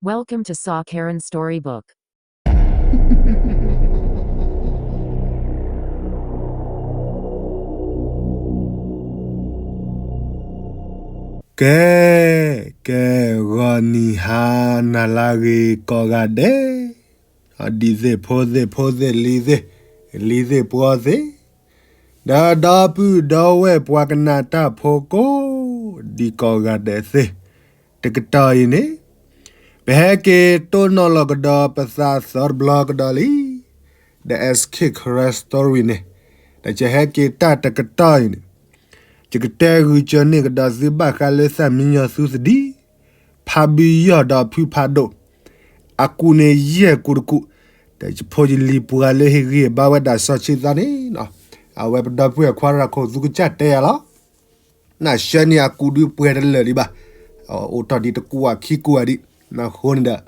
Welcome to Saw Karen Storybook. ကဲ, ကဲ, ဂီၤနံၤဟါနၤလၢအဂ့ၤကိးဂၤဒဲး, ဒ်သ့ၣ်ဖိသ့ၣ်ဖိသ့ၣ် လံၤသ့ၣ်, လံၤသ့ၣ်ပှီၤသ့ၣ်, ဒီးဒီပုၢ်ဒီဝဲၢ်ပှၤကနၣ်တၢ်ဖိကိးဒံကိးဂၤဒဲးသ့ၣ်, တကတီၢ်အံၤန့ၣ် ပဟဲက့ၤတိၢ်နီၣ်လီၤကဒီးပသးသီတဘျီကဒီးလံ, ဒီး S K Karen Story န့ၣ်, ဒီးယဟဲက့ၤတၢ်တကတီၢ်အံၤန့ၣ်, ယကတဲဂုာ်စၢၤန့ၢ်ကဒီးသုဘၣ်ဃးလၢသၣ်မံညီၤသူသဒံ, ဖါဘုယီၢ်ဒီးဖုဖးဒိၣ်, အကူးန့ၣ်ယဲၢ်ကူးတကူး, ဒီးယဖိယလံၤပှၤလၢဟ့ၣ်ဂံၢ်ဟ့ၣ်ဘါဝဲဒၣ်စီၤဆံသးန့ၣ်, အဝဲပဒီပုၢ်ဝဲၢ်ခွါရၤခိၣ်သူကစၢ်တဲယၤလီၤ. နဆှၢန့ၢ်အကူးဒုးပှဲၤတလၢာ်ဒံးဘၣ်, အိၣ်ထီၣ်ဒံးတကူးအခံကူးအဒံး, အဃိန့ၣ်ဒီး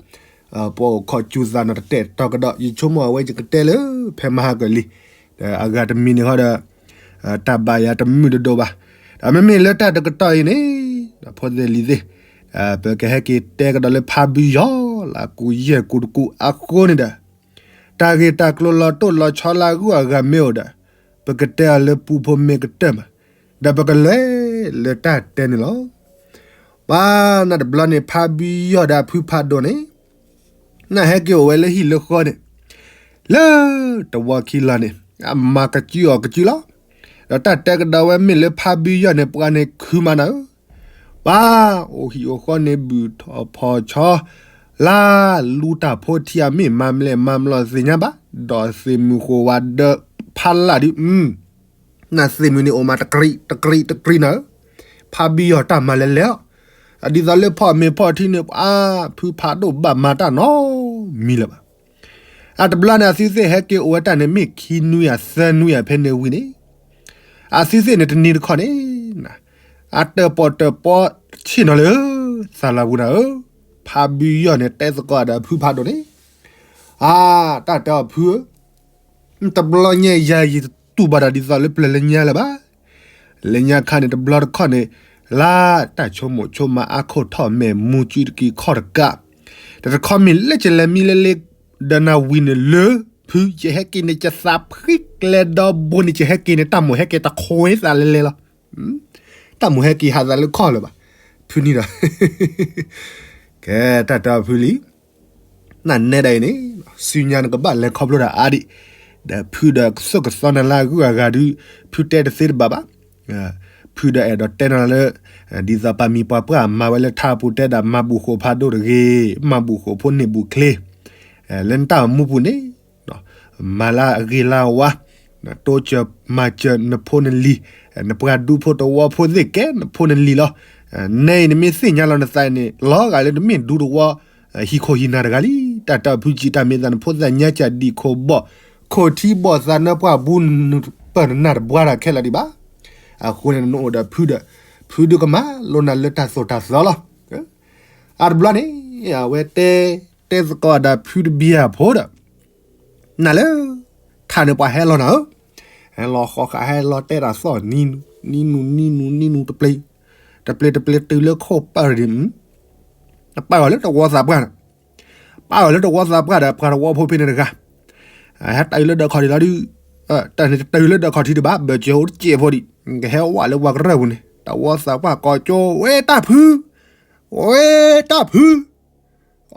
ပအိၣ်ခိးစူၤသးနီၤတတဲာ်တီၤကဒီး ယဆိကမိၣ်အဝဲယကတဲလၢ ဖဲမဟါကလံၤ, ဒီးအဂၤတမံၤန့ၣ်ဃီဒီး တၢ်ဘၣ်ယၤတမုာ်တဒိၣ်ဘၣ်, ဒီးမ့မ့ၢ်လၢတၢ်တကတီၢ်အံၤန့ၣ်, ဖိသ့ၣ်လံၤသ့ၣ်, ပကဟဲက့ၤတဲကဒီးလၢဖါဘုယီၢ်လၢအကူးယဲၢ်ကူးတကူးအဃိန့ၣ်ဒီး, တၢ်ဂ့ၢ်တၢ်ကျိၤလီၤတိၢ်လီၤဆီလၢအဂုၤအဂၤမ့ၢ်အိၣ်ဒီး, ပကတဲအီၤလၢပူဖိမ့ၢ်ကတၢၢ်မး, ဒီးပကလဲၤလၢတၢ်တဲန့ၣ်လီၤ. ပှၤနၤတဘျီန့ၣ် ဖါဘုယီၢ်ဒီးဖုဖးဒိၣ်န့ၣ်, နဟဲက့ၤအိၣ်ဝဲလၢဟံၣ်လၢဃီန့ၣ်, လၢတဝီခံလီၤန့ၣ်, အမၤကစုအီၤကစုလီၤ. ဒီးတၢ်တဲကဒီးဝဲမ့ၢ်လၢဖါဘုယီၢ်န့ၣ် ပှၤန့ၣ်ခုမးနၤဧၢ, ပှၤအိၣ်ဟံၣ်အိၣ်ဃီန့ၣ် ဘုၣ်ထီၣ်ဖီၣ်ဆီ, လၢလူတၢ်ဖိထံအမ့ၢ်မၤမလဲၣ်မၤမလီၤသ့ၣ်ညါဘၣ်, ဒီးသ့ၣ်မုၣ်ဃိဝါဒီးဖးလၢ်ဒုး နသ့ၣ်မုၣ်န့ၣ်အိၣ်မးတကြံးတကြံးတကြံးနၤဧၢ, ဖါဘုယီၢ်တၢ်မၤလဲၤလဲၤလီၤ. ဒ်သိးလၢဖီၣ်မ့ၤဖီၣ်ထံန့ၣ် ပှၤဖုဖးဒိၣ်ဘၣ်မၤတၢ်နီတမံၤလၢၤဘၣ်. အတဘျီန့ၣ် အသုသ့ၣ်ဟဲက့ၤအိၣ်ဝဲတၢ်န့ၣ် မ့ၢ်ခံနွံဧါသၢနွံဧါဖဲန့ၣ်ဝံၤန့ၣ်, အသုသ့ၣ်န့ၣ်တနံၤတခီန့ၣ်, အတၢၣ်ပီၣ်တၢၣ်ပီဆ့ၣ်နီၤလၢ သးလီၤပူၤနၤဧၢ, ဖါဘုယီၢ်န့ၣ်တဲသကိးဒီးဖုဖးဒိၣ်န့ၣ်, အါ, တၢ်တဲအီၤဖုဧၢ, တဘျီညါယၤယတူၢ်ဘၣ်တၢ်ဒ်သိးလၢပျၢၤလၢညါလၢၤဘၣ်. လၢညါခါန့ၣ် တဘျီတခီၣ်န့ၣ်, လၢတၢ်ဆိကမိၣ်ဆိကမးအါခိၣ်ထီၣ်မဲာ်မူကၠူတက့ၤခီၣ်တကး, တတခီမ့ၢ်လၢကလဲၤမံလၢလ့ဒီးနၤဝံၤန့ၣ်လၢ ဖုယဟဲက့ၤန့ၣ် ယသးဖှံကျဲဒီဘိန့ၣ် ယဟဲက့ၤန့ၣ် တၢ်မိၣ်ဟဲက့ၤတခွဲသးလဲၤလဲၤလီၤ. တၢ်မိၣ်ဟဲက့ၤဟးသးလၢခီၣ်လၢၤဘၣ်. ဖုန့ၣ်ဒီး ကဲတၢ်တဲအီၤဖုလံ နနဲဒၣ်အံၤန့ၣ်, ဆူညါနကဘၣ်လဲၤခီဖျိတၢ်အါဒံး, ဒီးဖုဒီးကသိၣ်ကသီနၤလၢအဂုၤအဂၤဒုး, ဖုတဲတသ့တဘၣ်ဘၣ်. ဖုဒီးအဲၣ်ဒိးတဲနၤလၢ ဒ်သိးပှၤမံၤပှၤပှၢ်မၤဝဲလၢထါပူၤတဲဒၣ် မၤဘူၣ်ဃိာ်ဖးဒိၣ်တဂ့ၤ, မၤဘူၣ်ဃိာ်ဖိန့ၢ်ဘူၣ်ချ့, လၢနတၢ်အိၣ်မူပူၤန့ၣ် မၤလၢအဂ့ၤလၢအဝါ, တိစၢၤမၤစၢၤနဖိနလံၤ, နပှၤဒူဖိတဝီဖိသ့ၣ်ကဲနဖိနလံၤလီၤ. နဲအံၤနမ့ၢ်သ့ၣ်ညါလီၤနသးန့ၣ် လီၤဂာ်လၢနမ့ၢ်ဒူတဝီ ဟံၣ်ခိၣ်ဟံၣ်နၤတဂၤလံ. တၢ်တၢ်ဖုကံတၢ်မ့ၢ်သးနဖိသၣ်ညါကၢ်ဒံၣ်ခိၣ်ဘီၣ်, ခိၣ်ထံဘီၣ်သးနၢပှၢ်ဘူး ပၢၢ်နနၢ်တဘှါတၢ်ခဲလၢာ်ဒံးဘၣ်. အဃိန့ၣ်နအိၣ်ဒီးဖုဒီး, ဖုဒုကမၤလိနၤလၢတၢ်သိၣ်တၢ်သီလီၤ. အါတဘျီန့ၣ် အဝဲတဲ, တဲသကိးဒၣ်ဖုတဘံၣ်အဖိဒီး နၤလၢ ခါန့ၣ်ပှၤဟဲလီၤနၤဧၢ, ဟဲလီၤဃီဃာ်ဟဲလီၤတဲတၢ်သီၣ်နံၤနူၤ, နံၤနူၤ နံၤနူၤ နံၤနူၤတပျ့ၤ, တပျ့ၤတပျ့ၤတုၤလၢခိၣ်ပၢ်ဒံး, ပာ်အီၤလၢတဝီသးပှၢ်န့ၣ်, ပာ်အီၤလၢတဝီသးပှၢ်ဒီးပှၤတဝီဖိဖဲန့ၣ်တဂၤ, ဟဲတၢ်အုးလၢဒၢးခီၣ်ထံးလီၤဒုး, တၢ်န့ၣ်တၢ်အုးလၢဒၢးခီၣ်ထံးဒံးဘၣ် ဘၢၣ်စၢၤအိၣ်တစဲးဖိဒံး, ကဟဲဝဲလၢပှၤကရၢပူၤန့ၣ် တဝီသးပှၢ်ကိးကၠိ ဝဲတၢ်ဖု, ဝဲတၢ်ဖု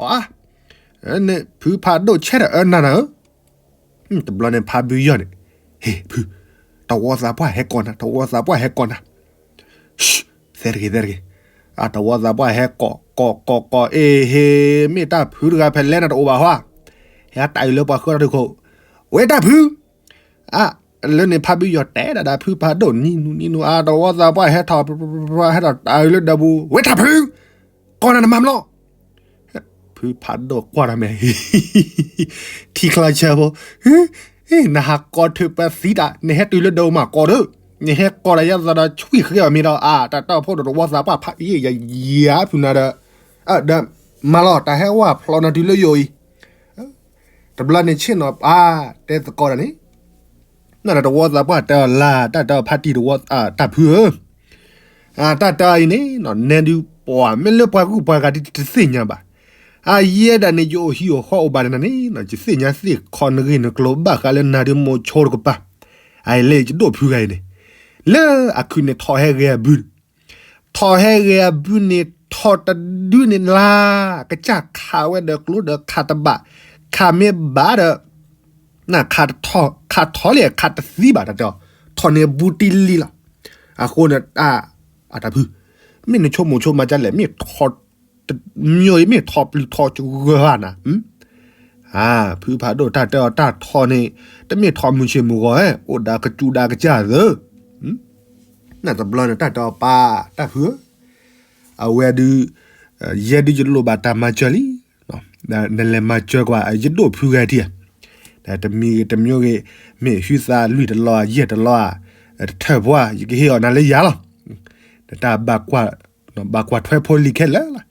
အါ, ဖုဖးဒိၣ်ဆဲးတၢ်အၢနၤနၤဧၢ, တဘျီန့ၣ်ဖးဘုယီၢ်န့ၣ်, ဟ့ၣ်ဖု, တဝီသးပှၢ်ဟဲကိးနၤ တဝီသးပှၢ်ဟဲကိးနၤ, သဲတဂ့ၤ သဲတဂ့ၤ, အတဝီသးပှၢ်ဟဲကိး ကိး ကိး ကိး အ့ၣ် ဟ့ၣ် မ့ၢ်တၢ်ဖုတဂၤဖဲလဲၣ်နၤတအိၣ်ဘၣ်ဟီ, ဟဲတၢ်အုးလၢပှၤဃၢတၢ်ဒုးခိၣ်, ဝဲတၢ်ဖု အါ, လၢန့ၣ်ဖးဘုယီၢ်တဲဒၣ်ဒၣ်ဖုဖးဒိၣ်နံၤနူၤနံၤနူၤ အတဝီသးပှၢ်ဟဲထီၣ် ဟဲထီၣ်တၢ်အုးလၢဒၢးပူၤ ဝဲတၢ်ဖု, ကိးနၤနမၤမလီၤ, ဖုဖးဒိၣ်ကွၢ်တၢ်မဲာ် ထံချါဆၢဖိ, နဟးကိးထုးပသံတၢ် နဟဲတုၤလၢဒၢးပူၤမးကိးဒီး, နဟဲကိးတၢ်ယါသးဒီးဆွံၣ်ဃဲအီၤမ့ၢ်ဒီး အါ တၢ်တီၢ်ဖိဒီးတဝီသးပှၢ်ဖးယံာ်ယၤယၤဖုနၤဒီး, ဒီးမၤလီၤ တၢ်ဟဲဝဲဖျိးနၤတုၤလၢယိာ်အံၤ တဘျီန့ၣ်ဆ့ၣ်နီၤ ပှၤတဲသကိးတၢ်န့ၣ်, နတဝီသးပှၢ်တဲအီၤလၢ တၢ်တဲအီၤဖးတံၢ်တဝီ တၢ်ဖုဧၢ, တၢ်တဲအီၤအံၤန့ၣ် နဲဒုးပှၤမ့ၢ်လၢပှၤဂုၤပှၤဂၤဒ်တသ့ၣ်ညါဘၣ်, အယဲဒၣ်န့ၣ် ယအိၣ်ဟံၣ်အိၣ်ဃီအိၣ်ဘၣ်နၤန့ၣ် ယသ့ၣ်ညါသ့ၣ်ခီနဂ့ၢ်နကျိၤဘၣ်ဃးလၢနၤဒုးမိၤဆိတကပၤ, အအံၤလၢယဒိၣ်ဖုဂၤအံၤန့ၣ်, လၢအခုးန့ၣ်ထီၣ်ဟဲဂဲၤအဘု, ထီၣ်ဟဲဂဲၤအဘုန့ၣ် ထီၣ်တဒုန့ၣ်လၢ်, ကစၢ်ခးဝဲဒီးကျိဒီးခးတဘၣ်, ခးမ့ၢ်ဘၣ်ဒီး နခးထီၣ်လံ ခးတသံဘၣ်တၢ်တဲအီၤ, ထီၣ်န့ၢ်အဘုတံၢ်လံလီၤ. အဃိန့ၣ် အတၢ်ဖု, မ့ၢ်နဆိကမိၣ်ဆိကမးဒ်လဲၣ်, မ့ၢ်ထီၣ် မ့ၢ်ထီၣ်ပျုၤထီၣ်ကဂၢၢ်ဧါနၤ, ဖုဖးဒိၣ်တၢ်တဲအီၤတၢ်ထီၣ်န့ၣ် တမ့ၢ်ထီၣ်မုၢ်ဆ့ၣ်မုၢ်ဂီၤဧါ, အိၣ်ဒီးကစူၤဒီးကစၢ်သၢ နတဘျီန့ၣ်တၢ်တဲအီၤပၢ်, တၢ်ဖုဧၢ, အဝဲဒုး, ယဲဒုးယလိၣ်ဘၣ်တၢ်မၤစၢၤလံ, နလဲၤမၤစၢၤကွၢ်ယဒိၣ်ဖုဂၤထံၣ်ဧါ, တမံၤဂ့ၤတမံၤဂ့ၤ, မ့ၢ်ဟုသးလွံၢ်တလီၤဧါ ယဲၢ်တလီၤဧါ, တထၢၣ်ပှၢ် ယကဟ့ၣ်အီၤနၤလၢယၤလီၤ. တၢ်ဘၣ်ကွၢ်ထွဲဖိလံၤခဲလၢာ်လီၤ.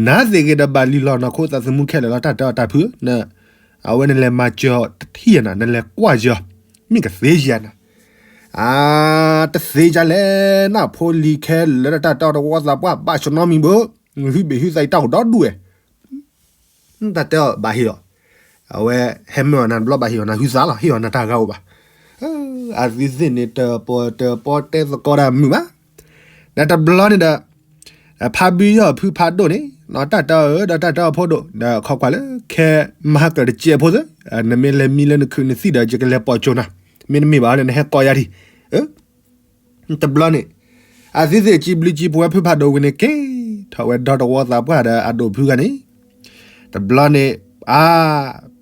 နၤသ့ၣ်ဂ့ၤဒီးဘၣ်လံၤလီၤနီၢ်ခိသးသမူခဲလၢာ်လီၤ. တၢ်တဲအီၤတၢ်ဖု, အဝဲနလဲၤမၤစၢၤတထံၣ်နၤ, နလဲၤကွၢ်ယီၤ, မ့ၢ်ကသ့ယၤနၤ, တသ့ယၤလဲၣ်, နဖိလံၤခဲလၢာ်လၢတၢ်တဲအီၤတဝီသးပှၢ် ဘၣ်ဆၢနီတမံၤဘၣ်, ဟုဘ့ၣ်ဟုသးအံၤတၢ်အိၣ်ဒီဒူၣ်ဝဲ တၢ်တဲအီၤဘၣ်ဟ့ၣ်အီၤ, အဝဲဟဲမၢအီၤနၤတဘျီဘၣ်ဟ့ၣ်အီၤနၤဟုသးလီၤ, ဟ့ၣ်အီၤနၤတၢ်ဂၤအိၣ်ဘၣ်. အသုသ့ၣ်န့ၣ် တပီၤတပီၤတဲသကိးတၢ်မုာ်ဘၣ်. ဒီးတဘျီန့ၣ်ဒီး ဖါဘုယီၢ်ဖုဖးဒိၣ်န့ၣ် တၢ်တဲအီၤဒီးတၢ်တဲအီၤဖိဒိၣ် ဒီးခီကွၢ်လၢ ခဲမဟါကၢၢ်တစဲးဖိသၢ, နမ့ၢ်လဲၤမံလၢနခုးနသံၣ်ဒီး ယကလဲၤပိာ်ကၠိနၤ, မ့တမ့ၢ်ဘၣ်န့ၣ် နဟဲကိးယၤဒံး တဘျီန့ၣ် အသုသ့ၣ်ကံဘျုးကံပဝဲဖုဖးဒိၣ်ဝံၤန့ၣ် က့ၤထီၣ်ဝဲဒီတဝီသးပှၢ်ဒီးအဒိၣ်ဖုဂၤန့ၣ်, တဘျီန့ၣ် အါ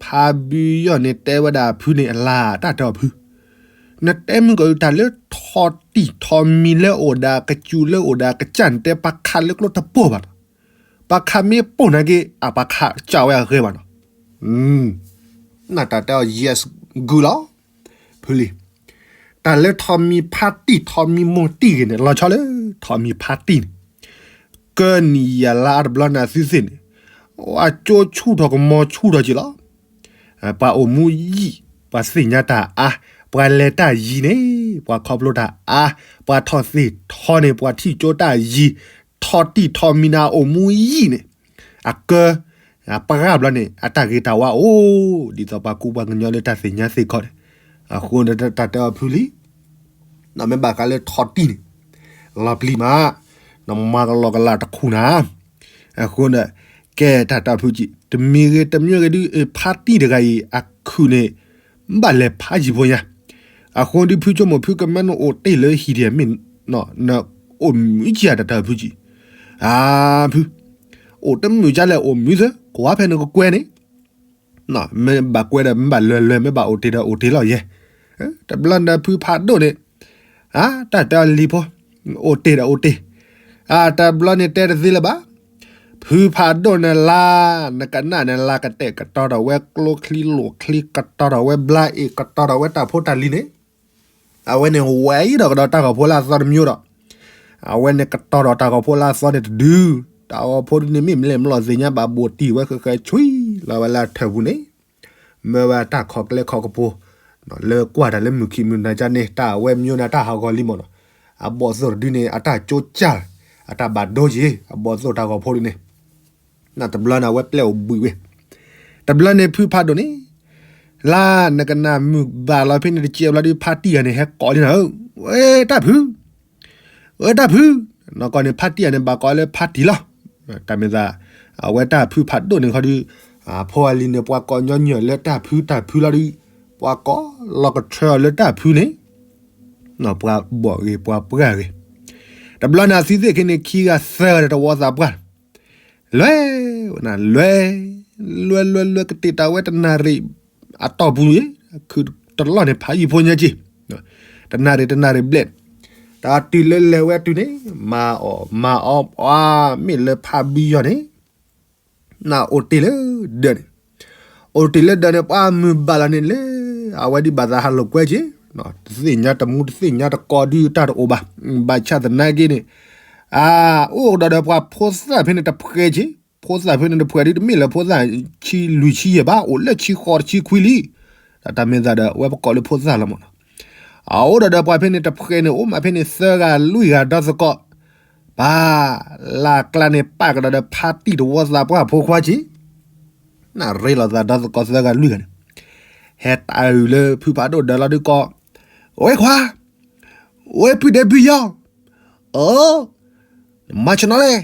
ဖါဘုယီၢ်န့ၣ် တဲဝဲဒၣ်ဖုန့ၣ်အလါ တၢ်တဲအီၤဖု, နတဲမုၢ်ကီးတၢ်လၢထီၣ်တံၢ်ထီၣ်မံၤလၢအိၣ်ဒီးကစူၤလၢအိၣ်ဒီးကစၢ်န့ၣ် တဲပှၤခးလၢကျိတပိၢ်ဘၣ်နီၤ, ပှၤခးမ့ၢ်ပိၢ်နာ်က့ အပှၤခးကၢ်ဝဲအဂ့ၤဘၣ်နီၤ. နတၢ်တဲအီၤ yes, good လီၤ. ဖုလံၤ, တၢ်လၢထီၣ်မံၤဖါတံၢ်ထီၣ်မံၤမိၢ်တံၢ်ဂ့ၤန့ၣ် လီၤဆီလၢထီၣ်မံၤဖါတံၢ်န့ၣ်, ကၢနံၣ်ယၤလါအါတဘျီန့ၣ်အသုသ့ၣ်န့ၣ်, အကၠိဆူၣ်ထီၣ်ကမီၤဆူၣ်ထီၣ်က့ၤလီၤ. ပှၤအိၣ်မူယံာ်, ပှၤသ့ၣ်ညါတၢ်အါ, ပှၤလဲၤတၢ်ယံၤန့ၣ်, ပှၤခီဖျိတၢ်အါ, ပှၤထီၣ်သ့ၣ်ထီန့ၣ်, ပှၤထံၣ်ကၠိတၢ်ယံၤ, ထီၣ်တံၢ်ထီၣ်မံၤန့ၣ် အိၣ်မူယံာ်န့ၣ်, အကၢ ပှၤဘျီန့ၣ် အတၢ်ဂ့ၤတၢ်ဝါအိၣ်, ဒ်သိးပှၤကူပှၤကညီလၢတၢ်သ့ၣ်ညါသ့ၣ်ခီန့ၣ်, အဃိန့ၣ်တၢ်တဲအီၤဖုလံ, မ့ၢ်ဘၣ်ဃးလၢထီၣ်တံၢ်န့ၣ်, လီၤပျံၤမး, နမၤကလီကလးတခူၣ်နၤ, အဃိန့ၣ်, ကဲတၢ်တဲအီၤဖုကံ, တမံၤဂ့ၤတမံၤဂ့ၤဒုး ဖါတံၢ်တဂၤအံၤ အခုးန့ၣ်, ဘၣ်လဲၤဖးယံၤဖိညါ, အဃိဒုးဖုဆိကမိၣ်ဖုကမၢနအိၣ်တ့ၢ်လၢဟံၣ်ဒံးမ့ၢ်, နအိၣ်မုာ်ကံတၢ်တဲအီၤဖုကံ, အါဖု အိၣ်တမုာ်ကလဲၣ်အိၣ်မုာ်သၢ, ကွၢ်ဖဲန့ၣ်ကကွဲန့ၣ်, မ့ၢ်ဘၣ်ကွဲဒီးမ့ၢ်ဘၣ်လွဲလွဲ မ့ၢ်ဘၣ်အိၣ်တ့ၢ်ဒီးအိၣ်တ့ၢ်လီၤယဲ, တဘျီန့ၣ်ဖုဖးဒိၣ်န့ၣ်, တၢ်တဲအီၤလံၤဖိ, အိၣ်တ့ၢ်ဒီးအိၣ်တ့ၢ်, တဘျီန့ၣ်တဲတသ့လၢၤဘၣ်, ဖုဖးဒိၣ်န့ၣ်လါ, နကနၣ်န့ၣ်လါကတဲာ်ကတီၤထီၣ်ဝဲကျိချံလိာ်ချံ ကတီၤထီၣ်ဝဲဘျါအ့ၣ်ကတီၤထီၣ်ဝဲတၢ်ဖိတၢ်လံၤန့ၣ် အဝဲန့ၣ်ဝဲအံၤဒီးကဒီးတၢ်ဂီၤဖိလၢအသီတမံၤဒီး, အဝဲန့ၣ်ကတီၤဒီးတၢ်ဂီၤဖိလၢအသီန့ၣ်တဒု, တၢ်ဂီၤဖိဒုန့ၣ်မ့ၢ်မ့ၢ်လီၤသ့ၣ်ညါဘၣ်ဘိးတံၢ်ဝဲဃဲဃဲဆွံလီၤဝဲလၢအထၢၣ်ပူၤန့ၣ်, မၢဝဲအတၢ်ခီကျဲခီကပူၤ, လၢကွၢ်တၢ်လၢမုၢ်ခံမုၢ်နၤကန့ၣ် တၢ်အဝဲမၠိန့ၣ်အတၢ်ဟးဂီၤလံမ့ၢ်နီၤ, အဘီၣ်သိၣ်တဒုန့ၣ် အတၢ်ကၠိကၢ်, အတၢ်ဘၣ်ဒိက့ၤ, အဘီၣ်သိၣ်တၢ်ဂီၤဖိဒုန့ၣ် နတဘျီန့ၣ် အဝဲပျဲအိၣ်ဘှံးဝဲ, တဘျီန့ၣ်ဖုဖးဒိၣ်န့ၣ်, လါနကနၣ်မုၢ်ဘၣ်လီၤဖဲန့ၣ်တစဲးဘျီဒုး ဖါတံၢ်ဂၤန့ၣ် ဟဲကိးလံနၤဧၢ, ဝဲတၢ်ဖု, ဝဲတၢ်ဖု, နီၢ်ကီၢ်န့ၣ် ဖါတံၢ်ဂၤန့ၣ် ဘၣ်ကိးလၢဖါတံၢ်လီၤ, တၢ်မ့ၢ်သး, အဝဲတၢ်ဖုဖးဒိၣ်န့ၣ်ခီဒုး, ဖိအလံၤန့ၣ် ပှၤကိးညီညီလၢတၢ်ဖုတၢ်ဖုလီၤဒုး, ပှၤကိးလီၤကထၢအီၤလၢတၢ်ဖုန့ၣ်, ပှၤဘီၣ်ဂ့ၤပှၤပှၢ်ဂ့ၤ, တဘျီန့ၣ်အသုသ့ၣ်ခံန့ၣ် ခံဂၤသၢဂၤဒီးတဝီသးပှၢ် လွဲ, လွဲ, လွဲလွဲလွဲကတ့ၢ်တၢ်ဝဲတနၣ်ရံၣ်အတီၢ်ပူၤန့ၣ်, ခုးတလီၢ်န့ၣ်ဖးယံၤဖိညါက့ၤ, တနၣ်ရံၣ်တနၣ်ရံၣ်ဘျဲၣ်, တၢ်တုၤလၢလဲၤဝဲတုၤန့ၣ်, မၤအီၣ်မၤအီပှၤမ့ၢ်လၢဖးဘံယီၢ်န့ၣ်, နအိၣ်တ့ၢ်လၢဒၢးန့ၣ်, အိၣ်တ့ၢ်လၢဒၢးန့ၣ် ပှၤမုၢ်ဘၣ်လီၤန့ၣ်လၢ, အဝဲဒ်ဘၣ်သးဟးလိာ်ကွဲက့ၤ, တသ့ၣ်ညါတမူတသ့ၣ်ညါတကိးဒုးတၢ်တအိၣ်ဘၣ်, ဘၣ်ဆၣ်သနာ်က့န့ၣ်, အအိၣ်ကဒီးဒီးပှၤဖိသၣ်ဖဲန့ၣ်တဖှဲးက့ၤ, ဖိသၣ်ဖဲန့ၣ်တဖှဲးဒုးတမ့ၢ်လၢဖိသၣ်ဆံလွံၢ်ဆံယဲၢ်ဘၣ်, အိၣ်လၢဆံဃိးတဆံခွံလံ, တၢ်မ့ၢ်သးဒီးအဝဲပကိးလၢဖိသၣ်လီၤမ့ၢ်နီၤ, အအိၣ်ဒီးဒီးပှၤဖဲန့ၣ်တဖှဲးန့ၣ် အိၣ်မးဖဲန့ၣ်သၢဂၤလွံၢ်ဂၤဒီသကိး, ပၢ်, လၢ်ကျါန့ၣ် ပာ်ကဒီးဒီးဖါတံၢ်တဝီသးပှၢ်ဖိခွါက့ၤ နရ့လိာ်သးဒီသကိးသၢဂၤလွံၢ်ဂၤန့ၣ်, ဟဲတၢ်အုၣ်လၢဖုဖးဒိၣ်ဒၢးလီၤဒုးကိး, ဝဲခွါ, ဝဲဖုဒဲဖုယီၤ, အၢ, မၤဆ့ၣ်နီၤလဲၣ်,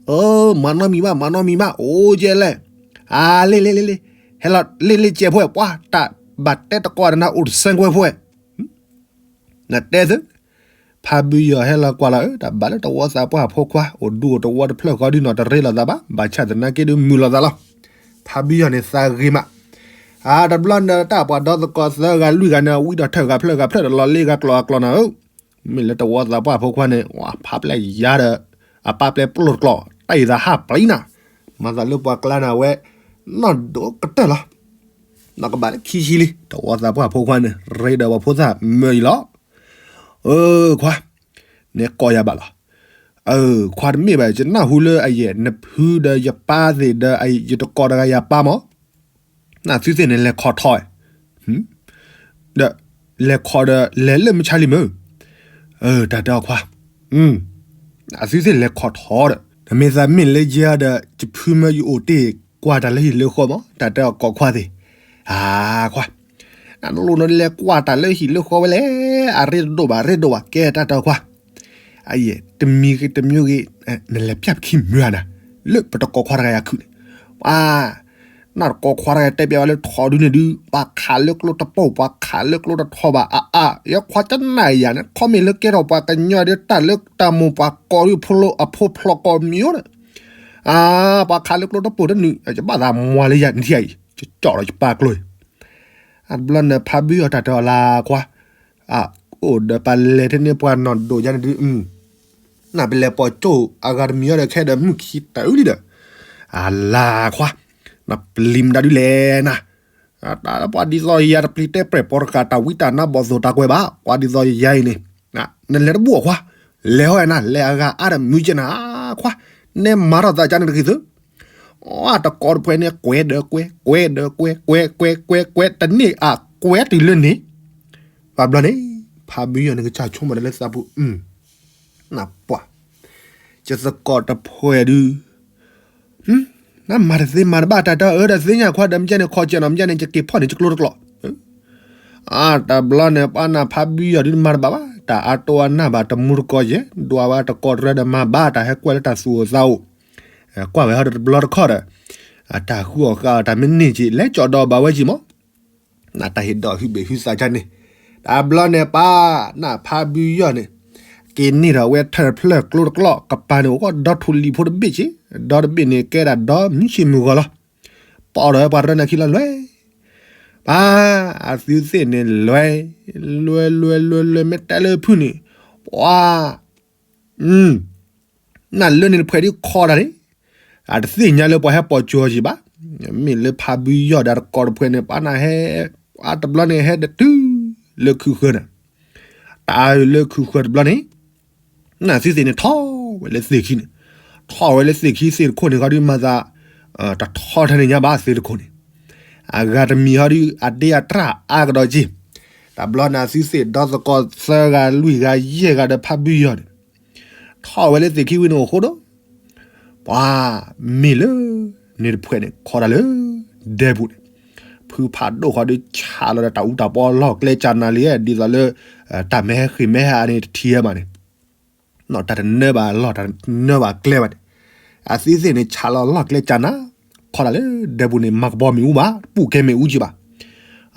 အၢ, မၤနီတမံၤဘၣ် မၤနီတမံၤဘၣ် အိၣ်ကဲလဲၣ်, အါ လ့ၣ်လ့ၣ်လ့ၣ်လ့ၣ်, ဟဲလီၤလ့ၣ်လ့ၣ်ကဲဖှဲၣ် ပှၤတၢ်ဘၣ်တဲတကိးဒီးနၤအိၣ်တစဲးကွဲးဖှဲၣ် နတဲသု, ဖါဘုယီၤဟဲလီၤကွၢ်လီၤ တၢ်ဘၣ်လၢတဝီသးပှၢ်ဖိခွါ အိၣ်ဒူအိၣ်တဝီတဖျၢၣ်ဃီဒုနီၤ တရ့လိာ်သးဘၣ် ဘၣ်ဆၣ်သနာ်က့ဒုးမုာ်လိာ်သးလီၤ. ဖါဘုယီၤန့ၣ်သးဂ့ၤမး, အတဘျီနတၢ်ပှၤဒီသကိးသၢဂၤလွံၢ်ဂၤန့ၣ် ဝံဒီးထၢၣ်ဂၤဖျၢၣ်ဂၤဖျၢၣ်ဒီးလီၤလ့ဂၤကျိာ်ဂၤကျိာ်နၤဧၢ, မ့ၢ်လၢတဝီသးပှၢ်ဖိခွါန့ၣ် ဖါပျဲၢ်ယါဒီး အပၢ်ပျဲၢ်ပျိၢ်တကျိာ် တၢ်အံၤသးဟးပျံၤနၤ, မၤသးလၢပှၤကျါနၤဝဲ နီၢ်ဒိၣ်ကတၢၢ်လီၤ. နီၢ်ကဘၣ်လၢခံဆံလံ တဝီသးပှၢ်ဖိခွါန့ၣ် ရ့ဒီးပှၤဖိသၣ်မၢအံၤလီၤ. အၢ ခွါ, နကိးယၤဘၣ်လီၤ. အၢ ခွါတမ့ၢ်ဘၣ် ယနၢ်ဟူလၢအယဲၢ် နဖုဒီးယပၢ်သ့ၣ်ဒီး ယတကိးတဂၤယၤပၢ်မး, နသုသ့ၣ်န့ၣ်လဲၤခီၣ်ထီၣ်, ဒီးလဲၤခီၣ်ဒီးလဲၤလၢမုၢ်ဆါလံမ့ၢ်, တၢ်တဲအီၤခွါ, အသုသ့ၣ်လဲၤခီၣ်ထီၣ်ဒီး နမ့ၢ်သးမ့ၢ်လၢယၤဒီး ယဖုမၢယအိၣ်တ့ၢ်ကွၢ်တၢ်လၢဟံၣ်လၢဃီမး တၢ်တဲအီၤကိးခွါသ့ၣ်, အခွါ နလိၣ်နလဲၤကွၢ်တၢ်လၢဟံၣ်လၢဃီဝဲလဲၣ်, အရ့တဒိၣ်ဘၣ် အရ့ဒိၣ်ဘၣ် ကဲတၢ်တဲအီၤခွါ, အယဲၢ် တမံၤဂ့ၤတမံၤဂ့ၤ နလဲၤပျၢ်ပခံမုာ်နၤ, လၢပတကိးခွါတဂၤယၤခုၣ်န့ၣ်, နတကိးခွါတဂၤတဲပျဲဝဲလၢထီၣ်ဒုန့ၣ်ဒုး ပှၤခးလၢကျိတပိာ် ပှၤခးလၢကျိတထီၣ်ဘၣ်အါအါ ယခွါကနၣ်ယၤန့ၣ် ခီမ့ၢ်လၢကဲထီၣ်ပှၤကညီဒုး တၢ်လၢတၢ်မိၢ်ပှၤကိးဒုးဖိလီၤအဖိဖျိးကိးမံၤအိၣ်ဒီး, အါ ပှၤခးလၢကျိတပိာ်တနုာ် ယဘၣ်သးမွၤလၢယၤနထံၣ်အံၤ ယကၠီၣ်ဒီးယပၢ်ကျိအံၤ အတဘျီန့ၣ် ဖါဘုယီၤတၢ်တဲအီၤလၢခွါ, အိၣ်ဒီးပလဲၤထဲန့ၣ်ပှၤနီၢ်ဒိၣ်ယါန့ၣ်ဒုး, နပလဲၤပိာ်ကၠိၣ်အဂၤတမံၤအံၤဒီး ခဲဒီးမုၢ်ခံတၢ်အုလံဒီး, အလါခွါ, နပျံၤမတၤဒုးလဲၣ်နၤ, တၢ်လၢပှၤဒ်သိးယၤတပျံၤတဲပြဲၢ်ပိာ်တကး တၢ်ဝံတၢ်နါဘီၣ်သိၣ်တၢ်ကွဲးဘၣ် ပှၤဒ်သိးယၤအံၤန့ၣ်, နလဲၤတဘူၣ်အီၤခွါ, လဲၤဟီၣ်နၤ လဲၤအဂၤအါဒီးမုာ်ကဲနၤခွါ, နဲမၤထီၣ်သးကါန့ၣ်တဂ့ၤသု အတကိးတဖှဲးန့ၣ် ကွဲးဒီးကွဲး ကွဲးဒီးကွဲး ကွဲးကွဲးကွဲးကွဲး တန့ၢ်အကွဲးတုၤလၢန့ၣ်, ဘၣ်ဘျီန့ၣ် ဖါဘုယီၤန့ၣ် ကစၢ်ဆိကမိၣ်ဒီးလၢသးပူၤ, နပှၢ်, ယသကိးတဖှဲးဒုး, နမၤတသ့မၤတဘၣ် တၢ်တဲအၢဒီးသ့ၣ်ညါခွါဒီး မ့ၢ်ကဲန့ၣ် ခီကဲနီၤ မ့ၢ်ကဲန့ၣ် ယက့ၤဖီၣ်န့ၢ်ယကျိတကျိာ် အါ တဘျီန့ၣ် ပှၤနၢ်ဖါဘုယီၤဒုးနမၤတဘၣ်ဘၣ် တၢ်အါတိအနၢ်ဘၣ်တမူတကိးယဲၢ် ဒွးဝဲတကိးတရၢဒီးမၤဘၣ် တၢ်ဟဲကွၢ်လၢတၢ်သူၣ်အိၣ်သးအိၣ်, ကွၢ်ဝဲဟီဒီးတဘျီတခီၣ်ဒီး, အတၢ်ဃုအီၣ်ဃုအီတၢ်မ့ၢ်န့ၢ်က့ၤ လဲၤကၠီၣ်ဒီးဘၣ်ဝဲက့ၤမး, နတၢ်ဟ့ၣ်ဒီးဟုဘ့ၣ်ဟုသးကါန့ၣ်, တဘျီန့ၣ် ပှၤနၢ်ဖါဘုယီၤန့ၣ်, က့ၤန့ၢ်ဒီးဝဲထၢၣ်တဖျၢၣ်ကျိတကျိာ် ကပၤန့ၣ် အိၣ်ကီဒီထူလံၤဖိတဘ့ၣ်က့ၤ, ဒီတဘ့ၣ်န့ၣ် ကဲဒၣ်ဒီမုၢ်ဆ့ၣ်မုၢ်ဂီၤလီၤ ပီၣ်ဒီးဝဲပှၤတရၢန့ၣ်ခံလီၤလွဲၢ်, ပှၤအသုသ့ၣ်န့ၣ်လွဲၢ်, လွဲၢ်လွဲၢ်လွဲၢ်လွဲၢ် မ့ၢ်တဲလၢဖုန့ၣ်, ပှၤ, နၢ်လၢန့ၣ်တဖှဲးဒ်ခီတၢ်န့ၣ်, အတသ့ၣ်ညါလၢပှၤဟဲပိာ်ကၠိအီၤက့ၤဘၣ်, မ့ၢ်လၢဖါဘုယီၤဒီးတကိးတဖှဲးန့ၣ် ပှၤနၢ်ဟဲ, အတဘျီန့ၣ်ဟဲဒတုလၢခုဃၢၤန့ၣ်, တၢ်အါလၢခုဃၢၤတဘျီန့ၣ် နသုသ့ၣ်န့ၣ်ထီၣ်ဝဲလၢသ့ၣ်ခံန့ၣ်, ထီၣ်ဝဲလၢသ့ၣ်ခံသ့ၣ်တခိၣ်န့ၣ် ခီဒုးမၤသး, တထီထၢန့ၣ်ညါဘၣ်သ့ၣ်တခိၣ်န့ၣ်, အဂၤတမံၤဟီဒုး အဒ့အတြၢ်အါကဒီးက့ၤ, တဘျီန့ၣ်သုသ့ၣ်ဒီသကိးသၢဂၤလွံၢ်ဂၤယဲၢ်ဂၤဒီးဖါဘုယီၤန့ၣ်, ထီၣ်ဝဲလၢသ့ၣ်ခံဝံၤန့ၣ်အိၣ်ဃိဒီး ပှၤမ့ၢ်လၢ, န့ၣ်တဖှဲးန့ၣ် ခီတၢ်လၢ, ဒဲပူၤန့ၣ်, ဖုဖးဒိၣ်ဃီဒုးဆးလီၤဒီးတၢ်အူတၢ်ပီလီၢ်ကျဲကၢနၤလံ, ဒ်သိးလၢ, တၢ်မ့ၢ်ဟဲဃ့ၢ်မ့ၢ်ဟဲအါန့ၣ်တထံၣ်ဟဲမးန့ၣ်, တၢ်တနၢဘၣ်လီၢ်တၢ်တနၢဘၣ်ကျဲဘၣ်န့ၣ်, အသုသ့ၣ်န့ၣ်ဆးလီၤလီၢ်ကျဲကၢနၤ, ခီတၢ်လၢဒဲပူၤန့ၣ် မၤကပီၤမ့ၣ်အူဘၣ် ပူၣ်ကဲမ့ၣ်အူက့ၤဘၣ်,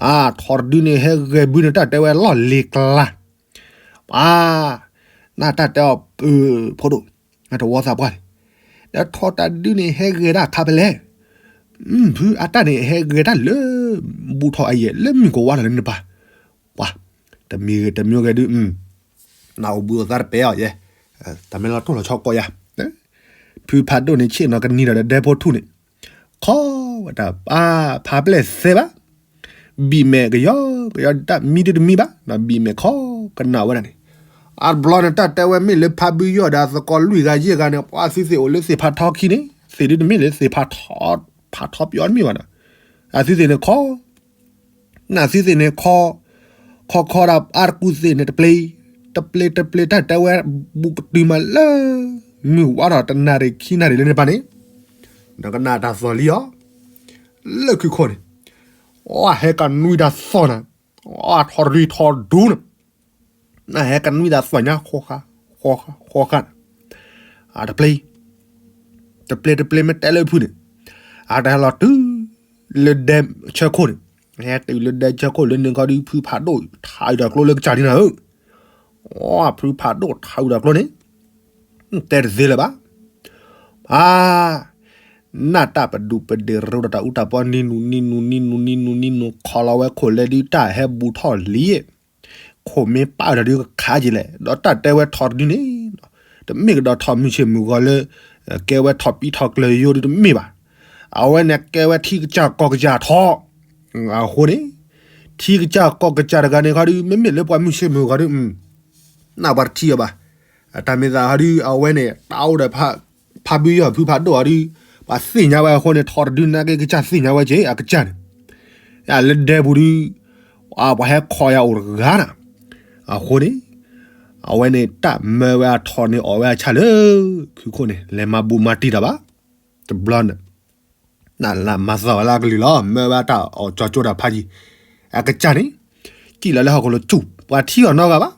အါထီတဒုန့ၣ်ဟဲဂဲၤဘုန့ၣ်တၢ်တဲဝဲလီၢ်လ့ၤကျါ ပှၤ, နတၢ်တဲအီၤ, ဖိဒိၣ်, နတဝီသးပှၢ်န့ၣ်, ဒီးထီတၢ်ဒုန့ၣ်ဟဲဂဲၤတၢ်ခါဖဲလဲၣ်, ဖုအတၢ်န့ၣ်ဟဲဂဲၤတၢ်လၢ, ဘူးထီၣ်အယဲၢ်လၢမုၢ်ကဝါထီၣ်လၢနပၢ်, ပှၤ, တမံၤဂ့ၤတမံၤဂ့ၤဒု, နအိၣ်ဘှံးအိၣ်သါတပဲအီၤယဲ, တၢ်မ့ၢ်လီၤတိၢ်လီၤဆီကိးယၤ, ဖုဖးဒိၣ်န့ၣ်ဆ့ၣ်နီၤကနံၤဒီးဒဲဖိထူၣ်န့ၣ်, ခီဝဲတၢ်ပၢ်ဖးပျဲၢ်သဲဘၣ် ဘံၣ်မဲာ်ကယီကယီတၢ်မံဒုတမံဘၣ် ဘံၣ်မဲာ်ခီကနၣ်ဝဲဒၣ်န့ၣ်, အါတဘျီန့ၣ် တၢ်တဲဝဲမ့ၢ်လၢဖါဘုယီၣ်ဒီးအသကိးလွံၢ်ဂၤယဲၢ်ဂၤန့ၣ် ပှၤသုသ့ၣ်အိၣ်လၢသ့ၣ်ဖးထီခံန့ၣ် သ့ၣ်ဒုတမ့ၢ်လၢသ့ၣ်ဖးထီ, ဖးထီပယီၤတမ့ၢ်ဘၣ်ဒီး, အသုသ့ၣ်န့ၣ်ခီ, နသုသ့ၣ်န့ၣ်ခီ, ခီခီဒၣ်အါတကူသ့ၣ်န့ၣ်တပျ့ၤ, တပျ့ၤတပျ့ၤတၢ်တဲဝဲ, ဘူးကတုၤမးလၢ, မုၢ်ဝါထီၣ်တနၣ်ရံၣ်ခံနၣ်ရံၣ်လၢန့ၣ်ပၢ်န့ၣ်, ဒီးကနၣ်တၢ်သီၣ်လံအီၤ လၢခုခိၣ်န့ၣ်, အဟဲကနွံတၢ်သီၣ်နၤ, အထီတဒုထီဒူနၤ, နဟဲကနွံတၢ်သီၣ်ညါဃီဃါ, ဃီဃါ, ဃီဃါ, တပျ့, တပျ့တပျ့မ့ၢ်တဲလၢဖုန့ၣ်, အတဟဲလီၤတုၤ လၢဒဲဆၢခိၣ်န့ၣ်, ဟဲတုၤလၢဒဲဆၢခိၣ်လၢန့ၣ်ခီဒီး ဖုဖးဒိၣ်ထးအုးတၢ်ကျိလၢကစၢ်ဒ်နၤဧၢ, အဖုဖးဒိၣ်ထးအုးတၢ်ကျိန့ၣ်, တဲတသ့လၢၤဘၣ်, အါ နၢ်တၢ်ပဒူၣ်ပဒ့ၣ်ရိတၢ်အူတၢ်ပီနံၤနူၤနံၤနူၤနံၤနူၤနံၤနူၤနံၤနူၤ ခီလီၤဝဲခိၣ်လဲဒုး တၢ်ဟဲဘူးထီၣ်လံ, ခိၣ်မ့ၢ်ပာ်အုးတၢ်ဒုးကခးက့ၤလဲၣ်, ဒီးတၢ်တဲဝဲထီတဒုန့ၣ်, တမ့ၢ်ကဒီးထီမုၢ်ဆ့ၣ်မုၢ်ဂီၤလၢ ကဲဝဲထီပံထီကျၢၤယိဒုးတမ့ၢ်ဘၣ်, အဝဲန့ၣ်ကဲဝဲထံကစၢ်ကီၢ်ကစၢ်ထီ, အဃိန့ၣ်, ထံကစၢ်ကီၢ်ကစၢ်တဂၤန့ၣ်ခီဒုး မ့မ့ၢ်လၢပှၤမုၢ်ဆ့ၣ်မုၢ်ဂီၤဒုး နၢ်ပှၤတထံၣ်အီၤဘၣ်, တၢ်မ့ၢ်သးဟီဒုး အဝဲန့ၣ် တၢ်အိၣ်ဒီး ဖးဘုယီၢ်ဖုဖးဒိၣ်အီၤဒုး, ပှၤသ့ၣ်ညါဝဲအဃိန့ၣ် ထီတဒုနာ်က့ကစၢ်သ့ၣ်ညါဝဲက့ၤ အကစၢ်န့ၣ်, လၢဒဲပူၤဒုး, ပှၤဟဲခီယၤအိၣ်တဂၤနၤ, အဃိန့ၣ်, အဝဲန့ၣ်တၢ်မၢဝဲအထီန့ၣ်အီၣ်ဝဲအဆၣ်လၢ ခုခိၣ်န့ၣ် လဲၤမၤဘူးမၤတံၢ်တၢ်ဘၣ်, တဘျီန့ၣ် နလၢမၤသီၣ်ဝဲလၢအကလုၢ်လီၤ မၢဝဲတၢ်အီၣ်ကၠီကၠိတၢ်ဖးယံၤ, အကစၢ်န့ၣ်, စံၣ်လီၤလၢဟီၣ်ခိၣ်လိၤစူၣ် ပှၤထံအီၤနီတဂၤဘၣ်,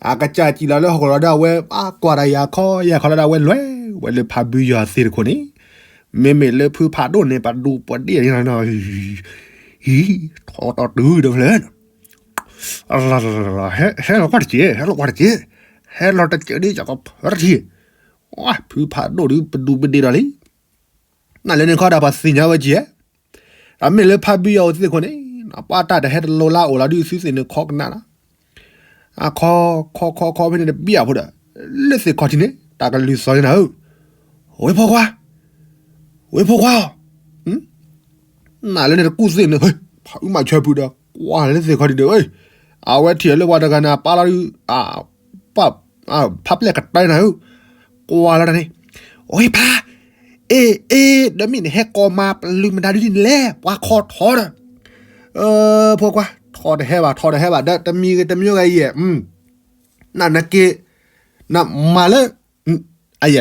အကစၢ်စံၣ်လီၤလၢဟီၣ်ခိၣ်လိၤဒီးအဝဲ ပှၤကွၢ်တၢ်ယၤခီယၤခီလီၤဒီးအဝဲလဲၤဝဲလၢဖးဘုယီၢ်သ့ၣ်တခိၣ်န့ၣ်, မ့မ့ၢ်လၢဖုဖးဒိၣ်န့ၣ် ပဒူၣ်ပဒ့ၣ်အံၤ, ဟံ, ထီတီတုၤဒီးဖျၢၣ် ဟဲလီၤကွၢ်တက့ၢ်, ဟဲလီၤကွၢ်တက့ၢ်, ဟဲလီၤကွၢ်တက့ၢ်, ဟဲလီၤတက့ၢ်ဒ်ယကဖၢတထံၣ်, ဖုဖးဒိၣ်ဒုးပဒူၣ်ပဒ့ၣ်ဒီးလံ, နလၢန့ၣ်ခီဒၣ်ပှၤသ့ၣ်ညါဝဲကဲ, အမ့ၢ်လၢဖးဘုယီၢ်အိၣ်သ့ၣ်ခိၣ်န့ၣ်, ပှၤတၢ်တဟဲတလိၤလၢအိၣ်လီၤဒုး သုသ့ၣ်န့ၣ်ခီကနၣ်လီၤ, အခီ, ခီခီခီဖဲန့ၣ်တဘံၣ်အဖိဒီး, လၢသ့ၣ်ခီၣ်ထံးန့ၣ် တၢ်ကလုၢ်သီၣ်န့ၣ်နၤဧၢ, ဝဲဖိခွါ, ဝဲဖိခွါဧၢ, နလၢန့ၣ်တကူၣ်သ့ၣ်န့ၣ်, ဖးအုမးဆၢဖုဒီး ကွၢ်လၢသ့ၣ်ခီၣ်ထံးဒီး, အဝဲထံၣ်လၢပှၤတဂၤန့ၣ် အပာ်လီၤဒုး, ဖးပျဲၢ်ကတၢၢ်နၤဧၢ, ကွၢ်လီၤတၢ်န့ၣ်, ဝဲဖး, အ့ အ့ ဒီးမ့ၢ်နဟဲကိးမၤပလုၢ်မတၤဒုးဒ်န့ၣ်လဲၣ် ပှၤခီထီဒီး, ဖိခွါ, ထီတဟဲဘၣ် ထီတဟဲဘၣ် ဒီးတမံၤဂ့ၤတမံၤဂ့ၤယဲၢ်, နနာ်က့, နမၤလၢ,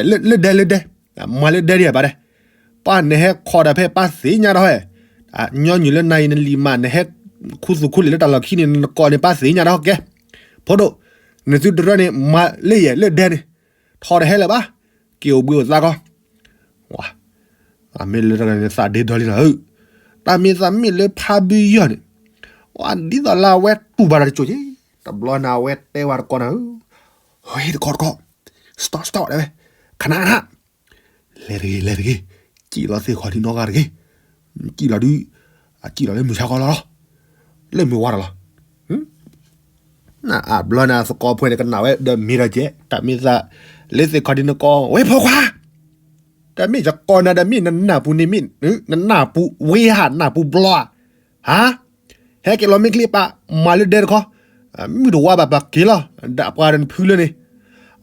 လၢဒဲလၢဒဲ, မၤလၢဒဲဒံးဘၣ်ဒဲ, ပှၤနဟဲခီတၢ်ဖဲပၢ်သ့ၣ်ညါဒီးဟဲ, ညီနုၢ်လၢနၤအံၤနလံၤမး နဟဲခူသူၣ်ခူလံာ်လၢတၢ်လီၢ်ခံန့ၣ် နကိးန့ၣ်ပၢ်သ့ၣ်ညါဒီးဟဲကဲ, ဖိဒိၣ်, နသုတရၢန့ၣ် မၤလၢယဲၢ်လၢဒဲန့ၣ်, ထီတဟဲလၢၤဘၣ်, က့ၤအိၣ်ဘှံးအိၣ်သါကီး မ့ၢ်လၢတဂၤန့ၣ်သးဒ့ဒီလံနၤဧၢ, တၢ်မ့ၢ်သးမ့ၢ်လၢဖးဘုယီၢ်န့ၣ်, ဒ်သိးလၢအဝဲတူၢ်ဘၣ်တၢ်တစိၤက့, တဘျီန့ၣ်အဝဲတဲဝဲတကိးနၤဧၢ, ဟ့ၣ်တကိးတကိး, စတီၣ်စတီၣ်တဲဝဲ, ခနခန, လဲၤတဂ့ၤ လဲၤတဂ့ၤ, စံၣ်လီၤသ့ၣ်ခီၣ်ထံးနီတဂၤတဂ့ၤ, စံၣ်လီၤဒုး, အစံၣ်လီၤလၢမုၢ်ဆါခီလီၤလီၤ, လၢမုၢ်ဝါဒီးလီၤ နအဘျီန့ၣ် အသကိးဖိန့ၣ် ကနၣ်ဝဲဒီးမ့ၢ်ဒီးကဲ, တၢ်မ့ၢ်သး, လၢသ့ၣ်ခီၣ်ထံးနကိး ဝဲဖိခွါ, တၢ်မ့ၢ်ယကိးနၤဒီးမ့ၢ်နနၢ်ပူၤန့ၣ်မ့ၢ်, နနၢ်ပူၤဝ့ဟးနၢ်ပူၤဘျီဧါ, ဟါ, ဟဲက့ၤလီၤမ့ၢ်ချ့ပာ်, မၤလၢဒဲတခီ, မုၢ်တဝါဘၣ်ပာ်က့ၤလီၤ, ဒၣ်ပှၤဒီးနဖုလၢန့ၣ်,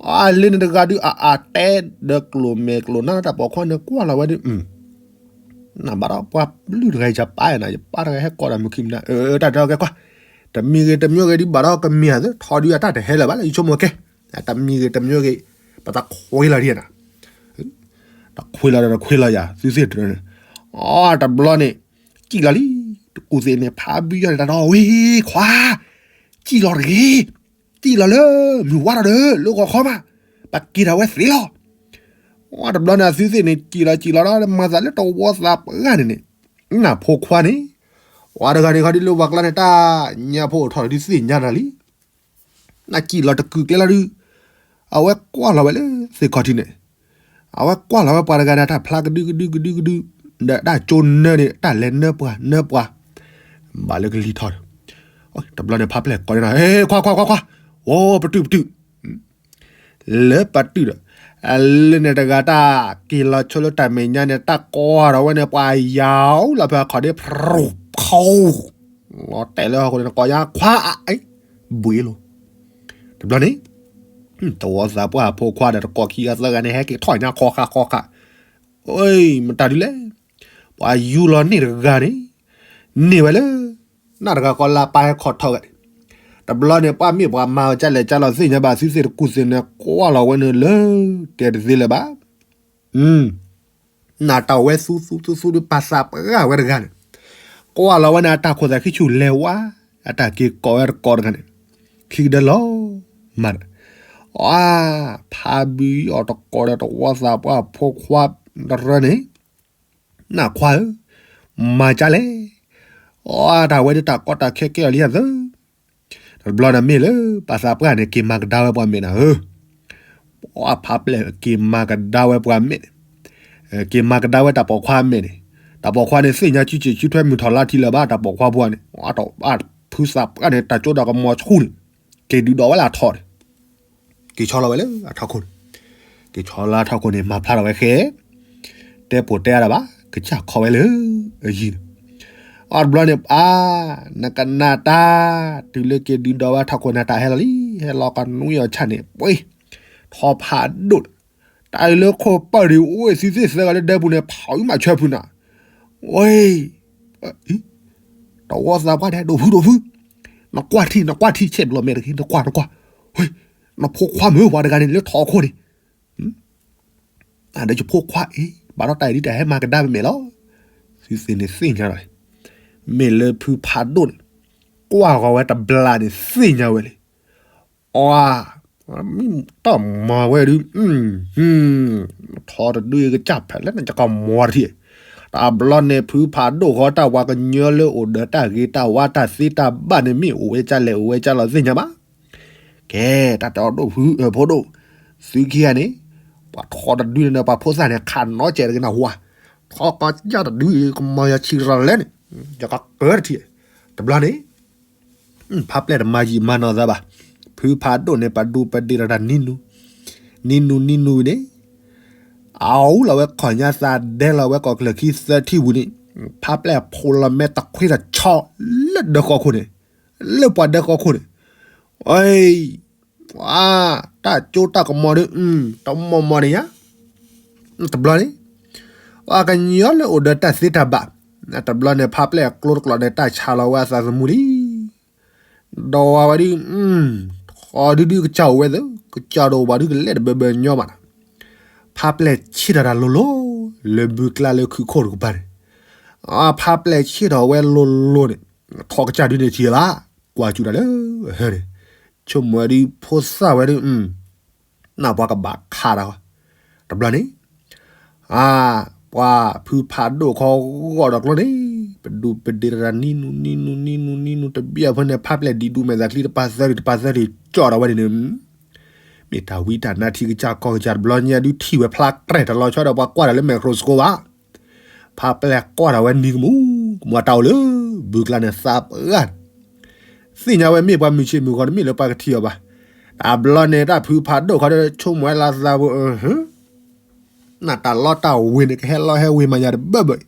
အလၢန့ၣ်တဂၤဒုး အအတဲဒီးကျိၤမဲာ်ကျိၤနါတၢ်ပိာ်ခွါန့ၣ် ကွၢ်လီၤဝဲဒုး နဘၣ်ဒီးပှၤလုၢ်တဂၤယပၢ်နၤ ယပၢ်တဂၤဟဲကိးဒီးမုၢ်ခံမနၤ တၢ်တဲကဲကွၢ်, တမံၤဂ့ၤတမံၤဂ့ၤဒုးဘၣ်ဒီးကမ့ၢ်ဧါသ့ ထီဒုးအတၢ်တဟဲလၢၤဘၣ်လၢယဆိကမိၣ်ကဲ, တမံၤဂ့ၤတမံၤဂ့ၤ, ပတခွ့လီၤဒ်နၤ, တခွ့လီၤဒီးတခွ့လီၤယၤ သုသ့ၣ်တရၢန့ၣ်, အတဘျီန့ၣ်, စံၣ်လီၤလံ, တကူၣ်သ့ၣ်န့ၣ် ဖးဘုယီၢ်န့ၣ်တၢ်ဒီးဝဲခွါ, စံၣ်လီၤတဂ့ၤ, စံၣ်လီၤလၢမုၢ်ဝါထီၣ်ဒီး လၢဂီၤခီမး, ပက့ၤဒၣ်ဝဲသ့လီၤ တဘျီန့ၣ် အသုသ့ၣ်န့ၣ် စံၣ်လီၤစံၣ်လီၤဒီး မၤသးလၢတဝီသးပှၢ်န့ၣ်န့ၣ်, နဖိခွါန့ၣ်, ပှၤတဂၤန့ၣ်ခီဒုးလၢပှၤကျါန့ၣ် တၢ်ညါဖိအိၣ်ထီၣ်ဒုးသ့ၣ်ညါတၢ်လံ, နစံၣ်လီၤတကူၣ်ကျဲလီၤဒုး, အဝဲကွၢ်လီၤဝဲလၢသ့ၣ်ခီၣ်ထံးန့ၣ်, အဝဲကွၢ်လီၤဝဲပှၤတဂၤန့ၣ် တၢ်ဖျါကဒုကဒုကဒုကဒု, ဒီးတၢ်ကၠိနၢန့ၣ် တၢ်လဲၤနၢပှၤနၢပှၤ, ဘၣ်လၢကလံၤထီၣ်ဒီး, တဘျီန့ၣ် ဖးပျဲၢ်ကိးန့ၣ်, ခွါခွါခွါခွါ, အိ ပတုာ်ပတုာ် လၢပတုာ်ဒီး, လၢန့ၣ်တဂၤတၢ်က့ၤလီၤဆိလၢတၢ်မဲာ်ညါန့ၣ် တၢ်ကွၢ်ထီၣ်ဝဲန့ၣ် ပှၤယၤအိၣ်လီၤဖဲအခီၣ်ဒ့ ဖရူၣ်ဖီ, လီၤတဲာ်လၢဟီၣ်ခိၣ်န့ၣ် တကိးယၤခွါအံၤ, ဘှံးလိၤ, တဘျီန့ၣ်, တဝီသးပှၢ်ဖိခွါဒီး တကိးခံဂၤသၢဂၤန့ၣ် ဟဲက့ၤထီၣ်ညါခီဃာ်ခီဃာ်, မတၤဒုလဲၣ်, ပှၤယူၤလီၤန့ၢ်တဂၤန့ၣ်, န့ၢ်ဝဲလၢ နၢ်တဂၤကီလၢအပၢ်ဟဲခီၣ်ထီၣ်ဝဲ, တဘျီန့ၣ် ပှၤမ့ၢ်ပှၤမၤကလဲၣ်ကလီၤသ့ၣ်ညါဘၣ် သုသ့ၣ်တကူၣ်သ့ၣ်န့ၣ် ကွၢ်လီၤဝဲန့ၣ်လၢ တဲတသ့လၢၤဘၣ်, နးတၢ်ဝဲသူသူသူသူဒီး ပာ်သးပှၢ်ဝဲတဂၤန့ၣ်, ကွၢ်လီၤဝဲန့ၣ် အတၢ်ခိၣ်သးခံဆူၣ်လဲၤဝါ, အတၢ်က့ၤကိးဝဲတကိးတဂၤန့ၣ်, ခံကဒၢလီၤမးဒီး, အ ဖးဘုယီၢ်တကိးဒီး တဝီသးပှၢ်ဖိခွါတရၢန့ၣ်, နခွါဧၢ, မၤကၢ်လဲၣ်, အ တၢ်ဝဲဒၣ်တၢ်ကီတၢ်ခဲကဲအီၤလံယသၢ တဘျီန့ၣ်မ့ၢ်လၢ ပာ်သးပှၢ်န့ၣ် က့ၤမၤကဒါဝဲပှၤမဲာ်နၤဧၢ, ပှၤဖးပျဲၢ်က့ၤမၤကဒါဝဲပှၤမဲာ်န့ၣ်, က့ၤမၤကဒါဝဲတၢ်ပိာ်ခွါမဲာ်န့ၣ်, တၢ်ပိာ်ခွါန့ၣ် သ့ၣ်ညါစုစ့ၣ်စုထွဲမုၢ်ထီၣ်လါထီၣ်လၢၤဘၣ် တၢ်ပိာ်ခွါပှၤန့ၣ်, အ ဖုသးပှၢ်န့ၣ် တၢ်ကၠိတၢ်ကမီၤဆူၣ်န့ၣ်, က့ၤဒုးဒီးဝဲလၢအထီၣ်န့ၣ် က့ၤဆီလီၤဝဲလၢအထီၣ်ခိၣ်န့ၣ်, က့ၤဆီလီၤအထီၣ်ခိၣ်န့ၣ် မၤဖျါထီၣ်ဝဲဃဲ, တဲပိာ်တဲအါဒၣ်ဘၣ် ကစၢ်ခီဝဲလၢအယံၤန့ၣ်, အတဘျီန့ၣ် အ နကနၣ်တၢ်, တုၤလၢက့ၤဒုးဒီးဝဲထီၣ်ခိၣ်န့ၣ် တၢ်ဟဲလီၤလံ, ဟဲလီၤကနွံအီၤဆၣ်န့ၣ် ပှ့ၤ, ထီဖးဒိၣ်, တၢ်အံၤလၢခိၣ်ပၢၢ်ဒံး အိၣ်သံသ့ၣ်သၢဂၤလၢဒဲပူၤန့ၣ် ဖးအံၤမးဆၢဖုနၤ, ဝဲ တဝီသးပှၢ်ဒဲး ဒိၣ်ဖုဒိၣ်ဖု, နကွၢ်ထံၣ် နကွၢ်ထံၣ် ဆဲးဘျီမဲာ်တဂ့ၤ နကွၢ် နကွၢ်, ဝဲ နဖိခွါမုၣ်ပှၤတဂၤန့ၣ် လၢထီခိၣ်န့ၣ်, အဒီးယဖိခွါအံၤ ဘၣ်ဒီးတၢ်အံၤဒ်တၢ်ဟဲမၤကဒါပမဲာ်လီၤ, သုသ့ၣ်န့ၣ်သ့ၣ်ညါလီၤ, မ့ၢ်လၢဖုဖးဒိၣ်န့ၣ် ကွၢ်ဂီၤဝဲတဘျီန့ၣ် သ့ၣ်ညါဝဲလံ, အ မ့ၢ်တၢ်မၤဝဲဒုး ထီတဒုကစၢ်ဖဲလဲၣ်န့ၣ် ကကီမီတထံၣ်, တဘျီန့ၣ် ဖုဖးဒိၣ်ဃီတၢ်ပှၤကညီလၢအိၣ်ဒီးတၢ်ဂ့ၤတၢ်ဝါတၢ်သ့တၢ်ဘၣ်န့ၣ် မ့ၢ်အိၣ်ဝဲကၢ်လဲၣ်အိၣ်ဝဲကၢ်လီၤသ့ၣ်ညါဘၣ်, ကဲ တၢ်တဲအီၤဒိၣ်ဖု ဖိဒိၣ်, သုခံဂၤန့ၣ် ပှၤထီတဒုန့ၣ်ဒီး ပှၤဖိသၣ်န့ၣ် ခးနီၣ်ကဲးတဂ့ၤနၢ်ဟူဧါ, ထီကီကၢ်တဒုအံၤ ကမီၤယၤဆံးရၤလဲၣ်န့ၣ်, ယကကၢတထံၣ်, တဘျီန့ၣ် ဖးပျဲၢ်တမၤယံာ်မၤနီၢ်သးဘၣ်, ဖုဖးဒိၣ်န့ၣ် ပဒူပဒ့တၢ်တၢ်နံၤနူ, နံၤနူနံၤနူန့ၣ်, အအူလီၤဝဲခီၣ်ညါသးဒဲလီၤဝဲကီၢ်ချၢခံသၢထံၣ်ဝံၤန့ၣ်, ဖးပျဲၢ်ဖိလီၤမဲတခွ့တဆီ လၢဒၢဃီခိၣ်န့ၣ်, လၢပှၤဒၢဃီခိၣ်န့ၣ်, အ တၢ်ကၠိတၢ်ကမီၤဒီး တမီၤမီၤန့ၣ်ညါ, တဘျီန့ၣ် ပှၤကညီလၢအိၣ်ဒီးတၢ်သ့တၢ်ဘၣ်, တဘျီန့ၣ် ဖးပျဲၢ်အကျိတကျိာ်န့ၣ် တၢ်ဆါလီၤဝဲအသးသမူလံ, ဒီးဝဲဒုး, ထီဒုဒုကစၢ်အိၣ်ဝဲသ့, ကစၢ်တအိၣ်ဘၣ်ဒုကလဲၤတဘၢဘၢညီမးနီၤ, ဖးပျဲၢ်ဆ့ၣ်ထီၣ်တၢ်လိၤလိၤ, လၢဘုကျါလၢခုခိၣ်တကပၤန့ၣ်, ဖးပျဲၢ်ဆ့ၣ်ထီၣ်ဝဲလိၤလိၤန့ၣ်, ထီကစၢ်ဒုန့ၣ်ထံၣ်လၢ, ကွၢ်စူၣ်တၢ်လၢ, ဟဲန့ၣ်, ဆိကမိၣ်ဝဲဒုးဖိသၣ်ဝဲဒုး, နၢ်ပှၤကဘၣ်ခးတၢ်, တဘျီန့ၣ်, အ ပှၤဖုဖးဒိၣ်ခီဂီၢ်ဒီးကျိန့ၣ်, ပဒူပဒ့တၢ်နံၤနူနံၤနူနံၤနူတဘျီဖိန့ၣ် ဖးပျဲၢ်ဒံးဒူမဲာ်သးချံတပၤသၢထံၣ်တပၤသၢထံၣ်ကၠီၣ်ဒီးဝဲန့ၣ်န့ၣ်, မ့ၢ်တၢ်ဝံတၢ်နါထံကစၢ်ကီၢ်ကစၢ်တဘျီညါဒုးထံၣ်ဝဲဖျါကြဲၢ်တလီၤဆီဒီးပှၤကွၢ်တၢ်လၢ microscope ဘၣ် ဖးပျဲၢ်ကွၢ်ထီၣ်ဝဲနံၤကမူၣ်, ကမူၣ်တၢ်အိၣ်လၢ, ဘုကျါန့ၣ်သးပှၢ်, သ့ၣ်ညါဝဲမ့ၢ်ပှၤမုၢ်ဆ့ၣ်မုၢ်ဂီၤတမ့ၢ်လၢပှၤကထံၣ်အီၤဘၣ်, တဘျီန့ၣ်တၢ်ဖုဖးဒိၣ်ခီဒီးဆိကမိၣ်ဝဲလၢသးပူၤ, နတၢ်လီတၢ်ဝ့ၤန့ၣ် ကဟဲလီၤဟဲဝ့ၤမၤညါတဘၢဘၢအံ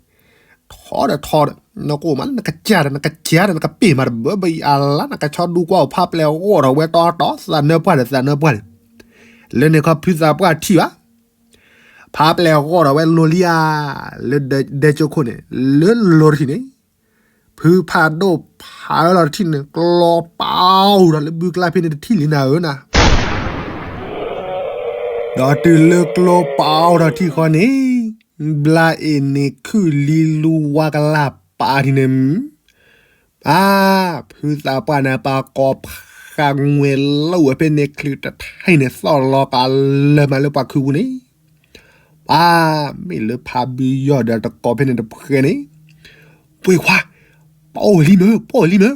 ၤ, ထီဒီးထီဒီး, နကအိၣ်မးလၢနကစၢ်ဒီး နကစၢ်ဒီး နကပ့ၢ်မးတဘၢဘၢအံၤ အလါနကဆီဒူကွၢ်အိၣ်ဖးပျဲၢ်ဂီၢ်ထီၣ်ဝဲတီတီ သးနၢပှၢ်ဒီးသးနၢပှၢ်န့ၣ်, လၢန့ၣ်ခီဖုသးပှၢ်ထံၣ်ဘၣ် ဖးပျဲၢ်ဂီၢ်ထီၣ်ဝဲလိၤလံဧါ, လၢဒဲကၠိခိၣ်န့ၣ်, လၢလိၤတထံၣ်န့ၣ်, ဖုဖးဒိၣ်ဖးဝဲလီၤတထံၣ်န့ၣ် ကျီပာ်အိၣ်ဒီးလၢဘုကျါဖဲန့ၣ်တထံၣ်လံနၤဧၢနၤ, ဒီးတုၤလၢကျီပာ်အိၣ်ဒီးထံၣ်ဃီန့ၣ်, ဘျါအ့ၣ်န့ၣ်ခုၣ်လံလူဝါကလၢ်ပာ်ထံၣ်န့ၣ် အါ, ဖုသးပှၢ်န့ၣ် ပာ်ကိးဖးငွဲၣ်လီၤဝဲဖဲန့ၣ် ချုးတထံၣ်န့ၣ် သီၣ်လီၤကလၢမးလၢပှၤခုပူၤန့ၣ်, အါ, မ့ၢ်လၢဖးဘုယီၢ်ဒီးတကိးဖဲန့ၣ်တဖှဲန့ၣ်, ပှ့ၤခွါ, ပအိၣ်ဝဲလံမၢ, ပအိၣ်ဝဲလံမၢ,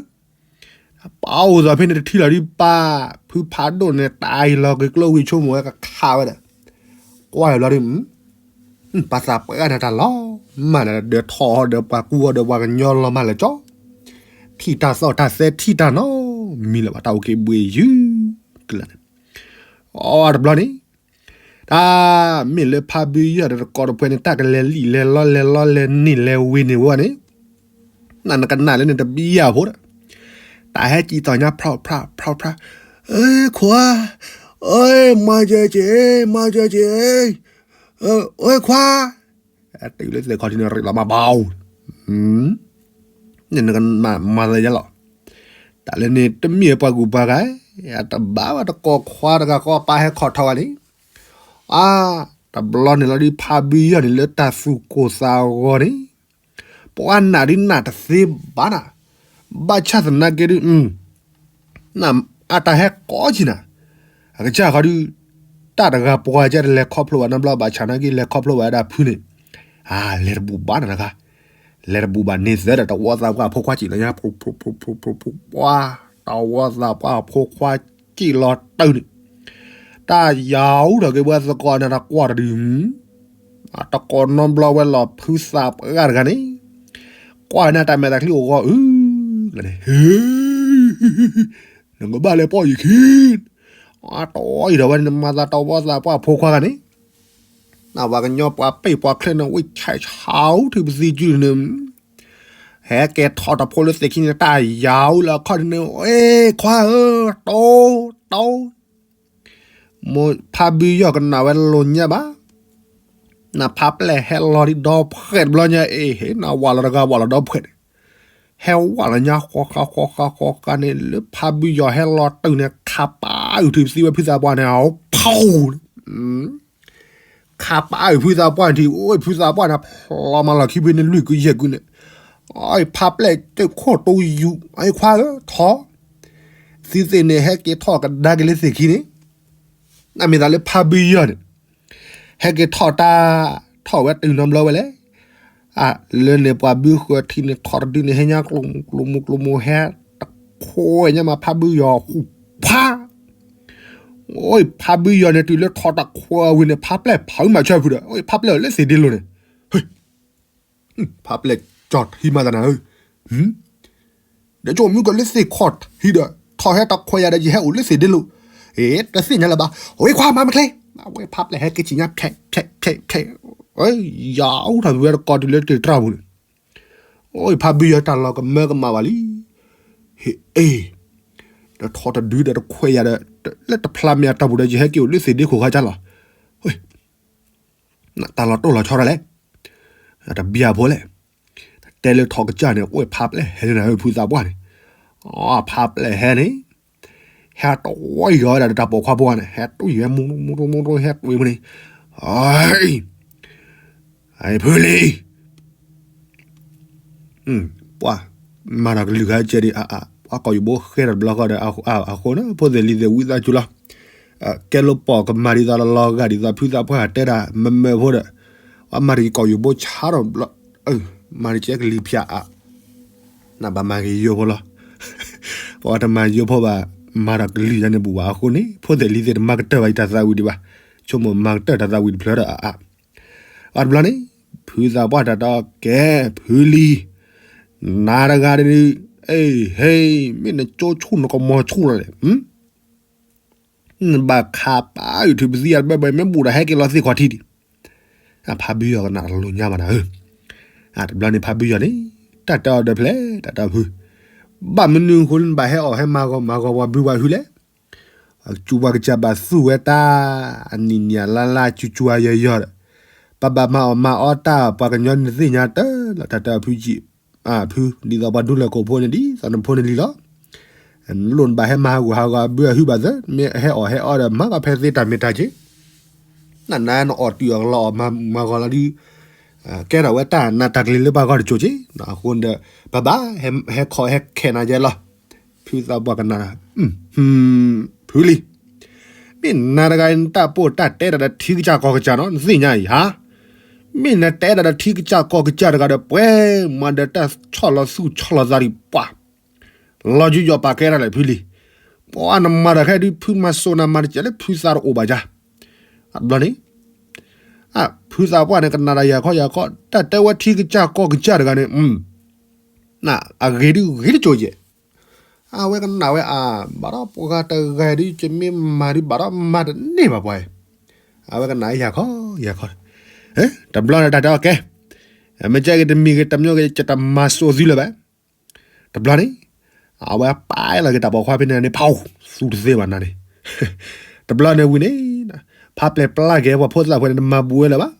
ပအိၣ်သိးဖဲန့ၣ်တထံၣ်လီၤဒုးပၢ်, ဖုဖးဒိၣ်န့ၣ် တၢ်အံၤလီၤက့ၤကျိဝံၤဆိကမိၣ်ဝဲကခးဝဲဒီး, ကွၢ်လီၤဘျီဒုး ပှၤသးပှၢ်န့ၣ်တၢ်လီၤမၢ်ဒီးထီၣ်ဒီးပှၤကူအီၤဒီးပှၤကညီလီၤမၢ်လၢကၠီ, ထံၣ်တၢ်သီၣ်တၢ်သဲထံၣ်တၢ်နီတမံၤလၢၤဘၣ် တၢ်အိၣ်က့ၤဘှ့ၣ်ယုၢ်ကလၢာ်န့ၣ်, အတဘျီန့ၣ်, တၢ်မ့ၢ်လၢဖးဘုယီၢ်ဒီးတကိးတဖှဲန့ၣ် တၢ်ကလဲၤလံၣ်လဲၤလီလဲၤလီလဲၤနံၣ်လဲၤဝ့ၤန့ၣ်ဝဲန့ၣ်, နနကနၣ်လၢန့ၣ်တဘံယၢ်ဖိဒီး, တၢ်ဟဲကံၣ်သီၣ်ညါဖျီဖျီဖျီဖျီ, အဲခွါ, အဲမၤစၢၤက့ၤ, မၤစၢၤက့ၤ, အဲခွါ, တုၤလၢသဲးခီထံန့ၣ်ရ့းလီၤမၤဘၣ်, နကမၤသးယဲလီၤ, တၢ်လၢန့ၣ်တမ့ၢ်ပှၤကူၣ်ပှၤဂၤ, အတဘၣ်ဝဲတကိးခွါတဂၤဃီပၢ်ဟဲခီၣ်ထီၣ်ဝဲန့ၣ်, အါ, တ တဘျီန့ၣ်လီၤဒုး ဖါဘုယီၢ်န့ၣ် လၢတၢ်သူၣ်ကိၢ်သးဂီၤန့ၣ် ပှၤနာ်ဒုးနာ်တသ့ဘၣ်နၤ, ဘၣ်ဆၣ်သနာ်က့ဒုး အတၢ်ဟဲကိးက့ၤနၤ, အကစၢ်ဃီဒုး တၢ်တဂၤပှၤကတလဲၤခီဖျိဘၣ်နီတဘျီ ဘၣ်ဆၣ်သနာ်က့လဲၤခီဖျိဘၣ်ဝဲဒၣ်ဖုန့ၣ်, အါ လဲၤတဘူးဘၣ်နၤတဂၤ, လဲၤတဘူးဘၣ်န့ၣ်သၢဒီး တဝီသးပှၢ်ဖိခွါစံးလီၤညါ ပှၤ တဝီသးပှၢ်ဖိခွါစံးလီၤတၢ်န့ၣ်, တၢ်ယၤအူထီၣ်က့ၤပှၤသကိးနၤတကွၢ်တဒုး တကိးနီတဘျီဝဲလီၤ ဖုသးပှၢ်တဂၤန့ၣ်, ကွၢ်နၤတၢ်မဲာ်တၢ်ချံအိၣ်ဂီၤအုးန့ၣ်, နကဘၣ်လဲၤပိာ်ယခံ, အတအီၣ်အံၤဒီးဝဲန့ၣ် မၤသးတဝီသးပှၢ်ဖိခွါဂၤန့ၣ်, နပှၤကညီပှၤပ့ၢ်ပှၤချၢန့ၣ် ဝံၣ်ဆဲးဆါအူထုးပသံကၠူန့ၣ်, ဟဲက့ၤထီၣ်တဖိလၢသ့ၣ်ခံန့ၣ် တၢ်ယၤအူလၢအခီၣ်ဒုးန့ၣ် အ့ ခွါဧၢ, တိ တိ မိၢ်ဖါဘုယီၢ်ကနၣ်ဝဲလိာ်ညါဘၣ်, နဖါပျဲၢ်ဟဲလီၤဒံးဒီဖှဲးတဘျီညါ အ့ ဟ့ၣ်နဝးလီၤတဂၤဝးလီၤဒီဖှဲးန့ၣ်, ဟဲဝးလီၤညါဃီဃါဃီဃါဃီဃါန့ၣ် လၢဖါဘုယီၢ်ဟဲလီၤတုၤန့ၣ် ခးပာ်အုးထုးပသံဝဲဖုသးပှၢ်န့ၣ် အဖီန့ၣ် ခးပာ်အုးဖုသးပှၢ်န့ၣ်ထံး အိၣ်ဖုသးပှၢ်န့ၣ် ဖျီမၤလီၤခံဖုန့ၣ် လွံၢ်ကုယဲၢ်ကုန့ၣ်, အဖါပျဲၢ်တခိၣ်တိယူၤ အခွါဧၢ ထီၣ်, သုသ့ၣ်န့ၣ် ဟဲက့ၤထီၣ်ကဒါက့ၤလၢသ့ၣ်ခံန့ၣ်, နမ့ၢ်သးလၢဖါဘုယီၢ်န့ၣ် ဟဲက့ၤထီၣ်တၢ် ထီၣ်ဝဲတုၤနီတဘျီဝဲလဲၣ်, လၢန့ၣ်ပှၤဘုဃၢၤထံန့ၣ် ထီၣ်တဒုန့ၣ် ဟဲညါကျိၤမူကျိၤမူကျိၤမူဟဲ တခွဲညါမးဖါဘုယီၢ်ဟူးဖး အိၣ်ဖါဘုယီၢ်န့ၣ် တုၤလၢထီၣ်တခွဲဝံၤန့ၣ် ဖါပျဲၢ်ဖးမၤဆၢဖုဒီး အိၣ်ဖါပျဲၢ်လၢသ့ၣ်ဒ့လိၤန့ၣ်, ဖါပျဲၢ်ကၠီၣ်ထံမၤသးနၤဧၢ, ဒီးကၠိမုၢ်ကလၢသ့ၣ်ခီၣ်ထံဒီး ထီၣ်ဟဲတခွဲယၤဒီး ယဟဲအိၣ်လၢသ့ၣ်ဒ့လိၤ, အ့ တသ့ၣ်ညါလၢၤဘၣ်, အဝဲခွါမၤမချ့, အဝဲဖါပျဲၢ်ဟဲက့ၤစံၣ်ညါဖဲးဖဲးဖဲးဖဲး, ယၤအိၣ်ထီၣ်ဝဲတကီၢ်တုၤလၢတ့ၢ်တြၢ်ပူၤန့ၣ်, အိၣ်ဖါဘုယီၢ်တၢ်လီၤကမၢကမၣ်ဘၣ်လံ, ဟ့ၣ်အ့ၣ်, ဒီးထီၣ်တဒုဒီးတခွဲယၤဒီး လၢတဖျါမ့ၢ်အတီၢ်ပူၤဒီး ယဟဲက့ၤအိၣ်လၢသ့ၣ်ဒ့ခိၣ်ခါကၢ်လီၤ, တၢ်လီၤတိၢ်လီၤဆီတၢ်လဲၣ်, တဘျၢဖိလဲၣ်, တဲလၢထီၣ်ကစၢ်န့ၣ် အိၣ်ဖါပျဲၢ်ဟဲန့ၣ် ဖုသးပှၢ်န့ၣ်, အဖါပျဲၢ်ဟဲန့ၣ်, ဟဲတဝီယီၤဝဲဒၣ်ဒီးတၢ်ပိာ်ခွါဖိန့ၣ် ဟဲတွံၢ်ဝဲမူမူမူမူ ဟဲတွံၢ်မူန့ၣ်, အ ဖုလံၤ ပှၤ မၤတၢ်ကလုၢ်ဂၤကဲဒံးအါအါ ပှၤကီၢ်ယူၤဘိဃဲတဘျီဃီဒီး အဃိန့ၣ် ဖိသ့ၣ်လံၤသ့ၣ်ဝံသးစူၤလီၤ, ကဲလိာ်ပှၤကမၤဒ်သိးလီၤလီၤဂာ်ဒ်သိး ဖုသးပှၢ်တဲဒၣ် မ့မ့ၢ်ဖိဒီး ပှၤမၤတက့ၤကီၢ်ယူၤဘိဆါထီၣ်ဘျီ, မၤတက့ၤကလံၤဖၠးအါ, နဘၣ်မၤက့ၤယိဖိလီၤ, ပှၤတမၤယိဖိဘၣ်, မၤတၢ်ကလုၢ်ယါန့ၣ်ဘူၣ်ဘၣ်အဃိန့ၣ် ဖိသ့ၣ်လံၤသ့ၣ်တမၤကတၢၢ်ဘၣ်အံၤတၢ်သးဝံၣ်ဒံးဘၣ်, ဆိကမိၣ်မၤကတၢၢ်တၢ်သးဝံၣ်တဖျၢၣ်ဒီးအါအါ အတဘျီန့ၣ် ဖုသးပှၢ်တၢ်တဲကဲ ဖုလံၤ နၤတဂၤဒ်, အ့ ဟဲ မ့ၢ်နကၠိဆူၣ်နကမီၤဆူၣ်လီၤလဲၣ်, နဘၣ်ခးပာ်အုးထုးပသံယၤတဘၢဘၢ မ့ၢ်ဘူၣ်ဒီးဟဲက့ၤလီၤသ့ၣ်ခီၣ်ထံးဒံး, ဖါဘုယီၤကနၣ်တလိၤညါဘၣ်နၤဧၢ, တဘျီန့ၣ်ဖါဘုယီၤန့ၣ် တၢ်တဲအီၤဒီးဖျဲၣ် တၢ်တဲအီၤဖု, ဘၣ်မနုၤအဃိလၢနဘၣ်ဟဲအီၣ်ဟဲမၤဂီၤမၤဂီၤပှၤဘုပှၤဟုလဲၣ် ကၠူပှၤကစၢ်ဘၣ်သူၣ်ဝဲတၢ် အနံၣ်နံၣ်အလါလါကၠူကၠူအယီၤယီၤဒီး, ပဘၣ်မၤအီၣ်မၤအီတၢ် ပှၤကညီနသ့ၣ်ညါတၢ်လီၤ တၢ်တဲအဖုကံ, ဖု ဒ်သိးပှၤဒူလၢကိာ်ဖိန့ၣ် ဒ်သိးနဖိန့ၣ်လံလီၤ, နလိၣ်နဘၣ်ဟဲမၤဟးဂူာ်ဟးဂီၤဘုအဟုဘၣ်သၢ မ့ၢ်ဟဲအီၣ်ဟဲအီဒီး မၤဘၣ်ဖဲသ့တၢ်မ့ၢ်တၢ်က့ၤ နနၤနအီၣ်တုၤအီၣ်ကလီအီၣ်မၤဂီၤလီၤဒ်, ကဲထီၣ်ဝဲတၢ်နးတၢ်ကလံၤလၢပှၤဂီၢ်တစိၤက့ၤ, အဃိဒီး ပဘၣ်ဟဲခီဟဲခဲးနၤယဲလီၤ, ဖုသးပှၢ်ကနၣ်, ဖုလံၤ, မ့ၢ်နၤတဂၤနတၢ်ပိၢ်တၢ်တဲတၢ်ဒီးထံကစၢ်ကီၢ်ကစၢ်နီၤ နသ့ၣ်ညါအံၤဧါ, မ့ၢ်နတဲဒၣ်ဒီးထံကစၢ်ကီၢ်ကစၢ်တဂၤဒီး ပှဲၤမၤဒီးတၢ်ဆီၣ်လီၤသူၣ်ဆီၣ်လီၤသးဒံးပှၤ လီၤယုယီၣ်ပာ်ကဲတၢ်လဲၣ်ဖုလံၤ, ပှၤနမၤတၢ်ခဲဒုး ဖုမၤစိးနၤမၤတကဲလၢဖုသးတအိၣ်ဘၣ်ယါ, အဘျီန့ၣ်, ဖုသးပှၢ်န့ၣ် ကနၣ်တၢ်ယၤခီယၤခီ တၢ်တဲဝဲထံကစၢ်ကီၢ်ကစၢ်တဂၤန့ၣ်, အဂ့ၤဒုးဂ့ၤတစိၤယဲၢ်, အဝဲကနၣ်ဝဲအါ, ဘၣ်ဒီးပှၤတဂၤဒုး ယမ့ၢ်မၤဒုး ဘၣ်ဒီးမၤတန့ၢ်ဘၣ်ပှၤ, အဝဲကနၣ်ယၤခီယၤခီ, တဘျီန့ၣ်တၢ်တဲအီၤကဲ, မ့ၢ်ကဲဂ့ၤတမံၤဂ့ၤတမံၤဂ့ၤ ယတမၤစိးသုလၢၤဘၣ် တဘျီန့ၣ်, အဝဲပာ်လီၤက့ၤတၢ်ပိာ်ခွါဖဲန့ၣ်န့ၣ် ဖးအိၣ် သူတသ့ဘၣ်နၤန့ၣ်, တဘျီန့ၣ်ဝံၤန့ၣ်, ဖးပျဲၢ်ပျၢ်က့ၤပှၤဖိသၣ်ခွဲးန့ၣ် တမၤဘူးဝဲလၢၤဘၣ်,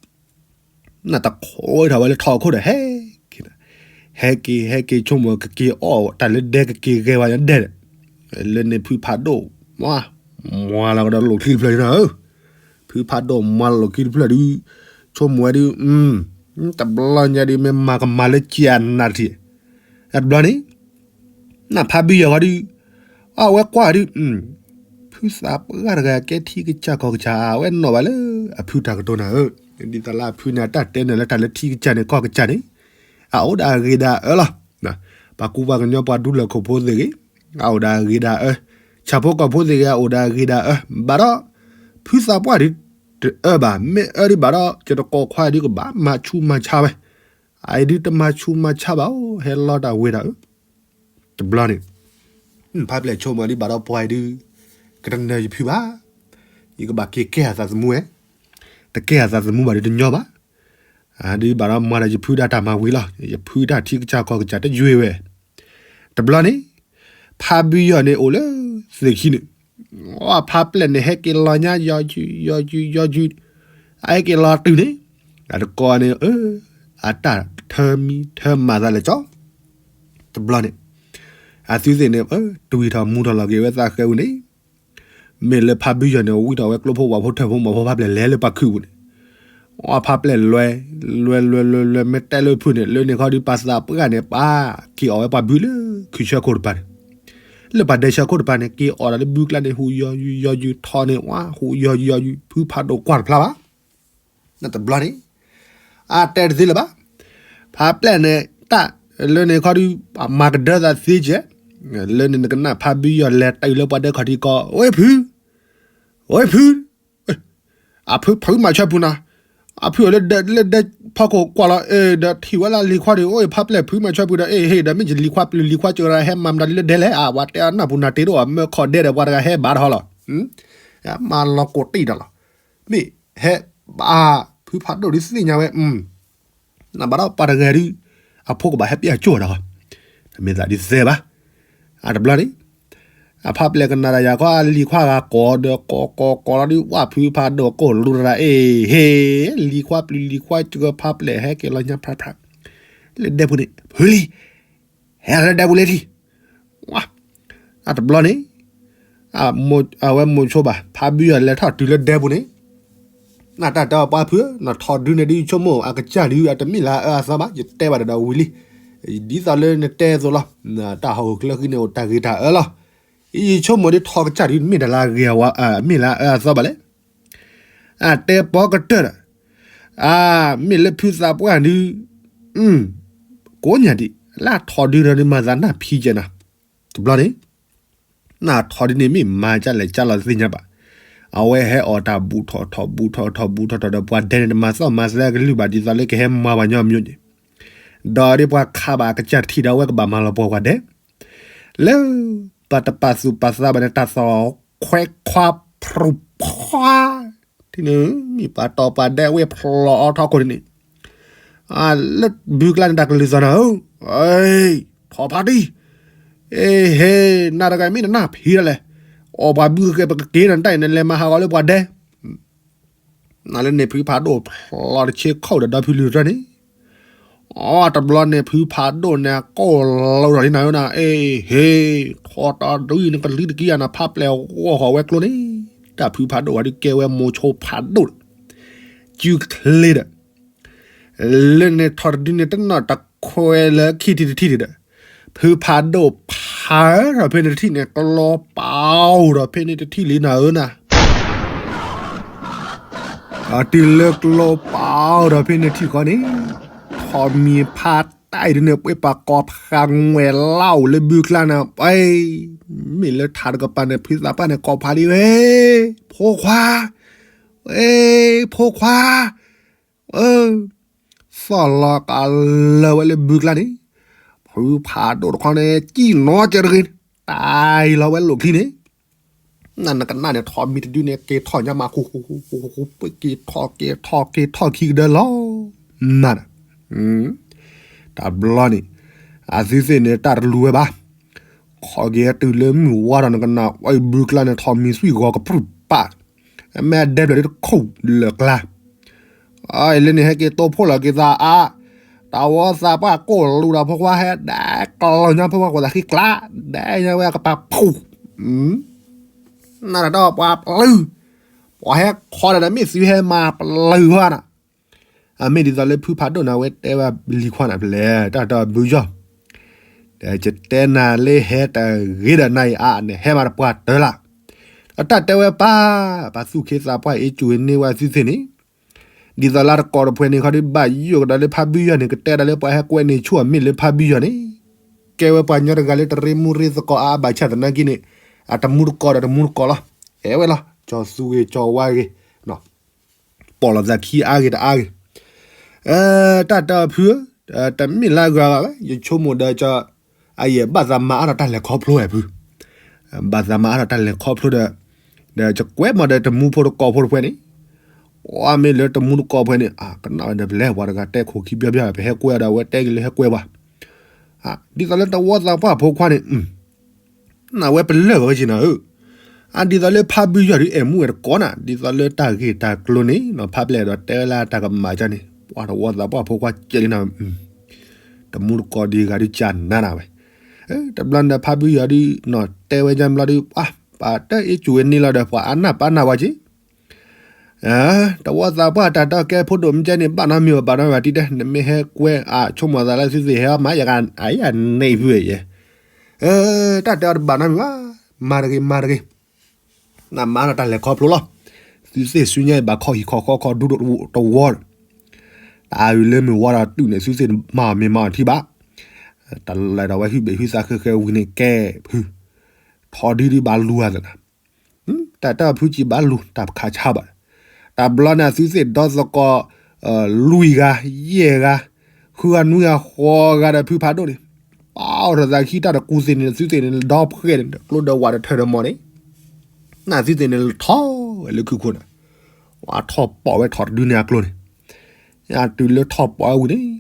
နတခိးထီၣ်ဝဲလၢထီၣ်ခိၣ်ဒီးဟဲက့ၤ, ဟဲက့ၤဟဲက့ၤဆိကမိၣ်ကက့ၤအီၣ်တၢ်လၢဒဲကက့ၤဂဲၤဝဲဒဲဒီး, လၢန့ၣ်ဖုဖးဒိၣ်, မွၤလီၤကဒီးလိာ်ချံတဖျၢၣ်န့ၣ်ဧၢ, ဖု ဖုဖးဒိၣ်မၤလီၤခံတဖျၢၣ်ဒုး, ဆိကမိၣ်ဝဲဒုး, တဘျီညါဒုး မ့ၢ်မၤကမၤလၢကၠၤနၤတထံၣ်, တဘျီန့ၣ် နဖးဘံယီၤဃီဒုး, အဝဲကွၢ်ဒုး, ဖုသးပှၢ်တဂၤကဲထံကစၢ်ကီၢ်ကစၢ် အဝဲနီၣ်ဘၣ်လၢအဖုတၢ်ကတိၤနၤဧၢ, ဒ်သိးလၢအဖုန့ၣ် အတၢ်တဲနၤလၢတၢ်လၢထံကစၢ်န့ၣ်ကီၢ်ကစၢ်န့ၣ်, အအိၣ်ဒီးအဂ့ၤဒီးအအၢလီၤ. ပှၤကူပှၤကညီပှၤဒူလၢၢ်ခိၣ်ဖိသ့ၣ်ဂ့ၤ, အအိၣ်ဒီးအဂ့ၤဒီးအအၢ, ဆၣ်ဖိကီၢ်ဖိသ့ၣ်ဂ့ၤ အအိၣ်ဒီးအဂ့ၤဒီးအအၢ, ဘၣ်ဒီး ဖုသးပှၢ်ဒုး တအၢဘၣ်, မ့ၢ်အၢဒုးဘၣ်ဒီး ယတကိးခွါဒုးကဘၣ်မၤဆူးမၤဆါဝဲ, အအံၤဒုးတမၤဆူးမၤဆါဘၣ်အိၣ် ဟဲလီၤတၢ်ဝ့ၤတၢ်အၢ, တဘျီန့ၣ် ဖးပျဲၢ်ဆိကမိၣ်ဒုးဘၣ်ဒီးပှၤအံၤဒုး, ကတနၢၤယဖုဘၣ်, ယကဘၣ်က့ၤကဲအသးသမူဝဲ, တကဲအသးသမူဘၣ်ဒုးတညီဘၣ်, ဒုးဘၣ်ဒီးမၤဒီးယဖုဒၣ်တၢ်မၤဝံၤလီၤ, ယဖုတၢ်ထံကစၢ်ကီၢ်ကစၢ်တယွ့ဝဲ, တဘျီန့ၣ် ဖးဘံယီၤန့ၣ်အိၣ်လၢသ့ၣ်ခံန့ၣ်, အဖးပျဲၢ်န့ၣ် ဟဲက့ၤလီၤညါ ယီၤယုာ် ယီၤယုာ် ယီၤယုာ်, အဟဲက့ၤလီၤတုၤန့ၣ်, အတကိးန့ၣ်, အတၢ်ထၢမံထၢမၤသးလဲၣ်ကၠီ, တဘျီန့ၣ် အသုသ့ၣ်န့ၣ် တဝံၤထီၣ်မူထီၣ်လီၤက့ၤဝဲသးဃဲပူၤန့ၣ်, မ့ၢ်လၢဖးဘံယီၤန့ၣ် ဝံထီၣ်ဝဲကျိဖိဝၣ်ဖိထၢၣ်ဖိမီၢ်ဖိဖးပျဲၢ်လဲၤလၢပှၤခုးပူၤန့ၣ်, အဖးပျဲၢ်လွဲ, လွဲလွဲလွဲလွဲ မ့ၢ်တဲလၢဖုန့ၣ် လၢန့ၣ်ခီဒုးပှၤသးပှၢ်န့ၣ် ပှၤက့ၤအီၣ်ဝဲပှၤဘုလၢခုးဆၢခိၣ်တပၤန့ၣ်, လၢပှၤဒဲဆၢခိၣ်တပၤန့ၣ် က့ၤအီၣ်ဒီးလၢဘုကျါန့ၣ် ဟူးယီၤယုာ်ယီၤယုာ်ထီၣ်န့ၣ် ဝါ ဟူးယီၤယုာ်ယီၤယုာ် ဖုဖးဒိၣ်ကွၢ်တဖျါဘၣ် တဘျီန့ၣ်, အတဲတသ့လၢၤဘၣ်. ဖးပျဲၢ်န့ၣ် တၢ်လၢန့ၣ်ခီဒုး ပှၤမၤကဒၢသးသ့ကဲ, လၢန့ၣ်နကနၣ်ဖးဘံယီၤလဲၤတုၤလၢပှၤဒဲခီၣ်ထံးကီး ဝဲဖု, ဝဲဖု, အဖုဖုမၤဆၢပူၤနၤ, အဖုအီၤလၢဒဲဖီခိၣ်ကွၢ်လီၤ ဒီးထံၣ်ဝဲလၢလံၤခွါဒီး အိၣ်ဖးပျဲၢ်ဖုမၤဆၢပူၤဒီး အ့ၣ်ဟ့ၣ်ဒီး မ့ၢ်ယလံၤခွါပျုၤလံၤခွါစၢၤဒီး ဟဲမၤမတၤလၢဒဲလဲၣ် အဝဲတဲအနၢ်ပူၤနၤတ့ဒီး မၢခီၣ်ဒဲဒီးပှၤတဂၤဟဲဘၣ်ထီၣ်လီၤ, မၤလီၤကိးတံၢ်ဒီးလီၤ, မ့ၢ်ဟဲဘၣ်ဖုဖးဒိၣ်ဒုးသ့ၣ်ညါဝဲ နဘၣ်ဒီးပှၤတဂၤဒုး အဖိကဘၣ်ဟဲပျဲၢ်ကၠိၣ်ဒီး, တမ့ၢ်သးဒုးသဲဘၣ်. အတဘျီန့ၣ် အဖးပျဲၢ်ကနၣ်ဒီးယၤခီ အလံၤခွါဂၤကိးဒီးကိးကိးကိးလီၤဒုး ဝၣ်ဖုဖးဒိၣ်ကိၢ်လူတရၣ် အ့ၣ်ဟ့ၣ် လံၤခွါပျုၤလံၤခွါစၢၤဖးပျဲၢ်ဟဲက့ၤလီၤညါဖးဖး လၢဒဲပူၤန့ၣ် ဖုလံၤ ဟဲလၢဒဲပူၤလၢထံၣ် ဝါ အတဘျီန့ၣ် အဝဲမိၤဆိဘၣ် ဖးဘံယီၤလဲၤထီၣ်တုၤလၢဒဲပူၤန့ၣ် နတၢ်တဲအီၤပှၤဖု နထီၣ်ဒုန့ၣ်ဒုး ယဆိကမိၣ်အကစၢ်ဒုး အတမ့ၢ်လၢအအၢအသီဘၣ် ယတဲဘၣ်ဒီးဝံၤလံ. ဒ်သိးလၢနတဲအသိးလီၤ. တၢ်ဟီၣ်ခိၣ်ချၢဃံန့ၣ် အိၣ်တၢ်ဂ့ၤတၢ်အၢလီၤ. ယဆိကမိၣ်ဒုးထီၣ်ကစၢ်ဒုး မ့ၢ်တၢ်လၢအဂ့ၤ မ့ၢ်လၢအအၢအသီဘၣ်လဲၣ်. အတဲပီကတၢၢ်ဒီး အမ့ၢ်လၢဖုသးပှၢ်ဒုး ကိးညါဒံး လၢထီၣ်ဒုးဒီးဒုးမၤသးနၢ်ဖံးကဲနၤ တဘျီန့ၣ် နထီၣ်ဒုန့ၣ်မ့ၢ်မၤကလဲၣ်ကလီၤသ့ၣ်ညါဘၣ်. အဝဲဟဲအီၣ်တၢ်ဘူးထီၣ်ထီၣ်ဘူးထီၣ်ထီၣ်ဒီးပှၤဒဲန့ၣ် တမၤသီၣ်မၤသဲကလုၢ်ဘၣ် ဒ်သိးလၢကဟဲမၤပှၤညီအမျိုးန့ၣ် ဒီးဒ်ပှၤခးဘၣ်အကစၢ်တထံၣ်ဒီး အဝဲကဘၣ်မၤလီၤပှီၢ်ပှၤဒဲ လၢပှၤတပာ်သူၣ်ပာ်သးဘၣ်န့ၣ် တၢ်သီၣ်ခွဲးခွါဖရူးဖှါ ထံၣ်န့ၣ် မ့ၢ်ပှၤတီၢ်ပှၤဒဲဝဲဖျိးအီထီခိၣ်န့ၣ် လၢဘုကျါန့ၣ် တၢ်ကလုၢ်သီၣ်နၤဧၢ, ထီၣ်ဖးတံၢ်, အ့ဟ့, နၤတဂၤမ့ၢ်နနၢ်ဖံးဒ်လဲၣ်, အီၣ်ပှၤဘုကကဲပကက့ၤနတၢ်အံၤန့ၣ် လဲၤမၤဟးဂီၤလၢပှၤဒဲ, နၤလၢန့ၣ်ဖုဖးဒိၣ်ဖျိးတဆ့ခိၣ်ဒီးဒီဖုလုၢ်တၢ်န့ၣ်, အတဘျီန့ၣ်ဖုဖးဒိၣ်န့ၣ် ကိၢ်လီၤဒီးနၤဧၢနၤ, အ့ဟ့, ထီၣ်တဒုအံၤန့ၣ် ကလံၤတကံၢ်အနၤဖးပျဲၢ်ဂီၢ်ဃီၤဝဲကျိန့ၣ်, တၢ်ဖုဖးဒိၣ်ဝဲဒုးကဲဝဲမိၤဆိဖးဒိၣ်ဒီး စုချ့ဒီး လၢန့ၣ်ထီၣ်တဒုန့ၣ် တနီၣ်တခွဲလၢခံထံၣ်တထံၣ်န့ၣ်ဒီး ဖုဖးဒိၣ်ဖးထီၣ်ဖဲန့ၣ်တထံၣ်န့ၣ် ကျီပာ်အိၣ်ဒီးဖဲန့ၣ်တထံၣ်လံနၤဧၢနၤ, တုၤလၢကျီပာ်အိၣ်ဒီးဖဲန့ၣ်ထံၣ်ဃီန့ၣ်, ထီၣ်မံၤဖးတၢ်အံၤဒုန့ၣ် ပှဲၤပာ်ကီၤဖးငွဲၣ်လါအိၣ်လၢဘုကျါန့ၣ် ပှဲၤ မ့ၢ်လၢထးတကပၤန့ၣ် ဖုသးပှၢ်န့ၣ် ကိးဖးလံဝဲ, ဖိခွါ, ဝဲ, ဖိခွါ, အၢ, သီၣ်လီၤကလၢာ်ဝဲလၢဘုကျါန့ၣ်, ဖုဖးဒိၣ်တခီန့ၣ် ကံၣ်နီၤကဲတဂ့ၤ, တၢ်အံၤလီၤဝဲလိာ်ချံန့ၣ်, နနကနၣ်န့ၣ် ထီၣ်မံၤတဒုန့ၣ် က့ၤထီၣ်ညါမး ဃူဃူဃူဃူဃူ က့ၤထီၣ်က့ၤထီၣ်က့ၤထီၣ်ခံကဒၢလီၤ, နၤဒီး တဘျီန့ၣ် အသုသ့ၣ်န့ၣ် တၢ်တလူၤဝဲဘၣ်, ခီက့ၤတုၤလၢမုၢ်ဝါဒီးနကနၣ် ဝဲဘုကျါန့ၣ် ထီၣ်မံၤသွံၣ်ဂီၤကပြုၢ်ပာ်, အမ့ၢ်အဒဲဘျၢၣ်ဒ်တခိၣ်လၢာ်ကျါ, အလၢန့ၣ်ဟဲက့ၤတိဖှိၣ်လီၤက့ၤသးအါ, တၢ်ဝီသးပှၢ်ကိၢ်လူၤဒီးဖိခွါဟဲဒဲကလီၤညါဖိခွါကိးသးဃံကျါ, ဒဲညါဝဲကပၤဖူး နတၢ်ဒီးပှၤပျုၢ်, ပှၤဟဲခီဒီး မ့ၢ်သုဟဲမၤပျၢၤဃီနၤ, အမ့ၢ်ဒ်သိးလၢဖုဖးဒိၣ်န့ၣ် အဝဲတဲဝဲလံၤခွါန့ၣ် ပလဲၤတၢ်တၢ်ဘုယီၢ်, ဒီးယတဲနၤလၢဟဲတဂ့ၤဒီးနၤအံၤအါန့ၣ် ဟဲမၤတပှၢ်တၢၢ်လၢ်, အတၢ်တဲဝဲပၢ်, ပှၤသူၣ်ခ့သးပှၢ်အ့ၣ်ကူၣ်န့ၢ်ဝဲသုသ့ၣ်န့ၣ်, ဒ်သိးလၢတကိးတဖှဲန့ၣ်ခီဒီး ဘၣ်ယိၣ်ကဒီးလၢဖးဘုယီၢ်န့ၣ် ကတဲဒၣ်လၢပှၤဟဲကွဲန့ၢ်ဆူၣ်အမ့ၢ်လၢဖးဘုယီၢ်န့ၣ်, ကဲဝဲပှၤကညီတဂၤလၢတရ့မူရ့သကိးအါအါဘၣ်ဆၣ်သနာ်က့န့ၣ်, အတမူတကိးဒီးတမူတကိးလီၤ, အဲၣ်ဝဲလီၤ, ကၠီၤသူဂ့ၤကၠီၤဝါဂ့ၤ, ပိာ်လိာ်သးခံအါဂ့ၤတအါဂ့ၤ, တၢ်တၢ်ဖု, တမ့ၢ်လၢအဂၤဘၣ်ဝဲ ယဆိကမိၣ်ဒီးကၠီၤ, အယဲၢ်ဘၣ်သးမၤအါထီၣ်တၢ်လဲၤခီဖျိဝဲဖု, ဘၣ်သးမၤအါထီၣ်တၢ်လဲၤခီဖျိဒီး, ဒီးယကွဲမီၤဒီးတမူဖိတကိးဖိတဖှဲန့ၣ်, အမ့ၢ်လၢတမူတကိးဖှဲန့ၣ် ကနၣ်ဝဲဒီးပလဲၤပှၤတဂၤတဲခိၣ်ခံဘျီဘျီ ပဟဲကွဲအီၤဒီးအဝဲတဲက့ၤလၢဟဲကွဲပှၤ, ဒ်သိးလၢတဝီသးပှၢ်ဖိခွါန့ၣ် နဝဲပလၢၢ်ဝဲက့ၤနၤဧၢ, အဒ်သိးလၢဖးဘုယီၢ်ဒုးအဲၣ်မူဝဲတကိးနၤ ဒ်သိးလၢတၢ်ဂ့ၢ်တၢ်ကျိၤန့ၣ် နီၤဖးပျဲၢ်ဒီးတဲဝဲလၢတၢ်ကမၣ်ကၢန့ၣ် ပှၤတဝီသးပှၢ်ဖိခွါကဲလံနၤ, တမူတကိးဒံးဂၤဒုးကနၤနၤဝဲ, တဘျီန့ၣ်ဖးဘုယီၢ်ဒုး နီၤတဲဝဲကၢဘျီဒုး ပှၤတအဲၣ်ကူၣ်ဝဲန့ၣ်လီၤဒီး ပှၤအနၢ်ပၢ်နၢ်ဝဲက့ၤ တဝီသးပှၢ်တၢ်တီကဲဖိဒိၣ်မ့ၢ်ကဲန့ၣ် ဘၣ်နီတမံၤဘၣ် ဘၣ်နီတမံၤဘၣ်တံၢ်တဲ နမ့ၢ်ဟဲကွဲအါ ဆိကမိၣ်သးလၢသုသ့ၣ်ဟဲအီၣ်မး ယကယန့ၢ်ဖုယဲ, တၢ်တဲအီၤတဘၣ်နီတမံၤဘၣ်, မၤတဂ့ၤ မၤတဂ့ၤ, နမၤဒီးတၢ်လဲၤခီဖျိလီၤ, သုသ့ၣ်ဆူညါအံၤဘၣ်ခီဟံၣ်ခီဃီခီဒူတဝီ, တၢ်အုးလၢမုၢ်ဝါဒီးတုၤန့ၣ် သုသ့ၣ်မၤအီၤမ့ၢ်မၤအီၤထံဘၣ်, တၢ်လၢဒီးဝဲဟုၣ်ဘ့ၣ်ဟုၣ်သးဃဲဃဲဝံၤန့ၣ်ကဲ, ဖု, ထီဒုဒုဘၣ်လူၤအသးနၤ တၢ်တၢ်ဖုကံဘၣ်လူၤ တၢ်ပခးဆါဘၣ်, တဘျီန့ၣ်သုသ့ၣ်ဒီသကိး, လွံၢ်ဂၤ, ယဲၢ်ဂၤ, ဃုဂၤနွံဂၤဃိးဂၤဒီးဖုဖးဒိၣ်န့ၣ်, ပာ်အီၣ်ထီၣ်သးခံတၢ်တကူသ့ၣ်န့ၣ် သုသ့ၣ်န့ၣ်ဒီဖှဲၣ်န့ၣ် ကျိဒီးဝးတထၢၣ်ဒီးမီၢ်န့ၣ်, နသုသ့ၣ်န့ၣ်လီၤထီၣ်ဝဲလၢခုခိၣ်န့ၣ်, ဝဲထီၣ်ပိာ်ဝဲထီၣ်တဒုန့ၣ်အကျိၤန့ၣ်, တုၤလၢထီၣ်ပိာ်ဝဲဝံၤန့ၣ်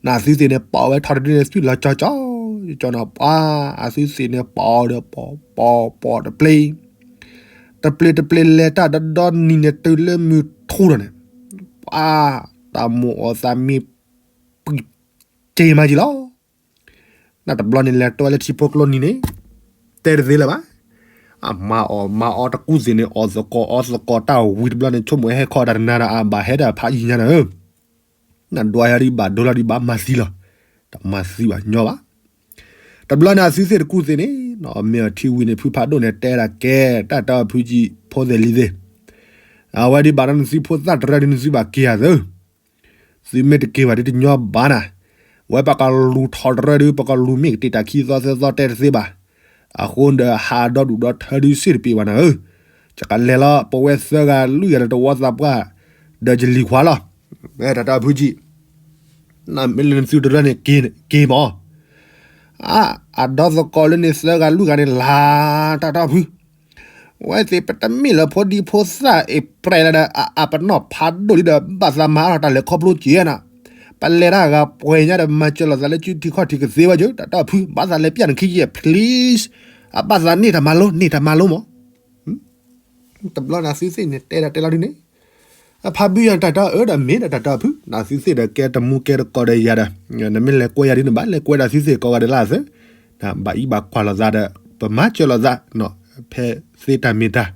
နသုသ့ၣ်န့ၣ် ပိာ်ဝဲထီၣ်တဒုန့ၣ် သွံၣ်လီၤကၠီကၠီ, ကၠီနီၤ ပှၤအသုသ့ၣ်န့ၣ် ပိာ်ဒီးပိာ်ပိာ်ပိာ်တပျ့ၤ, တပျ့ၤတပျ့ၤလဲၤတၢ်ဒီဒီနံၤန့ၣ် တုၤလၢမုၢ်ထူၣ်ဒီးန့ၣ်, ပှၤ တၢ်မိၣ်အီၣ်သးမ့ၢ်ပှံၤက့ၤမးက့ၤလီၤ. နတဘျီန့ၣ် လဲၤတီဝဲလၢထံဖိကျိနံၤန့ၣ် တဲတသ့လၢၤဘၣ်. အမၤအီၣ်မၤအီတကူသ့ၣ်န့ၣ် အီၣ်သကိးအီသကိးတၢ်ဝံၤတဘျီန့ၣ် ဆိကမိၣ်ဟဲခီတၢ်တနၤဒီး အဘၣ်ဟဲဒၣ်ဖးယံၤညါနၤဧၢ, နဒွးယၤဒ်ဘၣ်ဒိလီၤဒ်ဘၣ်မၤသံလီၤ, တမၤသံဘၣ်ညီဘၣ်. တဘျီန့ၣ် အသုသ့ၣ်တကူသ့ၣ်န့ၣ် မ့ၢ်အထံဝံၤန့ၣ် ဖုဖးဒိၣ်န့ၣ် တဲဒၣ်ကဲ တၢ်တၢ်ဖုကံ ဖိသ့ၣ်လံၤသ့ၣ်, အဝဲဒ်ဘၣ်ဒီးနသုဖိသၣ်တရၢဒ်နသုဘၣ်က့ၤယၤသၢ သုမ့ၢ်တက့ၤဘၣ်ဒ်တညီဘၣ်နၤ, ဝဲပကလူၤထီၣ်တရၢဒ် ပကလူၤမ့ၢ်ကတ့ၢ်တၢ်ခံသီသၢသီတဲတသ့ဘၣ်. အဃိဒီးဟးဒီဒူၣ်ဒီထၢဒ်စ့ၢ်တပ့ၤဘၣ်နၤဧၢ, ယကလဲၤလီၤ ပဝဲသၢဂၤလွံၢ်ဂၤဒီးတဝီသးပှၢ် ဒီးယလံၤခွါလီၤ. တၢ်တၢ်ဖုကံ နမ့ၢ်လၢနသုတရၢန့ၣ် က့ၤမး. အ အဒီသကိးလၢန့ၣ်သၢဂၤလွံၢ်ဂၤန့ၣ် လၢတၢ်တၢ်ဖု ဝဲသ့ၣ်ပတမ့ၢ်လၢဖိဒံဖိသၣ်အံၤပြဲးလၢဒီး အ အပနီၣ်ဖးဒိၣ်လံဒီး ဘၣ်သးမၤအါထီၣ်တၢ်လဲၤခီဖျိက့ၤနၤ, ပလဲၤတၢ်ဂၤပှဲၤညါဒီး မၤစၢၤလိာ်သးလၢစုထံခီၣ်ထံးကသ့ဝဲယိၤ တၢ်တၢ်ဖု ဘၣ်သးလဲၤပျၢ်နခံက့ၤ please, အဘၣ်သးန့ၢ်တၢ်မၤလိ န့ၢ်တၢ်မၤလိမး. တဘျီန့ၣ်သုသ့ၣ်န့ၣ် တဲဒၣ်တဲလီၤဒ်န့ၣ်, အဖးဘံယီၤတၢ်တၢ်အၢဒီးမ့ၢ်ဒီးတၢ်တၢ်ဖု နသုသ့ၣ်ဒီးကဲတမူကဲတကိးဒီးယၤဒီး နမ့ၢ်လဲၤကွဲယၤဒ်န့ၣ်ဘၣ် လဲၤကွဲဒၣ်သုသ့ၣ်ကိးဂၤဒဲးလၢအသၢ, ဘၣ်အံၤဘၣ်ကွၢ်လိာ်သးဒီး ပမၤစၢၤလိာ်သး ဖဲသ့တၢ်မ့ၢ်တၢ်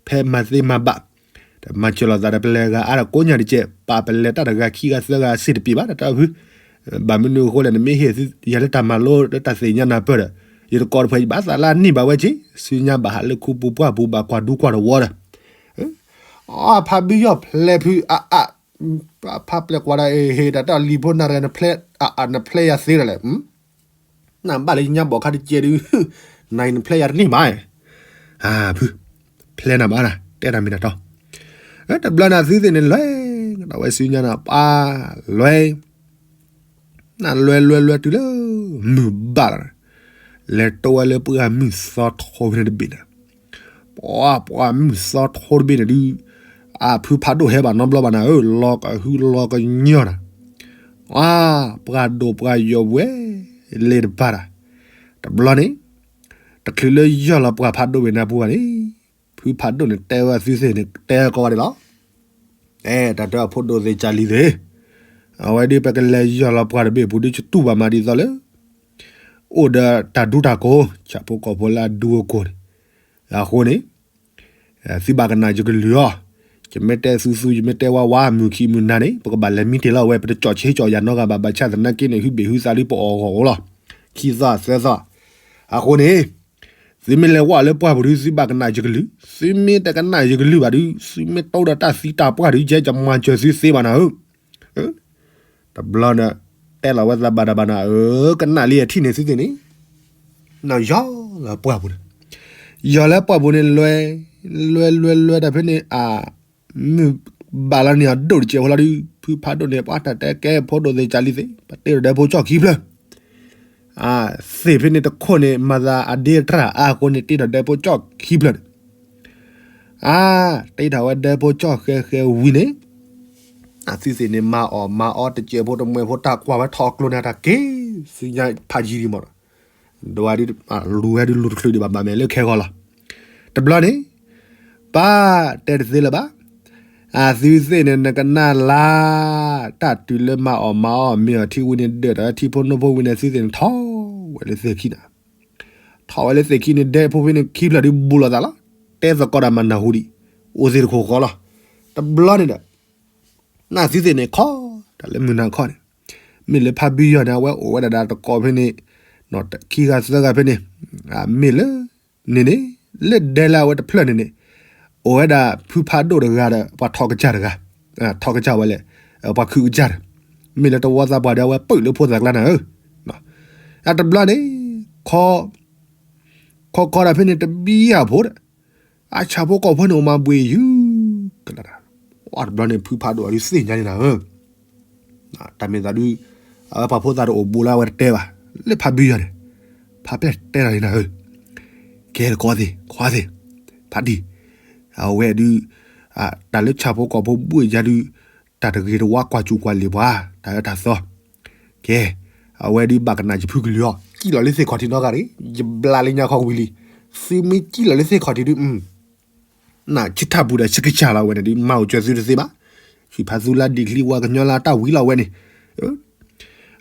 ဖဲမၤသ့မၤဘၣ်, တမၤစၢၤလိာ်သးဒီးပလဲၤဂၤအါဒီးကိးညါတကဲး ပာ်ပလဲၤတၢ်တဂၤခံဂၤသၢဂၤ စ့ၢ်တပ့ၤဘၣ် တၢ်တၢ်ဖု ဘၣ်မနုၤအဃိလဲၣ် နမ့ၢ်ဟ့ၣ်ယၤလၢတၢ်မၤလိလၢတၢ်သ့ၣ်ညါနၢ်ပၢၢ်ဒီး ယတကိးတဖၣ်ယဘၣ်သးလၢအန့ၢ်ဘၣ်ဝဲက့ၤ ဆူညါဘၣ်ဟးလၢခူပူၤပှၢ်ပူၤဘၣ်ကွၢ်ဒူကွၢ်တဝီဒီး အဖးဘံယီၤဖျဲးဖု အ အ ဖးပျဲၢ်ကွၢ်ဒီး ဟ့ၣ်တၢ်တၢ်လံၤဖိနၢ်ရံၣ် နဖျဲးယၤသ့ဒီးလဲၣ်, နဘၣ်လၢညါဘီၣ်ခါတကဲးဒုး နအံၤနဖျဲးယၤတန့ၢ်ဘၣ်, ဖု ဖျဲးနၤဘၣ်နၤ တဲတၢ်မ့ၢ်တၢ်တီ, တဘျီန့ၣ်သုသ့ၣ်န့ၣ်လဲၤ ကဒီးဝဲဆူညါန့ၣ် ပၢ်လဲၤ နလဲၤလဲၤလဲၤတုၤလၢ မုၢ်ဘၣ်လီၤ, လဲၤတိဝဲလၢပှၢ်မုၢ်သီထိဖဲန့ၣ်တဘ့ၣ်န့ၣ်, ပှၢ်ပှၢ်မုၢ်သီထိတဘ့ၣ်န့ၣ်ဒုး အဖုဖးဒိၣ်ဟဲဘၣ်နီတဘျီဘၣ်နၤဧၢ, လီၤကဟုလီၤကညီနၤ, ပှၢ်ဒိၣ်ပှၢ်ယိာ်ဝဲ လဲၤတပၤတၢ်, တဘျီန့ၣ် တချုးလၢယီၢ်လီၤပှၢ်ဖးဒိၣ်ဝဲနၤပူၤဘၣ်န့ၣ်, ဖုဖးဒိၣ်န့ၣ်တဲဝဲသုသ့ၣ်န့ၣ် တဲကိးဂၤဒဲးလီၤ. အဲ တၢ်တၢ်ဖိဒိၣ်သ့ၣ်ကၢ်လံၤသ့ၣ်, အဝဲဒ်ပကလဲၤယီၢ်လီၤပှၢ်တဘ့ၣ်ပူၤဒ်ကတူၢ်ဘၣ်မးဒ်သိးလၢ အိၣ်ဒီးတၢ်ဒူတၢ်ကိး ဆၣ်ဖိကီၢ်ဖိလၢအဒူအကိးန့ၣ်, အဃိန့ၣ် သုဘၣ်ကနၣ်ယကလုၢ်အီၤ, ယမ့ၢ်တဲသူသူ ယမ့ၢ်တဲဝါဝါ မုၢ်ခံမုၢ်နၤန့ၣ် ပကဘၣ်လဲၤမံတ့ၢ်လီၤဝဲ ပတကၠီၣ်ဆ့ကၠီၣ်ယၤနီတဂၤဘၣ် ဘၣ်ဆၣ်သနာ်က့န့ၣ် ဟုဘ့ၣ်ဟုသးဒ်ပအီၣ်ဂီၢ်အိၣ်လီၤ. ခံသီသၢသီ, အဃိန့ၣ် သုမ့ၢ်လဲၤဝဲလၢပှၢ်ပူၤဒုး သုဘၣ်ကနၣ်ယကလုၢ်, သုမ့ၢ်တကနၣ်ယကလုၢ်ဘၣ်ဒုး သုမ့ၢ်တိဒီးတၢ်သံတၢ်ပှၢ်ဒုး ယဲယမၤစၢၤသုသ့ဘၣ်နၤဧၢ. တဘျီန့ၣ် တဲလီၤဝဲသးဘၣ်တၢ်ဘၣ်နၤဧၢ, ကနၣ်လံအထံၣ်န့ၣ်သုသ့ၣ်န့ၣ်, နယီၤလၢပှၢ်ပူၤန့ၣ်, ယီၤလၢပှၢ်ပူၤန့ၣ် လွဲ လွဲလွဲလွဲတၢ်ဖဲန့ၣ် အမုၢ်ဘၣ်လီၤန့ၣ်အဒိၣ်တစဲးဖိလီၤဒုး ဖုဖးဒိၣ်န့ၣ် ပှၤတၢ်တဲကဲဖိဒိၣ်သ့ၣ်ကၢ်လံသ့ၣ် ပတ့ထီၣ်ဒၢဖိကၠီၣ်ခံဖျၢၣ် သ့ၣ်ဖဲန့ၣ်တခိၣ်န့ၣ် မၤသးအဒ့တြၢ်အါအဃိန့ၣ် တ့ထီၣ်ဒၢဖိကၠီၣ်ခံဖျၢၣ်န့ၣ်, အါ, တ့ထီၣ်ဝဲဒၢဖိကၠီၣ်ဃဲဃဲဝံၤန့ၣ်, အသုသ့ၣ်န့ၣ် မၤအီၣ်မၤအီတစဲးဖိတမှဲၤဖိတၢ်ကွၢ်ဝဲထီၣ်အကျိၤန့ၣ် တၢ်က့ၤ သုညါဖးယံၤဒံးမးနီၤ, ဒ်ဝဲဒုး လူၤဝဲဒုးလူၤတချုးဒံးဘၣ် ဘၣ်မဲာ်လၢခဲဂီၤလီၤ. တဘျီန့ၣ် ပၢ်တဲတသ့လၢၤဘၣ်. အသုသ့ၣ်န့ၣ် နကနၣ်လၢ တၢ်တုၤလၢမၤအီၣ်မၤအီၣ်မ့ၤအီၣ်ထံဝံၤန့ၣ် ဒၢးတၢ်လၢထံဖိနိဖိဝံၤန့ၣ် သုသ့ၣ်န့ၣ်ထီၣ်ဝဲလၢသ့ၣ်ခံန့ၣ်, ထီၣ်ဝဲလၢသ့ၣ်ခံန့ၣ် ဒဲဖိဖဲန့ၣ်ခံဖျၢၣ်ဒုးဘူးလိာ်သးလီၤ. တဲသကိးတၢ်မၤနၢ်ဟူဒံး, အိၣ်သ့ၣ်တခိၣ်ဃီလီၤ. တဘျီန့ၣ်ဒီး နသုသ့ၣ်န့ၣ် ခီတၢ်လၢမုၢ်နၤခီန့ၣ်, မ့ၢ်လၢဖါဘံယီၤန့ၣ် အဝဲအိၣ်ဝဲဒၣ်ဒီးတကိးဖဲန့ၣ်, ခံဂၤသၢဂၤဖဲန့ၣ်, မ့ၢ်လၢ န့ၣ်န့ၣ်, လၢဒဲလၢအဝဲတဖျၢၣ်န့ၣ်န့ၣ်, အိၣ်ဝဲဒၣ်ဖုဖးဒိၣ်တဂၤဒီး ပှၤထီၣ်ကစၢ်တဂၤ, ထီၣ်ကစၢ်ဝဲလဲၣ်, ပှၤခုၣ်ကစၢ်ဒီး, မ့ၢ်လၢတဝီသးပှၢ်ဒီး အဝဲပုၢ်လၢဖိသၣ်ကျါနၤဧၢ. အတဘျီန့ၣ် ခီ ခီခီဒၣ်ဖဲန့ၣ်တဘံယၢ်ဖိဒီး, အဆၣ်ဖိကီၢ်ဖိန့ၣ်အိၣ်မၤဘှံးယုၢ်ကလၢာ်, အတဘျီန့ၣ် ဖုဖးဒိၣ်အဒုးသ့ၣ်ညါန့ၣ်နၤဧၢ, တၢ်မ့ၢ်သးဒုး အဝဲပှၤဖိသၣ်တအိၣ်ဘူးလၢအဝဲတတဲဘၣ်, လၢဖါဘံယီၤန့ၣ်, ဖါပျဲၢ်တဲတၢ်န့ၣ်နၤဧၢ, ကဲတကိးသ့ၣ် ခွါသ့ၣ်, ဖါတံၢ်, အဝဲဒုး တၢ်လၢဆၣ်ဖိကီၢ်ဖိဘှံးယါဒုး တၢ်တဂ့ၤတဝါကွၢ်စူၣ်ကွၢ်လံာ်ပှၤ တၢ်အၢတၢ်သီ, ကဲ, အဝဲဒုးဘၣ်ကနၣ်ယဖုကလုၢ်အီၤ ကံၣ်လီၤလၢသ့ၣ်ခီၣ်ထံးနီတဂၤတဂ့ၤ, ယဘျးလၢညါခီဝံၤလံ, သုမ့ၢ်ကံၣ်လီၤလၢသ့ၣ်ခီၣ်ထံးဒုး နဆံထၣ်ပူၤဒီးဆံကစၢ်လီၤဝဲန့ၣ်ဒုး မၤအိၣ်စၢၤသုတသ့ဘၣ်, ဟံၣ်ဖးသူလၢဒံၣ်ချံဝါကညီလၢတၢ်ဝံၤလီၤဝဲန့ၣ်,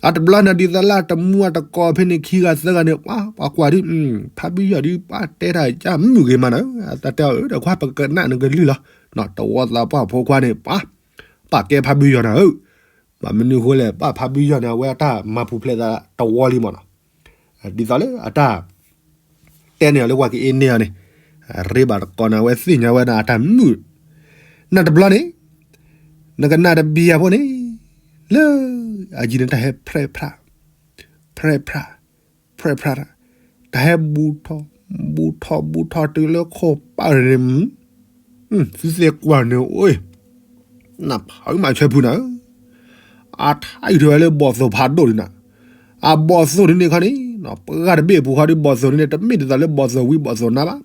အတဘျီန့ၣ်ဒုးသးလၢတမူအတကိးဖဲန့ၣ်ခံဂၤသၢဂၤန့ၣ် ပှၤကွၢ်ဒုး, ဖါဘံယီၤဒုး ပှၤတဲတၢ်ယါမုာ်ဂ့ၤမးနၤ, အတၢ်တဲအီၤဒီး ခွါပကနၣ်နကလုၢ်လီၤ, တဝီသးပှၢ်ဖိခွါန့ၣ် ပှၤ ပာ်ကဲဖါဘံယီၤနၤဧၢ, ဘၣ်မနုၤဃိလဲၣ် ဘၣ်ဖါဘံယီၤန့ၣ် အဝဲအတၢ်မၤပူၤဖျဲးသးတဝီလံမးနီၤ, ဒ်သိးလၢအတၢ် တဲန့ၢ်အီၤလၢပှၤကအ့န့ၢ်အီၤန့ၣ်, ရ့ဘၣ်တကိးန့ၣ် အဝဲသ့ၣ်ညါဝဲဒၣ်အတၢ်မုာ်, နတဘျီန့ၣ်, နကနၣ်တဘံယၢ်ဖိန့ၣ်, လၢ အယံၤန့ၣ်တၢ်ဟဲဖြဲဖြး, ဖြဲဖြး, ဖြဲဖြး, တၢ်ဟဲဘူးထီၣ်, ဘူးထီၣ်ဘူးထီၣ်တုၤလၢခိၣ်ပၢ်န့ၣ် သုသ့ၣ်ကွၢ်န့ၣ်အိၣ်, နဖးမၤဆွဲဖုနၤဧၢ, အထါအံၤထီၣ်ဝဲလၢဘီၣ်သိၣ်ဖးဒိၣ်ဒုးနၤ, အဘီၣ်သိၣ်ဒုးန့ၣ်ခီန့ၣ်, ပှၤတဘ့ၣ်အပူၤဃီဒုးဘီၣ်သိၣ်ဒုးန့ၣ် တမ့ၢ်ဒ်သိးလၢဘီၣ်သိၣ်ဝံဘီၣ်သိၣ်နါဘၣ်,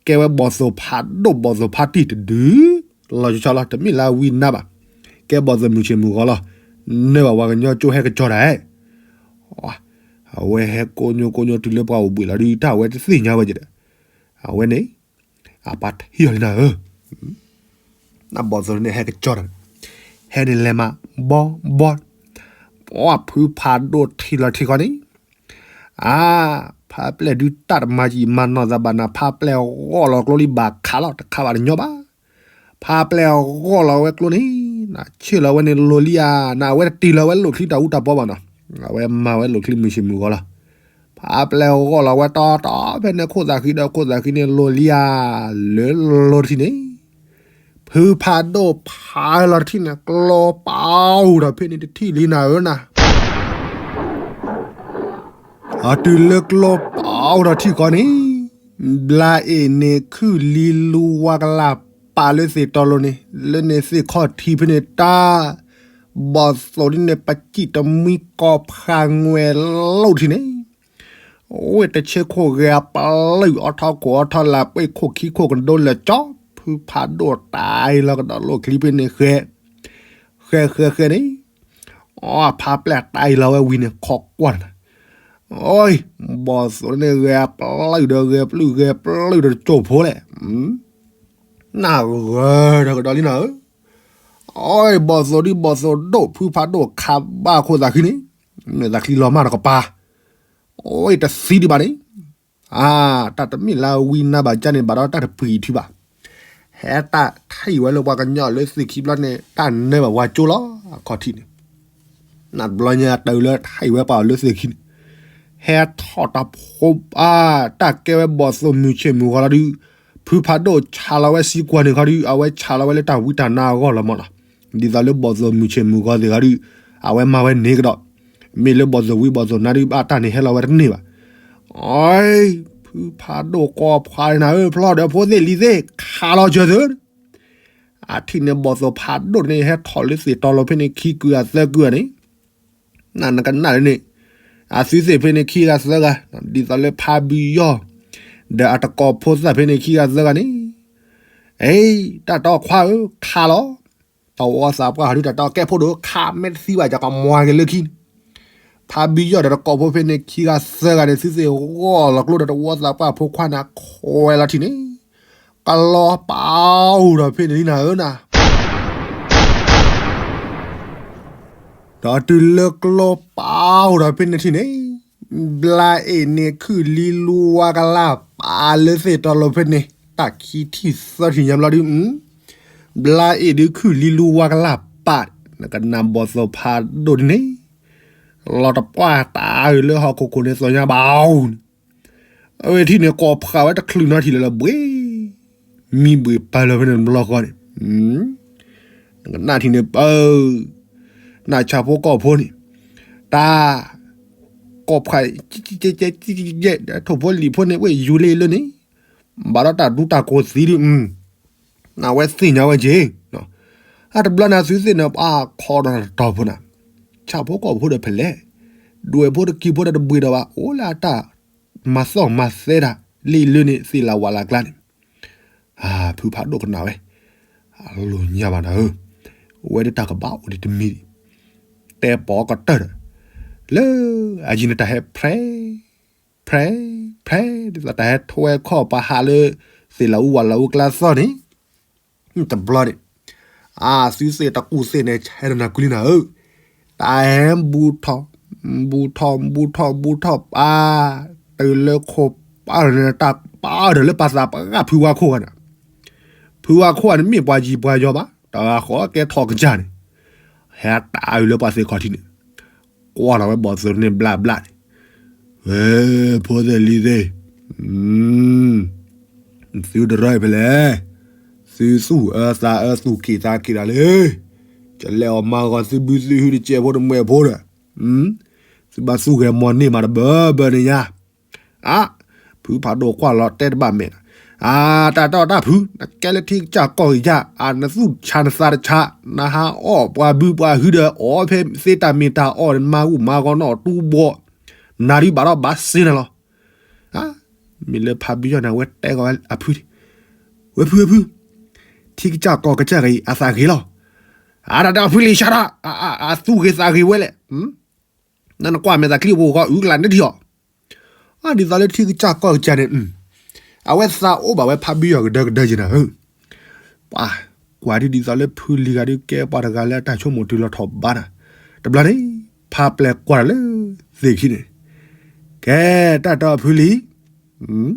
ကဲဝဲဘီၣ်သိၣ်ဖးဒိၣ်ဘီၣ်သိၣ်ဖးတံၢ်တဒု, လီၤဆီလီၤ တမ့ၢ်လၢအဝံနါဘၣ်, ကဲဘီၣ်သိၣ်မုၢ်ဆ့ၣ်မုၢ်ဂီၤလီၤ, နၢ်ဘၣ်ပှၤကညီကၠိဟဲကကၠီတၢ်, အဝဲဟဲကိးညိကိးညိတုၤလၢပှၤအိၣ်ဘှံးလီၤဒုး တၢ်အဝဲတသ့ၣ်ညါဝဲကဒီး, အဝဲန့ၣ် အပှၤထံၣ်အီၤလံနၤဧၢ, နဘီၣ်သိၣ်န့ၣ်ဟဲကကၠီတၢ်, ဟဲန့ၣ်လဲၤမး, ဘီဘီ, ပှၤဖုဖးဒိၣ်ထံၣ်လီၤထံၣ်ဃီန့ၣ်, အါ, ဖါပျဲၢ်ဒုးတၢ်တမၤယံာ်မၤနီၢ်သးဘၣ်နၤ ဖါပျဲၢ်ဂီၢ်လီၤကျိလံဘၣ်ခးလီၤ တခးဘၣ်တညီဘၣ်, ဖါပျဲၢ်ဂီၢ်လီၤဝဲကျိန့ၣ်, ဆ့ၣ်လီၤဝဲန့ၣ်လိၤလံဧါ, နဝဲတတ့ၢ်လီၤဝဲလိၣ်ချံတၢ်အူတၢ်ပီဘၣ်နီၤ, အဝဲမၤဝဲလိၣ်ချံမုၢ်ဆ့ၣ်မုၢ်ဂီၤလီၤ, ဖါပျဲၢ်ဂီၢ်လီၤဝဲတီတီဖဲန့ၣ်ခိၣ်သၣ်ဃံဒီးခိၣ်သၣ်ဃံန့ၣ်လိၤလံဧါ, လၢလိၤတထံၣ်န့ၣ်, ဖုဖးဒိၣ်ဖးလီၤတထံၣ်န့ၣ် ကျိပာ်အိၣ်ဒီးဖဲန့ၣ်တထံၣ်လံနၤဧၢနၤ အတုၤလၢကျိပာ်အိၣ်ဒီးထံၣ်ဃီန့ၣ်, ဘျါအ့ၣ်န့ၣ်ခုၣ်လံလူဝါကလၢ်ပာ်လၢသ့ၣ်တီလိၤန့ၣ် လၢန့ၣ်သ့ၣ်ခီၣ်ထံးဖဲန့ၣ်တၢ်, ဘီၣ်သိၣ်ဒ်န့ၣ် ပစံၣ်တမှံကီၢ်ဖးငွဲၣ်လိၣ်ထံၣ်န့ၣ် ဝ့ၢ်တဆ့ခိၣ်ဂဲၤအပလုၢ်အီထီခိၣ်အီထီလၢပှ့ၢ်ခိၣ်ခံခိၣ်ကဒိလၢာ် ကၠီဖုဖးဒိၣ်တၢ်အံၤလီၤကဒီးလိၣ်ချံဖဲန့ၣ်ဃဲ, ဃဲဃဲဃဲန့ၣ်, အဖါပျဲၢ်တၢ်အံၤလီၤဝဲဝံၤန့ၣ် ခိးကွၢ်တၢ်, အ, ဘီၣ်သိၣ်န့ၣ်ဂဲၤအပလုၢ်ဒီးဂဲၤပလုၢ်ဂဲၤပလုၢ်ဒီးတစိၢ်ဖိလဲၣ်, နဂၢၤဒီးကဒီးလံနၤဧၢ, အ, ဘီၣ်သိၣ်ဒ်ဘီၣ်သိၣ်ဒိၣ်ဖုဖးဒိၣ်ခးဘၣ်ခိၣ်သၣ်ဃံန့ၣ်, မ့ၢ်သးချံလီၤမၢ်တကပၤ အိၣ်တသံဒံးဘၣ်န့ၣ်, အ, တၢ်တမ့ၢ်လၢဝံနါဘၣ်ကၢ်န့ၣ် ဘၣ်ဒီးတၢ်တပှံၤထံဘၣ်, ဟဲတၢ်ထံၣ်ဝဲလၢပှၤကညီလၢသ့ၣ်ခံဘျီန့ၣ် တၢ်နၢဘၣ်ဝါကၠိလီၤ အခီၣ်ထံးန့ၣ်. နတဘျီညါတၢ်လၢထံၣ်ဝဲပှၤလၢသ့ၣ်ခံန့ၣ် ဟဲထီၣ်တၢ်ဖိ အါ တၢ်ကဲဝဲဘီၣ်သိၣ်မုၢ်ဆ့ၣ်မုၢ်ဂီၤလီၤဒုး ဖုဖးဒိၣ်ဆးလီၤဝဲစံကွၢ်န့ၣ်ခီဒုး အဝဲဆးလီၤဝဲလၢတၢ်ဝံတၢ်နါအဂီၢ်လီၤမးနီၤ. ဒ်သိးလၢဘီၣ်သိၣ်မုၢ်ဆ့ၣ်မုၢ်ဂီၤသ့ၣ်ခီဒုး အဝဲမၤဝဲန့ၣ်ကဒီး မ့ၢ်လၢဘီၣ်သိၣ်ဝံဘီၣ်သိၣ်နါဒုး ဘၣ်တၢ်န့ၣ်ဟဲလီၤဝဲတန့ၢ်ဘၣ်. အ ဖုဖးဒိၣ်ကိးဖးန့ၣ်ဧၢ ဖျီၣ်ဒီးဖိသ့ၣ်လံၤသ့ၣ် ခးလီၤစၢၤသု အထံၣ်န့ၣ်ဘီၣ်သိၣ်ဖးဒိၣ်န့ၣ် ဟဲထီၣ်လၢသ့ၣ်တီလိၤဖဲန့ၣ်ခံကုၢ်အသၢကုၢ်န့ၣ် နနကနၣ်လၢန့ၣ် အသုသ့ၣ်ဖဲန့ၣ်ခံဂၤသၢဂၤ ဒ်သိးလၢဖးဘုယီၢ် ဒီးအတကိးဖိသၣ်ဖဲန့ၣ်ခံဂၤသၢဂၤန့ၣ် အ့ တၢ်တီခွါဧၢ ခးလီၤ တဝီသးပှၢ်ဟီဒုး တၢ်တီကဲဖိဒိၣ် ခးမ့ၢ်တသံဘၣ် ယကမွၤက့ၤလၢခံန့ၣ် ဖးဘုယီၢ်ဒီးတကိးဖိဖဲန့ၣ်ခံဂၤသၢဂၤန့ၣ် သုသ့ၣ်ဂီၢ်လီၤကျိဒီးတဝီသးပှၢ်ဖိခွါန့ၣ် ခွဲးလီၤထံၣ်န့ၣ် ကလီပာ်အိၣ်ဒီးဖဲန့ၣ်လံနၤဧၢနၤ ဒီးတုၤလၢကျိပာ်အိၣ်ဒီးဖဲန့ၣ်ထံၣ်န့ၣ် ဘျါအ့ၣ်န့ၣ်ခုၣ်လံလူဝါကလၢ်ပာ်လၢသ့ၣ်တီလိၤဖဲန့ၣ် တၢ်ခံထံၣ်သၢထံၣ်ညါဘျီဒုး ဘျါအ့ၣ်ဒုးခုၣ်လံလူဝါကလၢ်ပာ် နကနၣ်ဘီၣ်သိၣ်ဖးဒိၣ်ဒ်န့ၣ် လီၤတပှၢ်တၢ်အုၣ်လၢဟီၣ်ခိၣ်ခိၣ်န့ၣ်သီညါဘၣ်အူန့ၣ် အဝဲထံၣ်န့ၣ် ကိးဖးဝဲတချုးနီထံၣ်လၢၤလၢဘှ့ၣ် မံဘှ့ၣ်ပၢလၢဖဲန့ၣ်တဘျီဃီန့ၣ် နကနၣ်ထံၣ်န့ၣ်ပၢ နဆၣ်ဖိကီၢ်ဖိန့ၣ် တၢ် ကိးဖး ထိၣ်ဖိလံာ်ဖိန့ၣ် ဝဲယူၤလံလၢန့ၣ် ဘၣ်ဒီးတၢ်ဒူတၢ်ကိးသံဒုး နဝဲသ့ၣ်ညါဝဲက့ၤ အတဘျီန့ၣ်သုသ့ၣ်န့ၣ် ပှၤခီဒီးတတီၤဖိနၤ ဆၣ်ဖိကီၢ်ဖိဒီးဖဲလဲၣ် ဒွဲၣ်ဖိတကံၤဖိဒီးတဘှ့ၣ်ဒီးဘၣ် အိၣ်လၢအတၢ်မၤသီၣ်မၤသဲတၢ် လံလၢန့ၣ် သ့ၣ်လၢဝၣ်လၢကျါန့ၣ် ဖုဖးဒိၣ်ကနၣ်ဝဲ အလိၤညါဘၣ်နၤဧၢ ဝဲဒၣ်တၢ်ကဘၣ်အိၣ်ဒံးတမံၤ တဲပိာ်ကတၢၢ်ဒီး လၢအယံၤန့ၣ်တၢ်ဟဲဖြဲ ဖြဲ ဖြဲ ဒ်သိးတၢ်ဟဲထွဲခီၣ်ပှၤဟးလၢ သ့ၣ်လၢအူဝၣ်လၢအူကျါသီၣ်န့ၣ် တဘျီန့ၣ် အသုသ့ၣ်တကူၣ်သ့ၣ်န့ၣ် ဆဲးဒီးနၤကွံလံနၤဧၢ တၢ်ဟဲဘူးထီၣ် ဘူးထီၣ် ဘူးထီၣ် ဘူးထီၣ်ပၢ် တုၤလၢခိၣ်ပၢ်န့ၣ် တၢ်ပၢ်ဒီးလၢပှၤသးပှၢ်ဖုဝါခိၣ်ဂၤန့ၣ် ဖုဝါခိၣ်ဂၤန့ၣ် မ့ၢ်ပှၤယံၤပှၤယီၤဘၣ် တၢ်ဂၤဃီကဲထီၣ်ကစၢ်န့ၣ် ဟဲတၢ်အုၣ်လၢပှၤသ့ၣ်ခီၣ်ထံးန့ၣ် ကွၢ်လီၤဝဲဘီၣ်သိၣ်န့ၣ်ဘျးဘျးန့ၣ် ဝဲ ဖိသ့ၣ်လံၤသ့ၣ် သုတရၢဖဲလဲၣ် သုသူၣ်အၢသးအၢသူၣ်က့ၣ်သးက့ၣ်ဒၣ်လၢ ကလဲၤအီၣ်မၤဂီၤသုဘုသုဟုတစဲးဖိတမှဲးဖိဒီး သုဘၣ်သူၣ်ဂဲၤမီၤန့ၢ်မးတဘၢဘၢန့ၣ်ညါ အါ ဖုဖးဒိၣ်ကွၢ်လီၤတဲတဘၣ်မဲာ်ဒီး အါ တၢ်တီတၢ်ဖု နကဲလၢထံကစၢ်ကီၢ်ကစၢ် အါ နသူၣ်ဆါနသးတဆါ နဟးအီၣ်ပှၤဘုပှၤဟုဒီး အီၣ်ဖဲသ့တၢ်မ့ၢ်တၢ်အီၣ် နမၤဂူာ်မၤဂီၤနီၣ်တူဘီ နၤဒုးဘၣ်ဒီးဘၣ်စ့နၤလီၤ အါ မ့ၢ်လၢဖးဘံယီၢ်န့ၣ် အဝဲတဲဂီၤဝဲအဖုန့ၣ် ဝဲဖုဝဲဖု ထံကစၢ်ကီၢ်ကစၢ်ဂ့ၤ အသးဂ့ၤလီၤ အါ တၢ်ဒီးဖုလံၤဆါဒီး အသူၣ်ဂ့ၤသးဂ့ၤဝဲလဲၣ် နနကွၢ်မဲာ်သးချံအပူၤဃီ အုၣ်ကလးန့ၣ်ထံၣ်အီၤ အါ ဒ်သိးလၢထံကစၢ်ကီၢ်ကစၢ်န့ၣ် အဝဲသးအိၣ်ဘၣ်ဝဲဖးဘံယီၢ်ကဒၢကဒၢက့ၤနၤဧၢ ပှၤ ကွၢ်ဒ်ဒ်သိးလၢဖုလံၤဂၤဒုးကဲပှၤတဂၤလၢအတၢ်ဆိကမိၣ်တုၤလီၤထီၣ်ဘးနၤ တဘျီန့ၣ် ဖးပျဲၢ်ကွၢ်ဒီးလၢသ့ၣ်ခံန့ၣ် ကဲ တၢ်တီဖုလံၤ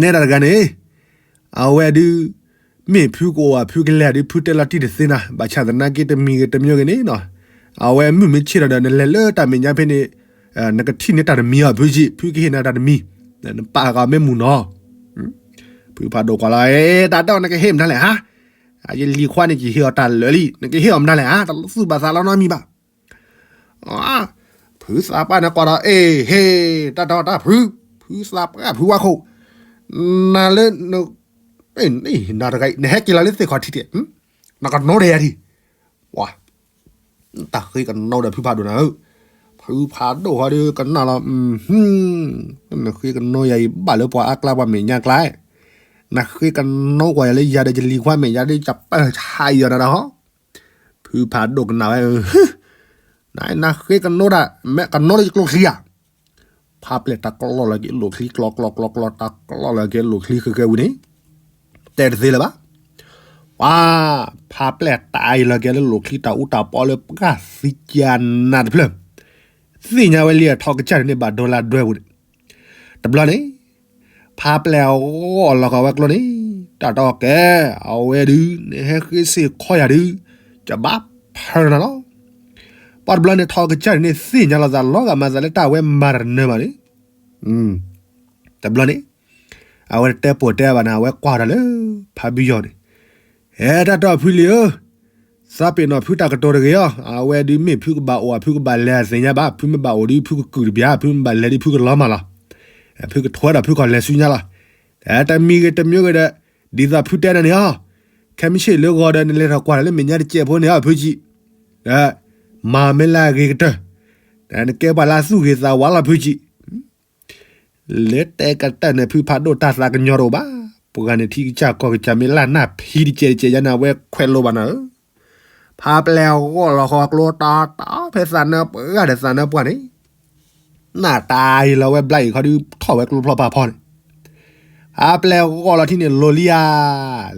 နဲဒၣ်တဂၤန့ၣ် အဝဲဒုး မ့ၢ်ဖုကအိၣ်ဘၣ်ဖုကလဲၤဒုး ဖုတဲလီၤတံၢ်တသ့နၤ ဘၣ်ဆၣ်သနာ်က့တမံၤဂ့ၤတမံၤဂ့ၤန့ၣ် အဝဲမုၢ်မ့ၢ်ဆ့ၣ်ထီၣ်ဒီး နလဲၤလၢတၢ်မဲာ်ညါဖဲန့ၣ် နကထံၣ်န့ၢ်တၢ်တမံၤအီၤဖုက့ ဖုကဟ့ၣ်နၤတၢ်တမံၤ နပာ်ဃာ်မ့ၢ်မုာ်နီၤ ဖုဖးဒိၣ်ကွၢ်လီၤ တၢ်ဒီးနကဟ့ၣ်မတၤလဲၣ်ဧါ ယလံၤခွါန့ၣ် ယဟ့ၣ်အီၤတၢ်လၢာ်လံ နကဟ့ၣ်အီၤမတၤလဲၣ်ဧါ တသူၣ်ဘၣ်သးလီၤနီတမံၤဘၣ် ဖုသးပှၢ်န့ၣ်ကွၢ်ဒီး အ့ ဟ့ၣ် တၢ်တီတၢ်ဖု ဖုသးပှၢ်ဖုဝါခိၣ် နၤလၢ နတဂၤ နဟဲက့ၤလီၤလၢသ့ၣ်ခီၣ်ထံးတဲ နကနိဒီးယၤဒံး တၢ်ဃ့ကနိဒီးဖုဖးဒိၣ်နၤဧၢ ဖုဖးဒိၣ်ဃီဒီးကနၣ်လီၤ နဃ့ကနိယၤအံၤဘၣ်လၢပှၤအါကျါပှၤမဲာ်ညါကျါ နဃ့ကနိကွၢ်ယၤလၢယၤဒီးယလံၤခွါမဲာ်ညါဒီး ယပၢ်ဆါယီၤနၤဒီးဟီ ဖုဖးဒိၣ်ကနၣ်ဝဲ နဃ့ကနိတၢ် မ့ၢ်ကနိလၢယကျိချံဧါ ဖးပျဲၢ်တၢ်ကျီၢ်လီၤက့ၤလိာ်ချံ ကျီကျီကျီကျီ တၢ်ကျီၢ်လီၤက့ၤလိာ်ချံဃဲဃဲဝံၤန့ၣ် တဲတသ့လၢၤဘၣ် ပှၤ ဖးပျဲၢ်တၢ်အံၤလီၤက့ၤလၢလိာ်ချံ တၢ်အူတၢ်ပီလၢပှၢ်သံကနၤတဖျၢၣ် သ့ၣ်ညါဝဲလံအထီကစၢ်န့ၣ် ဘၣ်ဒီလါဒွဲပူၤန့ၣ် တဘျီန့ၣ် ဖးပျဲၢ်အဂီၢ်လီၤက့ၤဝဲကျိန့ၣ် တၢ်တၢ်ကဲ, အဝဲဒုး နဟဲဃ့စ့ၢ်ခီယၤဒုး ကဘၣ်ဖၢနၤလီၤ. ပှၤတဘျီန့ၣ် ထီၣ်ကစၢ်န့ၣ်သ့ၣ်ညါလီၤသး လီၤဂာ်မၤသးလၢတၢ်ဝဲမၤတနၢၤဘၣ်န့ၣ်, တဘျီန့ၣ် အဝဲတတဲပိာ်တဲဘၣ်နၤ အဝဲကွၢ်တၢ်လၢ ဖးဘုယီၤန့ၣ်, ဟဲတၢ်တီၢ်ဖုလံၤဧၢ, သးပ့ၤနီၣ်ဖုတၢ်ကတိၤတဂ့ၤအီၤ, အဝဲဒုးမ့ၢ်ဖုကဘၣ်အိၣ် ဖုကဘၣ်လဲၤသ့ၣ်ညါဘၣ်, ဖုမ့ၢ်ဘၣ်အိၣ်ဒုး ဖုကကုၢ်တဘျီ, ဖုမ့ၢ်ဘၣ်လဲၤဒုး ဖုကလီၤမၢ်လီၤ. ဖုကထွဲဒီးဖုကီၢ်လဲၤဆူညါလီၤ. တမံၤဂ့ၤတမံၤဂ့ၤဒီး ဒ်သိးဖုတဲနၤန့ၣ်အီၤ, ခဲမုၢ်ဆ့ၣ်လၢဂီၤဒီး နလဲၤထီၣ်ကွၢ်တၢ်လၢမဲာ်ညါတစဲးဖိန့ၣ်အီၤ ဖုကံ, မၤမ့ၢ်လၢအဂ့ၤကတၢၢ်, နကဲပှၤလၢအသူၣ်ဂ့ၤသးဝါလီၤဖုကံ. လၢတဲကတၢၢ်န့ၣ် ဖုဖးဒိၣ်တၢ်သးကညီၤတအိၣ်ဘၣ်, ပှၤဂၤန့ၣ်ထံၣ်ကစၢ်ကီၢ်ကစၢ် မ့ၢ်လၢနၢ်ဖံးတစဲးတစဲးယါန့ၣ် အဝဲခွဲးလိဘၣ်နၤဧၢ. ဖးပျဲၢ်ဂီၢ်လီၤဃီကျိတၢ်တၢ် ဖဲသးနၢပှၢ်ဂၤဒီးသးနၢပှၢ်န့ၣ်, နၢ်တၢ်အံၤလီၤဝဲဘျါအံၤခီဒုး ထီၣ်ဝဲကျိဖျီၣ်ဖးဖီန့ၣ်, ဖးပျဲၢ်ဂီၢ်လီၤထံၣ်န့ၣ် လိၤလံဧါ,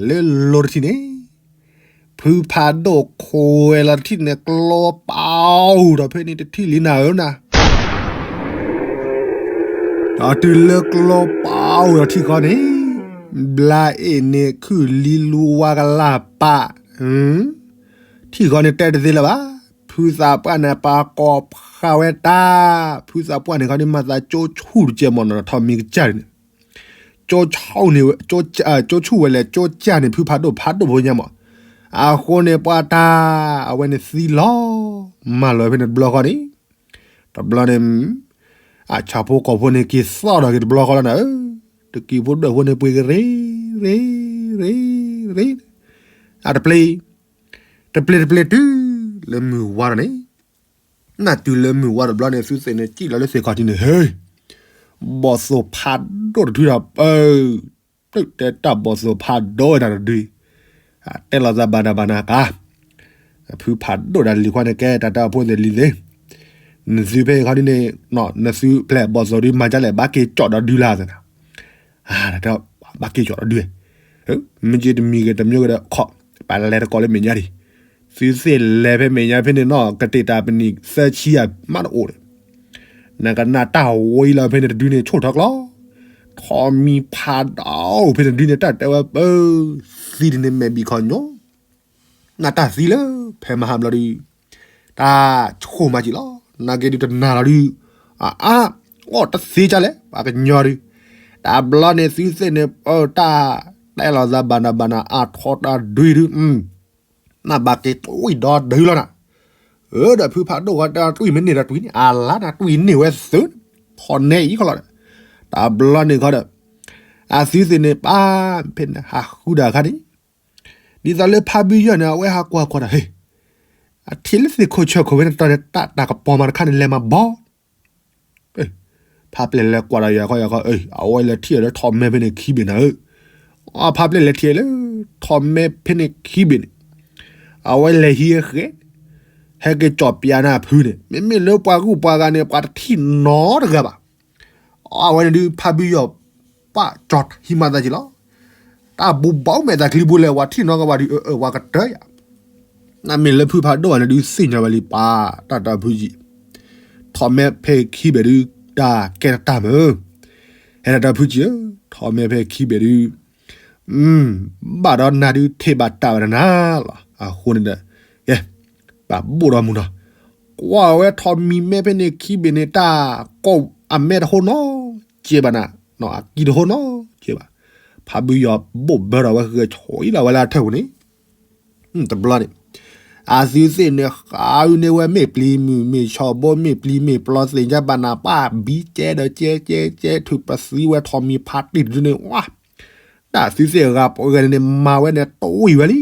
လၢလိၤတထံၣ်န့ၣ် ဖုဖးဒိၣ်ခိၣ်ဝဲလီၤတထံၣ်န့ၣ် ကျိပာ်အူဒီးဖဲန့ၣ်တထံၣ်လံနၤဧၢနၤ. ဒီးတုၤလၢကျိပာ်အူဒီးထံၣ်ဃီန့ၣ်, ဘျါအ့ၣ်န့ၣ်ခုၣ်လံလူဝါကလၢ်ပာ်, ထံၣ်ဃီန့ၣ်တဲတသ့လၢၤဘၣ်, ဖုသးပှၢ်န့ၣ်ပာ်ကီၤဖးဝဲတၢ်, ဖုသးပှၢ်န့ၣ်ခီဒုးမၤသးကၠိဆူၣ်တကဲမီၢ်နီၤ ထီၣ်မံၤကစၢ်န့ၣ် ကၠိဆူၣ်န့ၣ်, ကၠိဆူၣ်ဝဲလဲၣ် ကၠိကၢ်န့ၣ် ဖုဖးဒိၣ်ဖးဒိၣ်ဖိညါမး, အဃိန့ၣ်ပှၤတၢ်, အဝဲန့ၣ်သံလီၤ, မၤလီၤဖဲန့ၣ်တဘျီဃီန့ၣ်, တဘျီန့ၣ်, အဆၣ်ဖိကီၢ်ဖိန့ၣ်က့ၤသီၣ်ဒီးက့ၤတဘျီဃီလီၤနၤဧၢ, တကံၢ်ဖိဒွဲၣ်ဖိန့ၣ်ပှ့ၤကရ့, ရ့, ရ့, ရ့, အတပျ့ၤ, တပျ့ၤတပျ့ၤတုၤ, လၢမုၢ်ဝါဒီးန့ၣ် နတုၤလၢမုၢ်ဝါတဘျီန့ၣ် သုသ့ၣ်န့ၣ် စံၣ်လီၤလၢသ့ၣ်ခီၣ်ထံးန့ၣ် ဟ့, ဘီၣ်သိၣ်ဖးဒိၣ်တထုဒီးပၢ, တုၤတဲတၢ်ဘီၣ်သိၣ်ဖးဒိၣ်ဝဲဒၣ်တဒု, တဲလီၤသးဘၣ်နၤဘၣ်နၤကါ, ဖုဖးဒိၣ်ဒၣ်လံၤခွါန့ၣ်ကဲတၢ်တၢ်ဖိသ့ၣ်လံၤသ့ၣ်, နသုဖဲအံၤခီဒုန့ၣ်, နသုဖျဲၣ်ဘီၣ်သိၣ်ဒုမၤဒ်လဲၣ် ဘၣ်က့ၤကၠီၣ်ဒီးဒုလၢသနာ် ဘၣ်က့ၤကၠီၣ်ဒီးဒု, မ့ၢ်က့ၤတမံၤဂ့ၤတမံၤဂ့ၤဒီးခီ, ပလဲၤတကိးလၢမဲာ်ညါဒံး, သုသ့ၣ်လဲၤဖဲမဲာ်ညါဖဲန့ၣ်နီၢ် ကတ့ၢ်တၢ်ပနံာ်သၢဆံယၤမးတအိၣ်ဒီး, နကနၣ်တၢ်ဝံၤလီၤဖဲန့ၣ်တဒုန့ၣ် ဆိၣ်ထီၣ်ကျီ, ထီၣ်မံၤဖးဒိၣ်ဖဲန့ၣ်တဒုန့ၣ် တၢ်တဲဝဲပၢ, သံဒ်န့ၣ်မဲာ်ဘံၣ်ခီညီ နတၢ်သံလၢ ဖဲမဟါဘျီဒုး, တၢ်ဆိၣ်မၤစံးလီၤ, နာ်က့ဒုးတနၤလီၤဒုး, အါအါ, အီၣ်တသ့ကလဲၣ် ပှၤကညီဒုး, တဘျီန့ၣ်သုသ့ၣ်န့ၣ် ပတၢ်တဲလီၤသးဘၣ်နၤဘၣ်နၤ အါထီၣ်တၢ်ဒုးဒုး, နဘၣ်က့ၤတွံၢ်ဒီးဒုးလီၤနၤ, အၢ ဒီးဖုဖးဒိၣ်ဃီတၢ်တွံၢ်မ့ၢ်န့ၢ်ဒီးတွံၢ်န့ၣ် အလါနတွံၢ်န့ၢ်ဝဲသုး, ထီၣ်နဲအံၤခီလီၤဒီး, တဘျီန့ၣ်ခီဒီး, အသုသ့ၣ်န့ၣ်ပၢ်, ဖဲန့ၣ်ဟးဃုဒၣ်အခါန့ၣ် ဒ်သိးလၢဖးဘုယီၢ်န့ၣ် အဝဲဟးကွၢ်ကွၢ်ဒီး ဟ့ၣ်, အထံၣ်လၢသ့ၣ်ခိၣ်ဆၢခိၣ်ဝဲန့ၣ်တီၢ်န့ၣ် တၢ်တၢ်ကပီၤမၤတခါန့ၣ် လဲၤမၤဘီ, ဖးပျဲၢ်လဲၤကွၢ်ဒီးယၤခီယၤခီ, အဝဲလဲၤထံၣ်လၢထီၣ်မဲဖဲန့ၣ်ခံဘ့ၣ်နၤဧၢ, ဖးပျဲၢ်လဲၤထံၣ်လၢ ထီၣ်မဲဖဲန့ၣ်ခံဘ့ၣ်န့ၣ်, အဝဲလဲၤဟံးဃဲ, ဟဲက့ၤကၠီၣ်ပျးန့ၢ်ဖုန့ၣ် မ့မ့ၢ်လၢပှၤဂုၤပှၤဂၤန့ၣ် ပှၤတထံၣ်နီတဂၤဘၣ် အဝဲန့ၣ်ဒုးဖးဘုယီၢ်, ပှၤကၠီၣ်ဟံးမၤသးက့ၤလီၤ, တၢ်ဘူးဘီမဲာ်သးချံဘူးလဲၤ ပှၤထံၣ်နီကဘၣ်ဒုးအၢအၢ ပှၤကတၢၢ်ယၤ, နမ့ၢ်လၢဖုဖးဒိၣ်ဘၣ်န့ၣ်ဒုးသ့ၣ်ညါဝဲလံပၢ် တၢ်တၢ်ဖုကံ, ထီၣ်မဲဖဲခံဘ့ၣ်ဒုး တၢ်ကဲတၢ်မုာ်, ဟဲတၢ်တၢ်ဖုကံဧၢ, ထီၣ်မဲဖဲခံဘ့ၣ်ဒုး ဘၣ်ဒီးနၤဒုးထံၣ်ဘၣ်တၢ်ဝဲဒၣ်နၤလီၤ. အဃိန့ၣ်ဒီး, ကဲ, ပဘိၣ်ဒီးမူနီၤ, ကွၢ်ဝဲထီၣ်မံၤမဲဖဲန့ၣ်ခံဘ့ၣ်န့ၣ် တၢ်ကိးအမဲတဟိနီၤ, ကဲဘၣ်နၤ, အကံတဟိနီၤ, ကဲဘၣ်, ဖးဘုယီၢ်ဘိၣ်ဘၢဒီးဝဲဃဲၤဆီၣ်အံၤလီၤဝဲလၢအထၢၣ်ပူၤန့ၣ် တဘျီန့ၣ်, အသုသ့ၣ်န့ၣ် ဃးအုန့ၢ်ဝဲမ့ၢ်ပျံၤမုၢ်မ့ၢ်ဆီဘိမ့ၢ်ပျံၤမ့ၢ်ပျီသ့ၣ်ညါဘၣ်နၤ ပၢ်ဘံကဲဒီးကဲကဲကဲ ထုးပသံဝဲထီၣ်မံၤဖးတံၢ်တဒုန့ၣ် ဝါ, တၢ်သုသ့ၣ်ဂၤပှၤဂၤန့ၣ် မၤဝဲန့ၣ် တဝံၣ်ဝဲလံ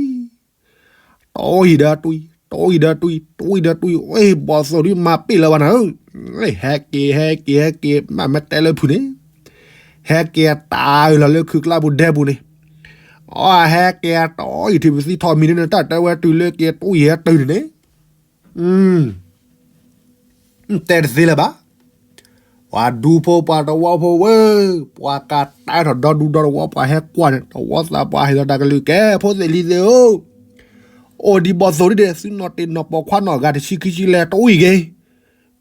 တဝံၣ်ဒီးတွံၢ်, တဝံၣ်ဒီးတွံၢ်, တဝံၣ်ဒီးတွံၢ်, အ့ၣ် ဘီၣ်သိၣ်ဒုးမၤပ့ၢ်လၢၤဘၣ်နၤဧၢ, ဟဲက့ၤ ဟဲက့ၤ ဟဲက့ၤ မ့ၢ်မ့ၢ်တဲလၢဖုန့ၣ်, ဟဲက့ၤတၢ်အုၣ်လီၤလၢခုးကျါပူၤဒဲပူၤန့ၣ်, အဟဲက့ၤတၢ်အံၤ ထုးပသံထီၣ်မံၤန့ၣ် တၢ်တဲဝဲတုၤလၢက့ၤတွံၢ်ဟဲတုၤန့ၣ်န့ၣ် တဲတသ့လၢၤဘၣ်. ပှၤဒူဖိပှၤတဝီဖိဝဲ, ပှၤကးတၢ်ထီၣ်ဒီဒူဒီတဝီ ပှၤဟဲကွၢ်န့ၣ် တဝီသးပှၢ်ဟ့ၣ်လီၤတၢ်ကလုၢ်ကဲ ဖိသ့ၣ်လံၤသ့ၣ်ဧၢ, အိၣ်ဒံးဘီၣ်သိၣ်ဒ်ဒီး သုနီၢ်တ့ၢ်နီၢ်ပိာ်ခွါနီၢ်ဂၤတဆံခံဆံလဲၤတဝံၣ်က့ၤ,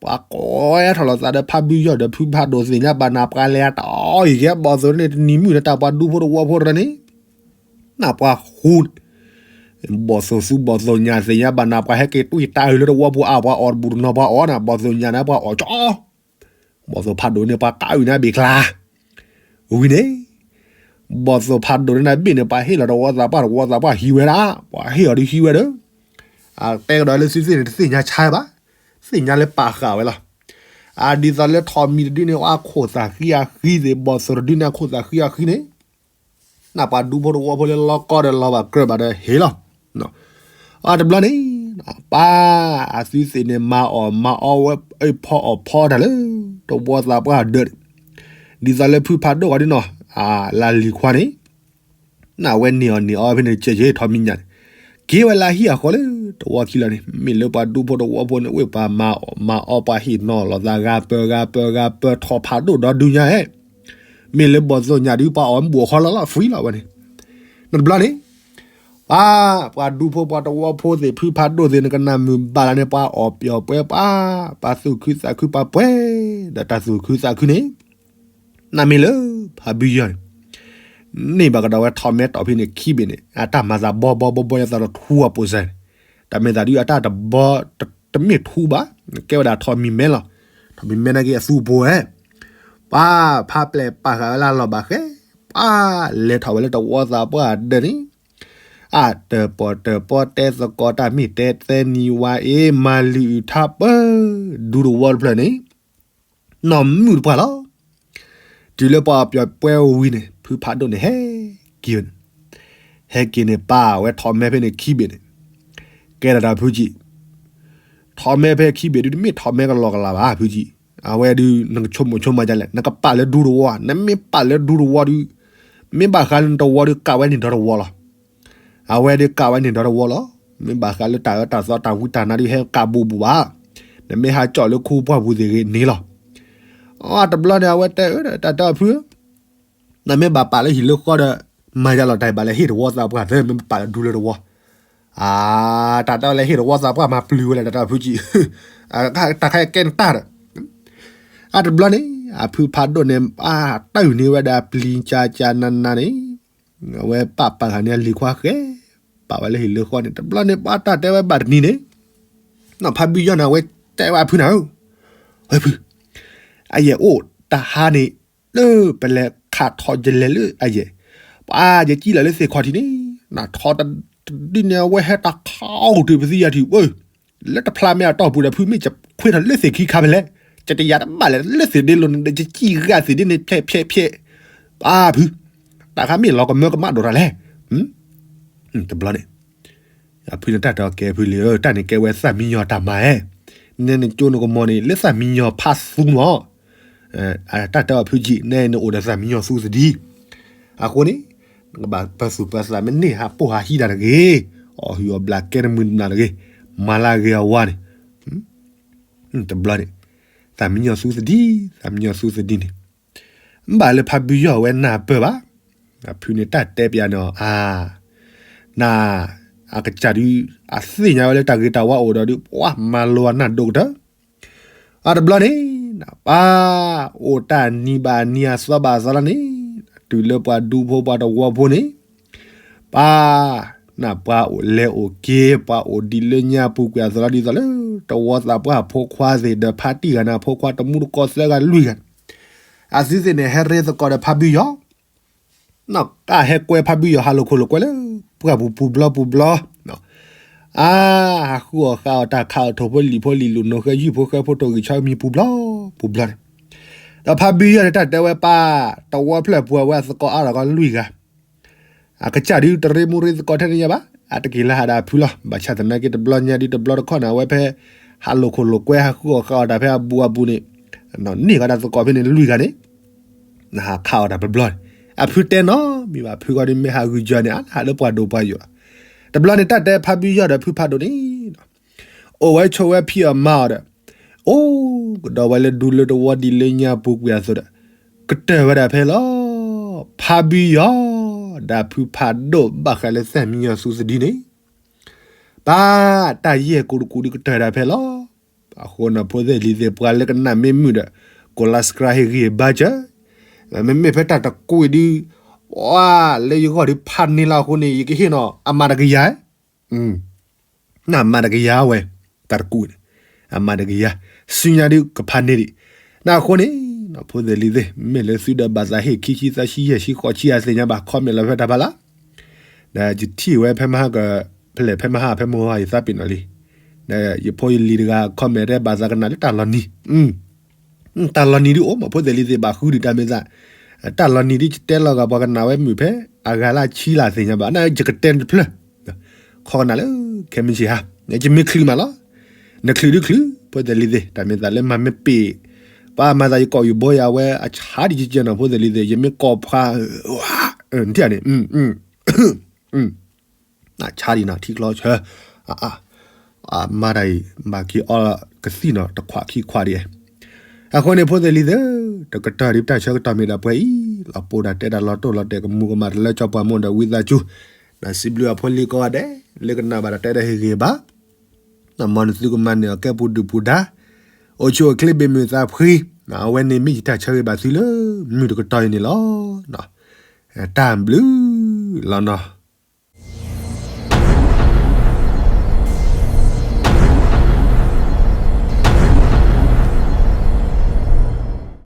ပှၤကိးထီၣ်လီၤသးဒီးဖးဘုယီၢ်ဒီးဖုဖးဒိၣ်သ့ၣ်ညါဘၣ်နၤ ပှၤလဲၤတၢ်အံၤက့ၤ ဘီၣ်သိၣ်ဒ်န့ၣ် တနံၤမုၣ်န့ၣ် တၢ်ပှၤဒူဖိတဝီဖိတရၢန့ၣ် နပှၤဃူန့ၣ် ဘီၣ်သိၣ်သူဘီၣ်သိၣ်ညၣ်သ့ၣ်ညါဘၣ်နၤ ပှၤဟဲက့ၤတွံၢ်တၢ်အုးလၢတဝီပူၤအါ ပှၤအီၣ်တဘူၣ်တနီၤ ပှၤအီၣ်နၤ ဘီၣ်သိၣ်ညၣ်န့ၣ် ပှၤအီၣ်ကၠီ ဘီၣ်သိၣ်ဖးဒိၣ်န့ၣ် ပှၤကအုးန့ၣ်ဘ့ၣ်ကျါ ဝံၤန့ၣ် ဘီၣ်သိၣ်ဖးဒိၣ်န့ၣ်ဘ့ၣ်န့ၣ် ပှၤဟ့ၣ်လီၤတဝီသးပှၢ် တဝီသးပှၢ်ဟံးဝဲဒၣ် ပှၤဟ့ၣ်အီၤဒုးဟံးဝဲဒီး အတဲကဒီးလၢသုသ့ၣ်န့ၣ် တသ့ၣ်ညါဆါဘၣ် သ့ၣ်ညါလၢပာ်ဃာ်ဝဲလီၤ. အဒ်သိးလၢထိးမံၤတဒုန့ၣ် အခိၣ်သးဃံအဃံသ့ၣ် ဘီၣ်သိၣ်တဒုန့ၣ် အခိၣ်သးဃံအဃံန့ၣ် နပှၤဒူဖိတဝီဖိလၢလီၢ်ကီၢ်ဒီးလီၤဘၣ်ကြၢးဘၣ်ဒီးဟ့ၣ်လီၤ. အတဘျီန့ၣ် ပၢ်အသုသ့ၣ်န့ၣ် မၤအီၣ်မၤအီဝဲ အ့ၣ်ဖီအီၣ်ဖီတၢ်လၢ တဝီသးပှၢ်ဒၢးန့ၣ် ဒ်သိးလၢဖုဖးဒိၣ်ဂီၤဒ်နီၤ လၢလံၤခွါန့ၣ် နဝဲန့ၢ်အီၣ်န့ၢ်အီဖဲန့ၣ် ကဲကဲထိးမံၤညၣ်န့ၣ် က့ၤဝဲလၢဟံၣ်အဃီလၢ တဝီခံလီၤန့ၣ် မ့ၢ်လၢပှၤဒူဖိတဝီဖိန့ၣ် ဝ့ၢ်ပှၤမၤအီၣ်မၤအီပှၤဟ့ၣ်နီၤလီၤသးဂၤပၢဂၤပၢဂၤပၢထီၣ်ဖးဒိၣ်ဒီဒုညါဧဲ မ့ၢ်လၢဘီၣ်သိၣ်ညၣ်ဒုးပှၤအီၣ်မ့ၢ်ဘူၣ်အဃီလီၤလီၤ free လီၤဝဲန့ၣ် နတဘျီန့ၣ် ပှၤ ပှၤဒူဖိပှၤတဝီဖိသ့ၣ် ဖုဖးဒိၣ်သ့ၣ် နကနၣ်မုာ်ဘၣ်လၢန့ၣ် ပှၤအီၣ်ပျီၣ်ပှဲၤပှၤ ပှၤသူၣ်ခုသးခုပှၤပှဲၤ ဒီးတၢ်သူၣ်ခုသးခုန့ၣ် နမ့ၢ်လၢ ဖးဘံယီၢ်န့ၣ် န့ၢ်ဘၣ်ကဒီးဝဲထီးမဲတီၢ်ဖဲန့ၣ်ခံဘ့ၣ်န့ၣ် အတၢ်မၤသးဘီဘီဘီဘီယသးဒီးထူအပိစါန့ၣ် တၢ်မဲာ်သးဒုးအတၢ်တဘီ တမ့ၢ်ထူဘၣ် ကဲဝဲဒၣ်ထီးမံၤမဲလီၤ ထီးမံၤမဲနာ်က့အသူအပူၤဝဲ ပှၤဖးပျဲၢ်ပာ်ဃာ်ဝဲလၢလီၢ်ဘၣ်ဃဲ ပှၤလဲၤထီၣ်ဝဲလၢတဝီသးပှၢ်ဒၢးန့ၣ် အတၢၣ်ပီၣ်တၢၣ်ပီတဲသကိးတၢ်မ့ၢ်တဲသဲနံၤဝါအ့ မၤလံာ်အုၣ်ထါပၢ ဒူတဝီတဖျၢၣ်န့ၣ် နီၢ်မုၣ်တပှၢ်လီၤ. တုၤလၢပှၤအီၣ်ပျီၣ်ပှဲၤဝံၤန့ၣ် ဖုဖးဒိၣ်န့ၣ်ဟဲက့ၤဝဲန့ၣ် ဟဲက့ၤန့ၣ်ပာ်ဝဲထီးမဲဖဲန့ၣ်ခံဘ့ၣ်န့ၣ် ကဲဒၣ်တၢ်ဖုကံၣ် ထီးမဲဖဲခံဘ့ၣ်ဒုး တမ့ၢ်ထီးမဲကလီကလးဘၣ် ဖုကံၣ် အဝဲဒုး နကဆိကမိၣ်ဆိကမးဒ်လဲၣ် နကပာ်လၢဒူတဝီ နမ့ၢ်ပာ်လၢဒူတဝီဒုး မ့ၢ်ဘၣ်ဃးလၢနတဝီဒုးကးဝဲန့ၣ်ဒီတဝီလီၤ. အဝဲဒုးကးဝဲန့ၣ်ဒီတဝီလီၤ. မ့ၢ်ဘၣ်ဃးလၢတၢ်အၢတၢ်သီတၢ်ဝံတၢ်နါဒုးဟဲကးဘူးဘူးဘၣ်. နမ့ၢ်ဟးကၠီၣ်လၢခူပှၢ်ပူၤသ့ၣ်ဂ့ၤန့ၣ်လီၤ. အတဘျီန့ၣ် အဝဲတဲအၢဒီးတၢ်တဲအီၤဖုဧၢ နမ့ၢ်ဘၣ်ပာ်လၢဟံၣ်လၢဃီဒီး မၤယၤလီၤတၢ်ဘၣ်လဲၤဟ့ၣ်တဝီသးပှၢ်သၢ မ့ၢ်ပာ်လၢဒူလၢတဝီ. အ တၢ်တဲဝဲလဲၤဟ့ၣ်တဝီသးပှၢ်မၤပျုၤဝဲလဲၣ် တၢ်တဲအီၤဖုကံၢ်. တၢ်ခါကဲနတၢ်ဒီး အတဘျီန့ၣ် အဖုဖးဒိၣ်န့ၣ် အတၢ်အုၣ်န့ၢ်ဝဲဒၣ်ပျံၤကၠၢကၠၢနးနးန့ၣ် အဝဲပာ်ပာ်ဃာ်န့ၢ်အလံၤခွါဃဲ ပာ်ဝဲလၢဟံၣ်လၢဃီန့ၣ် တဘျီန့ၣ် ပှၤတၢ်တဲဝဲဘၣ်တနံၤန့ၣ် နီၢ်ဖးဘံယီၢ်န့ၣ် အဝဲတဲဝဲအဖုန့ၣ်ဧၢ, ဝဲဖု, အယဲၢ်အိၣ်တဟါန့ၣ် လၢပလဲၤခးထီၣ်ယလဲၤလၢအယဲၢ်, ပှၤယကံၣ်လီၤလၢသ့ၣ်ခီၣ်ထံးန့ၣ် နထီၣ်တဒုန့ၣ် အဝဲဟဲတၢ်ခးအိၣ်တုၤပသံယၤထံး လၢတဖျါမဲာ်အတီၢ်ပူၤဒီး ဖုမ့ၢ်ယခွ့ထီၣ်လၢသ့ၣ်ခံခါဖဲလဲၣ်, ယတယၤတဘၣ်လဲၣ် လၢသ့ၣ်ဒ့လိၤန့ၣ် ယကံၣ်ဂၤသ့ၣ်ဒ့န့ၣ် ဖျဲးဖျဲးဖျဲး, ပၢ်ဖု, တၢ်ခါမ့ၢ်လီၤကမၢကမၣ်ဒိၣ်တၢ်လဲၣ်. တဘျီန့ၣ် အဖုန့ၣ်တၢ်တဲအီၤကဲဖုလံဧၢ, တၢ်န့ၣ်ကဲဝဲသၣ်မံယီၤတၢ်မၤဧဲ, နဲနကၠိနကမီၤန့ၣ် လၢသၣ်မံယီၤဖးသူမီၤ တၢ်တဲအီၤဖုကံၢ် နဲနအိၣ်ဒီးသၣ်မံယီၤသူသဒံ, အဃိန့ၣ် နကဘၣ်ပၢၤသူၣ်ပၢၤသးမ့ၢ်န့ၢ်ဟးပိၢ်ဟးဟံးတၢ်တဂ့ၤ, အီၣ်ဟုၣ်အီၣ်ဘျးကဲတမုာ်တနၤတဂ့ၤ, မၤလၢအဂ့ၤအဝါန့ၣ်, တဘျီန့ၣ် သၣ်မံယီၤသူသဒံ, သၣ်မံယီၤသူသဒံန့ၣ် မ့ၢ်ဘၣ်လၢဖးဘံယီၤဝဲနၢ်ပၢၢ်ဘၣ်, အဖုန့ၣ်တၢ်တဲပျးန့ၣ် အါ န အကစၢ်ဒုး အသ့ၣ်ညါဝဲလၢတၢ်ဂ့ၤတၢ်ဝါအိၣ်ဒီးဒုး ပှၤမၤလိအနၢ်ဒိၣ်ကတၢၢ်, အတဘျီန့ၣ် ပၢ် အိၣ်တၢ်နံၤဘၣ်နံၤအသီဘၣ်အသီလီၤန့ၣ်, တုၤလၢပှၤဒူဖိပှၤတဝီဖိန့ၣ် ပၢ် နပှၤအိၣ်လဲၤအိၣ်က့ၤ ပှၤအိၣ်ဒံးလၢညါပူၤကွံာ်အသိးလီၤဒ်သိးလၢ တဝီသးပှၢ်ဖိခွါသ့ၣ်ဒီးဖါတံၢ်ဂၤန့ၣ် အဖိခွါတမူတကိးသၢဂၤလွံၢ်ဂၤန့ၣ်, အသုသ့ၣ်န့ၣ် ဟဲရ့သကိးဒီးဖးဘံယီၤ နီၢ်ကၢ်ဟဲကွဲဖးဘံယီၤဟးလိာ်ခိၣ်လိာ်ကွဲလၢ ပှၢ်ပူၤပူၤဘျီပူၤဘျီ, အါ ဟးဃုအီၣ်ဃုအီတၢ်ခးအီၣ်ထိၣ်ဖိလံာ်ဖိလံာ်လူၤနိၣ်ဃဲယုၢ်ဖိဃဲဖိထိၣ်ဂံၢ်ဆီမံၤပူၤဘျီပူၤဘျီန့ၣ်, ဒီးဖးဘံယီၤန့ၣ် တၢ်တဲဝဲပၢ် တဝီဖျၢၣ်ပူၤအဝဲအသကိးအါထီၣ်ကီလွံၢ်ဂၤ အကစၢ်ဒုးတရ့မူရ့သကိးထဲန့ၣ်ညါဘၣ်, အတက့ၤလၢဟးဒီးအဖုလီၤ. ဘၣ်ဆၣ်သနာ်က့တဘျီညါဒုးတဘျီတခီၣ်န့ၣ် အဝဲဖဲ ဟးလိာ်ခိၣ်လိာ်ကွဲဟးဃုအီၣ်ဃုအီတၢ်ဖဲအဘူးအဘူးန့ၣ်, န့ၢ်ဃီတၢ်သကိးဖဲန့ၣ်လွံၢ်ဂၤန့ၣ်, နဟးခးအီၣ်တၢ်တဘျီန့ၣ်, အဖုတဲနီတမံၤဘၣ် ဖုဂီၢ်ဒုးမ့ၢ်ဟးဂုာ်ယီၤန့ၣ် အလၢဟးလၢပှၤဒိၣ်ပှၤယိာ်လီၤ. တဘျီန့ၣ် တၢ်တဲဖးဘံယီၤဒီးဖုဖးဒိၣ်န့ၣ် အိၣ်ဝဲဆိးဝဲဖံးအီၣ်မၤအီၣ်ဒီး အိၣ်ကဒီးဝဲလၢဒူလၢတဝီဒ်လၢညါပူၤကွံာ်အသိးဒီး ကတၢၢ်ဝဲဒၣ်ဖဲလီၤ. ဖးဘံယီၤ ဒီးဖုဖးဒိၣ်ဘၣ်ဃးလၢသၣ်မံယီၤသူသဒံန့ၣ် ပၢ် တၢ်ယဲၢ်ကူတကူဒုးကတၢၢ်ဒၣ်ဖဲလီၤ. အဃိန့ၣ် ဖိသ့ၣ်လံၤသ့ၣ်ပှၤလၢကနၣ်မ့ၢ်မုာ်ဒီး ကိးလါ subscribe ဟ့ၣ်ဂံၢ်ဘါစၢၤ, မ့မ့ၢ်ဖဲတၢ်တကွံာ်ဒုး ပှၤလၢယဂီၢ်ဒုးဖးန့ၢ်လီၤအဃိန့ၣ် ယကဟ့ၣ်နီၤ အမၤတကယၤ, အမၤတကယၤဝဲ, တၢ်တကူၣ်န့ၣ်, အမၤတကယၤ, ဆူညါဒုးကဖးန့ၢ်ဒံး, နအဃိန့ၣ်, ဖိသ့ၣ်လံၤသ့ၣ် မ့ၢ်လၢသုဒီးဘၣ်သးဟ့ၣ်ခံဆံသၢဆံယဲၢ်ဆံဃိးဆံအသ့ၣ်ညါဘၣ် comment လီၤဖဲတၢ်ဖးလၢ်, ဒီးယထံၣ်ဝဲဖဲမဟါက, ဖဲလဲၣ်ဖဲမဟါဖဲမိၢ်ဟါယသးပ့ၤနီၣ်လံ, ဒီးယဖိယလံၤတဂၤ comment တဲဘၣ်သးကနၣ်လၢတၢ်လီၤနံၤ တၢ်လီၤနံၤဒုးအိၣ်မး ဖိသ့ၣ်လံၤသ့ၣ် ဘၣ်ဃုဒံးတၢ်မ့ၢ်သး, တၢ်လီၤနံၤဒုးယတဲလီၤဂာ်ပှၤကနၣ်ဝဲမုာ်ဖဲ အဂၤလၢအဆံလၢ်သ့ၣ်ညါဘၣ် နယကတဲတဖျၢၣ်, ခီကနၣ်လၢ ခဲမုၢ်ဆ့ၣ်ဟါ, ယမ့ၢ်ချုးမးလီၤ, နချုးဒုးချုး ဖိသ့ၣ်လံၤသ့ၣ် တၢ်မ့ၢ်သးလၢမၤမ့ၢ်ပ့ၢ်, ပှၤမၤသးယကိးယဘိယၤဝဲအဆါဒံးကကဲနီၤ ဖိသ့ၣ်လံၤသ့ၣ် ယမ့ၢ်ကိးဖှါ, န့ၣ် ဆါဒံးနၤထံချီဆၢ, မၤတၢ်အံၤ ဘၣ်က့ၤအီကသံၣ်နီၤ တခွးခံခွးဒံး, အဃိန့ၣ် ဖိသ့ၣ်လံၤသ့ၣ်, တကတီၢ်ဒံးပတၢ်ဆၢကတီၢ်မ့ၢ်ဒၣ်ပှဲၤအံၤ, လီၤပှီၢ်ဒၣ်တဲဒၣ်လီၤတိၢ်လီၤတဲာ်ကမူၤကမၣ်တလၢကၠီပှၤမိၢ်ဒီးဝံသးစူၤ, ဒီးစံးဘျုးအဖိလံၤကိးဂၤဒဲး လၢကနၣ်ဘၣ်တၢ်တဲဒၣ်ဟ့ၣ်ဂ့ၤဘၣ်, မ်နသုကမၤန့ၢ်အီၤကဲပူၤဒုၣ်ပူၤဒါ, အိၣ်ဆူၣ်အိၣ်ချ့ဘၣ်မုာ်သးဖှံ, အဝဲန့ၣ်မ့ၢ်ယတၢ်ဆၢဂ့ၤဘၣ်သုလၢ မုၢ်တကတီၢ်အံၤန့ၣ်လီၤ. တၢ်ဘျုးလီၤနီၤ.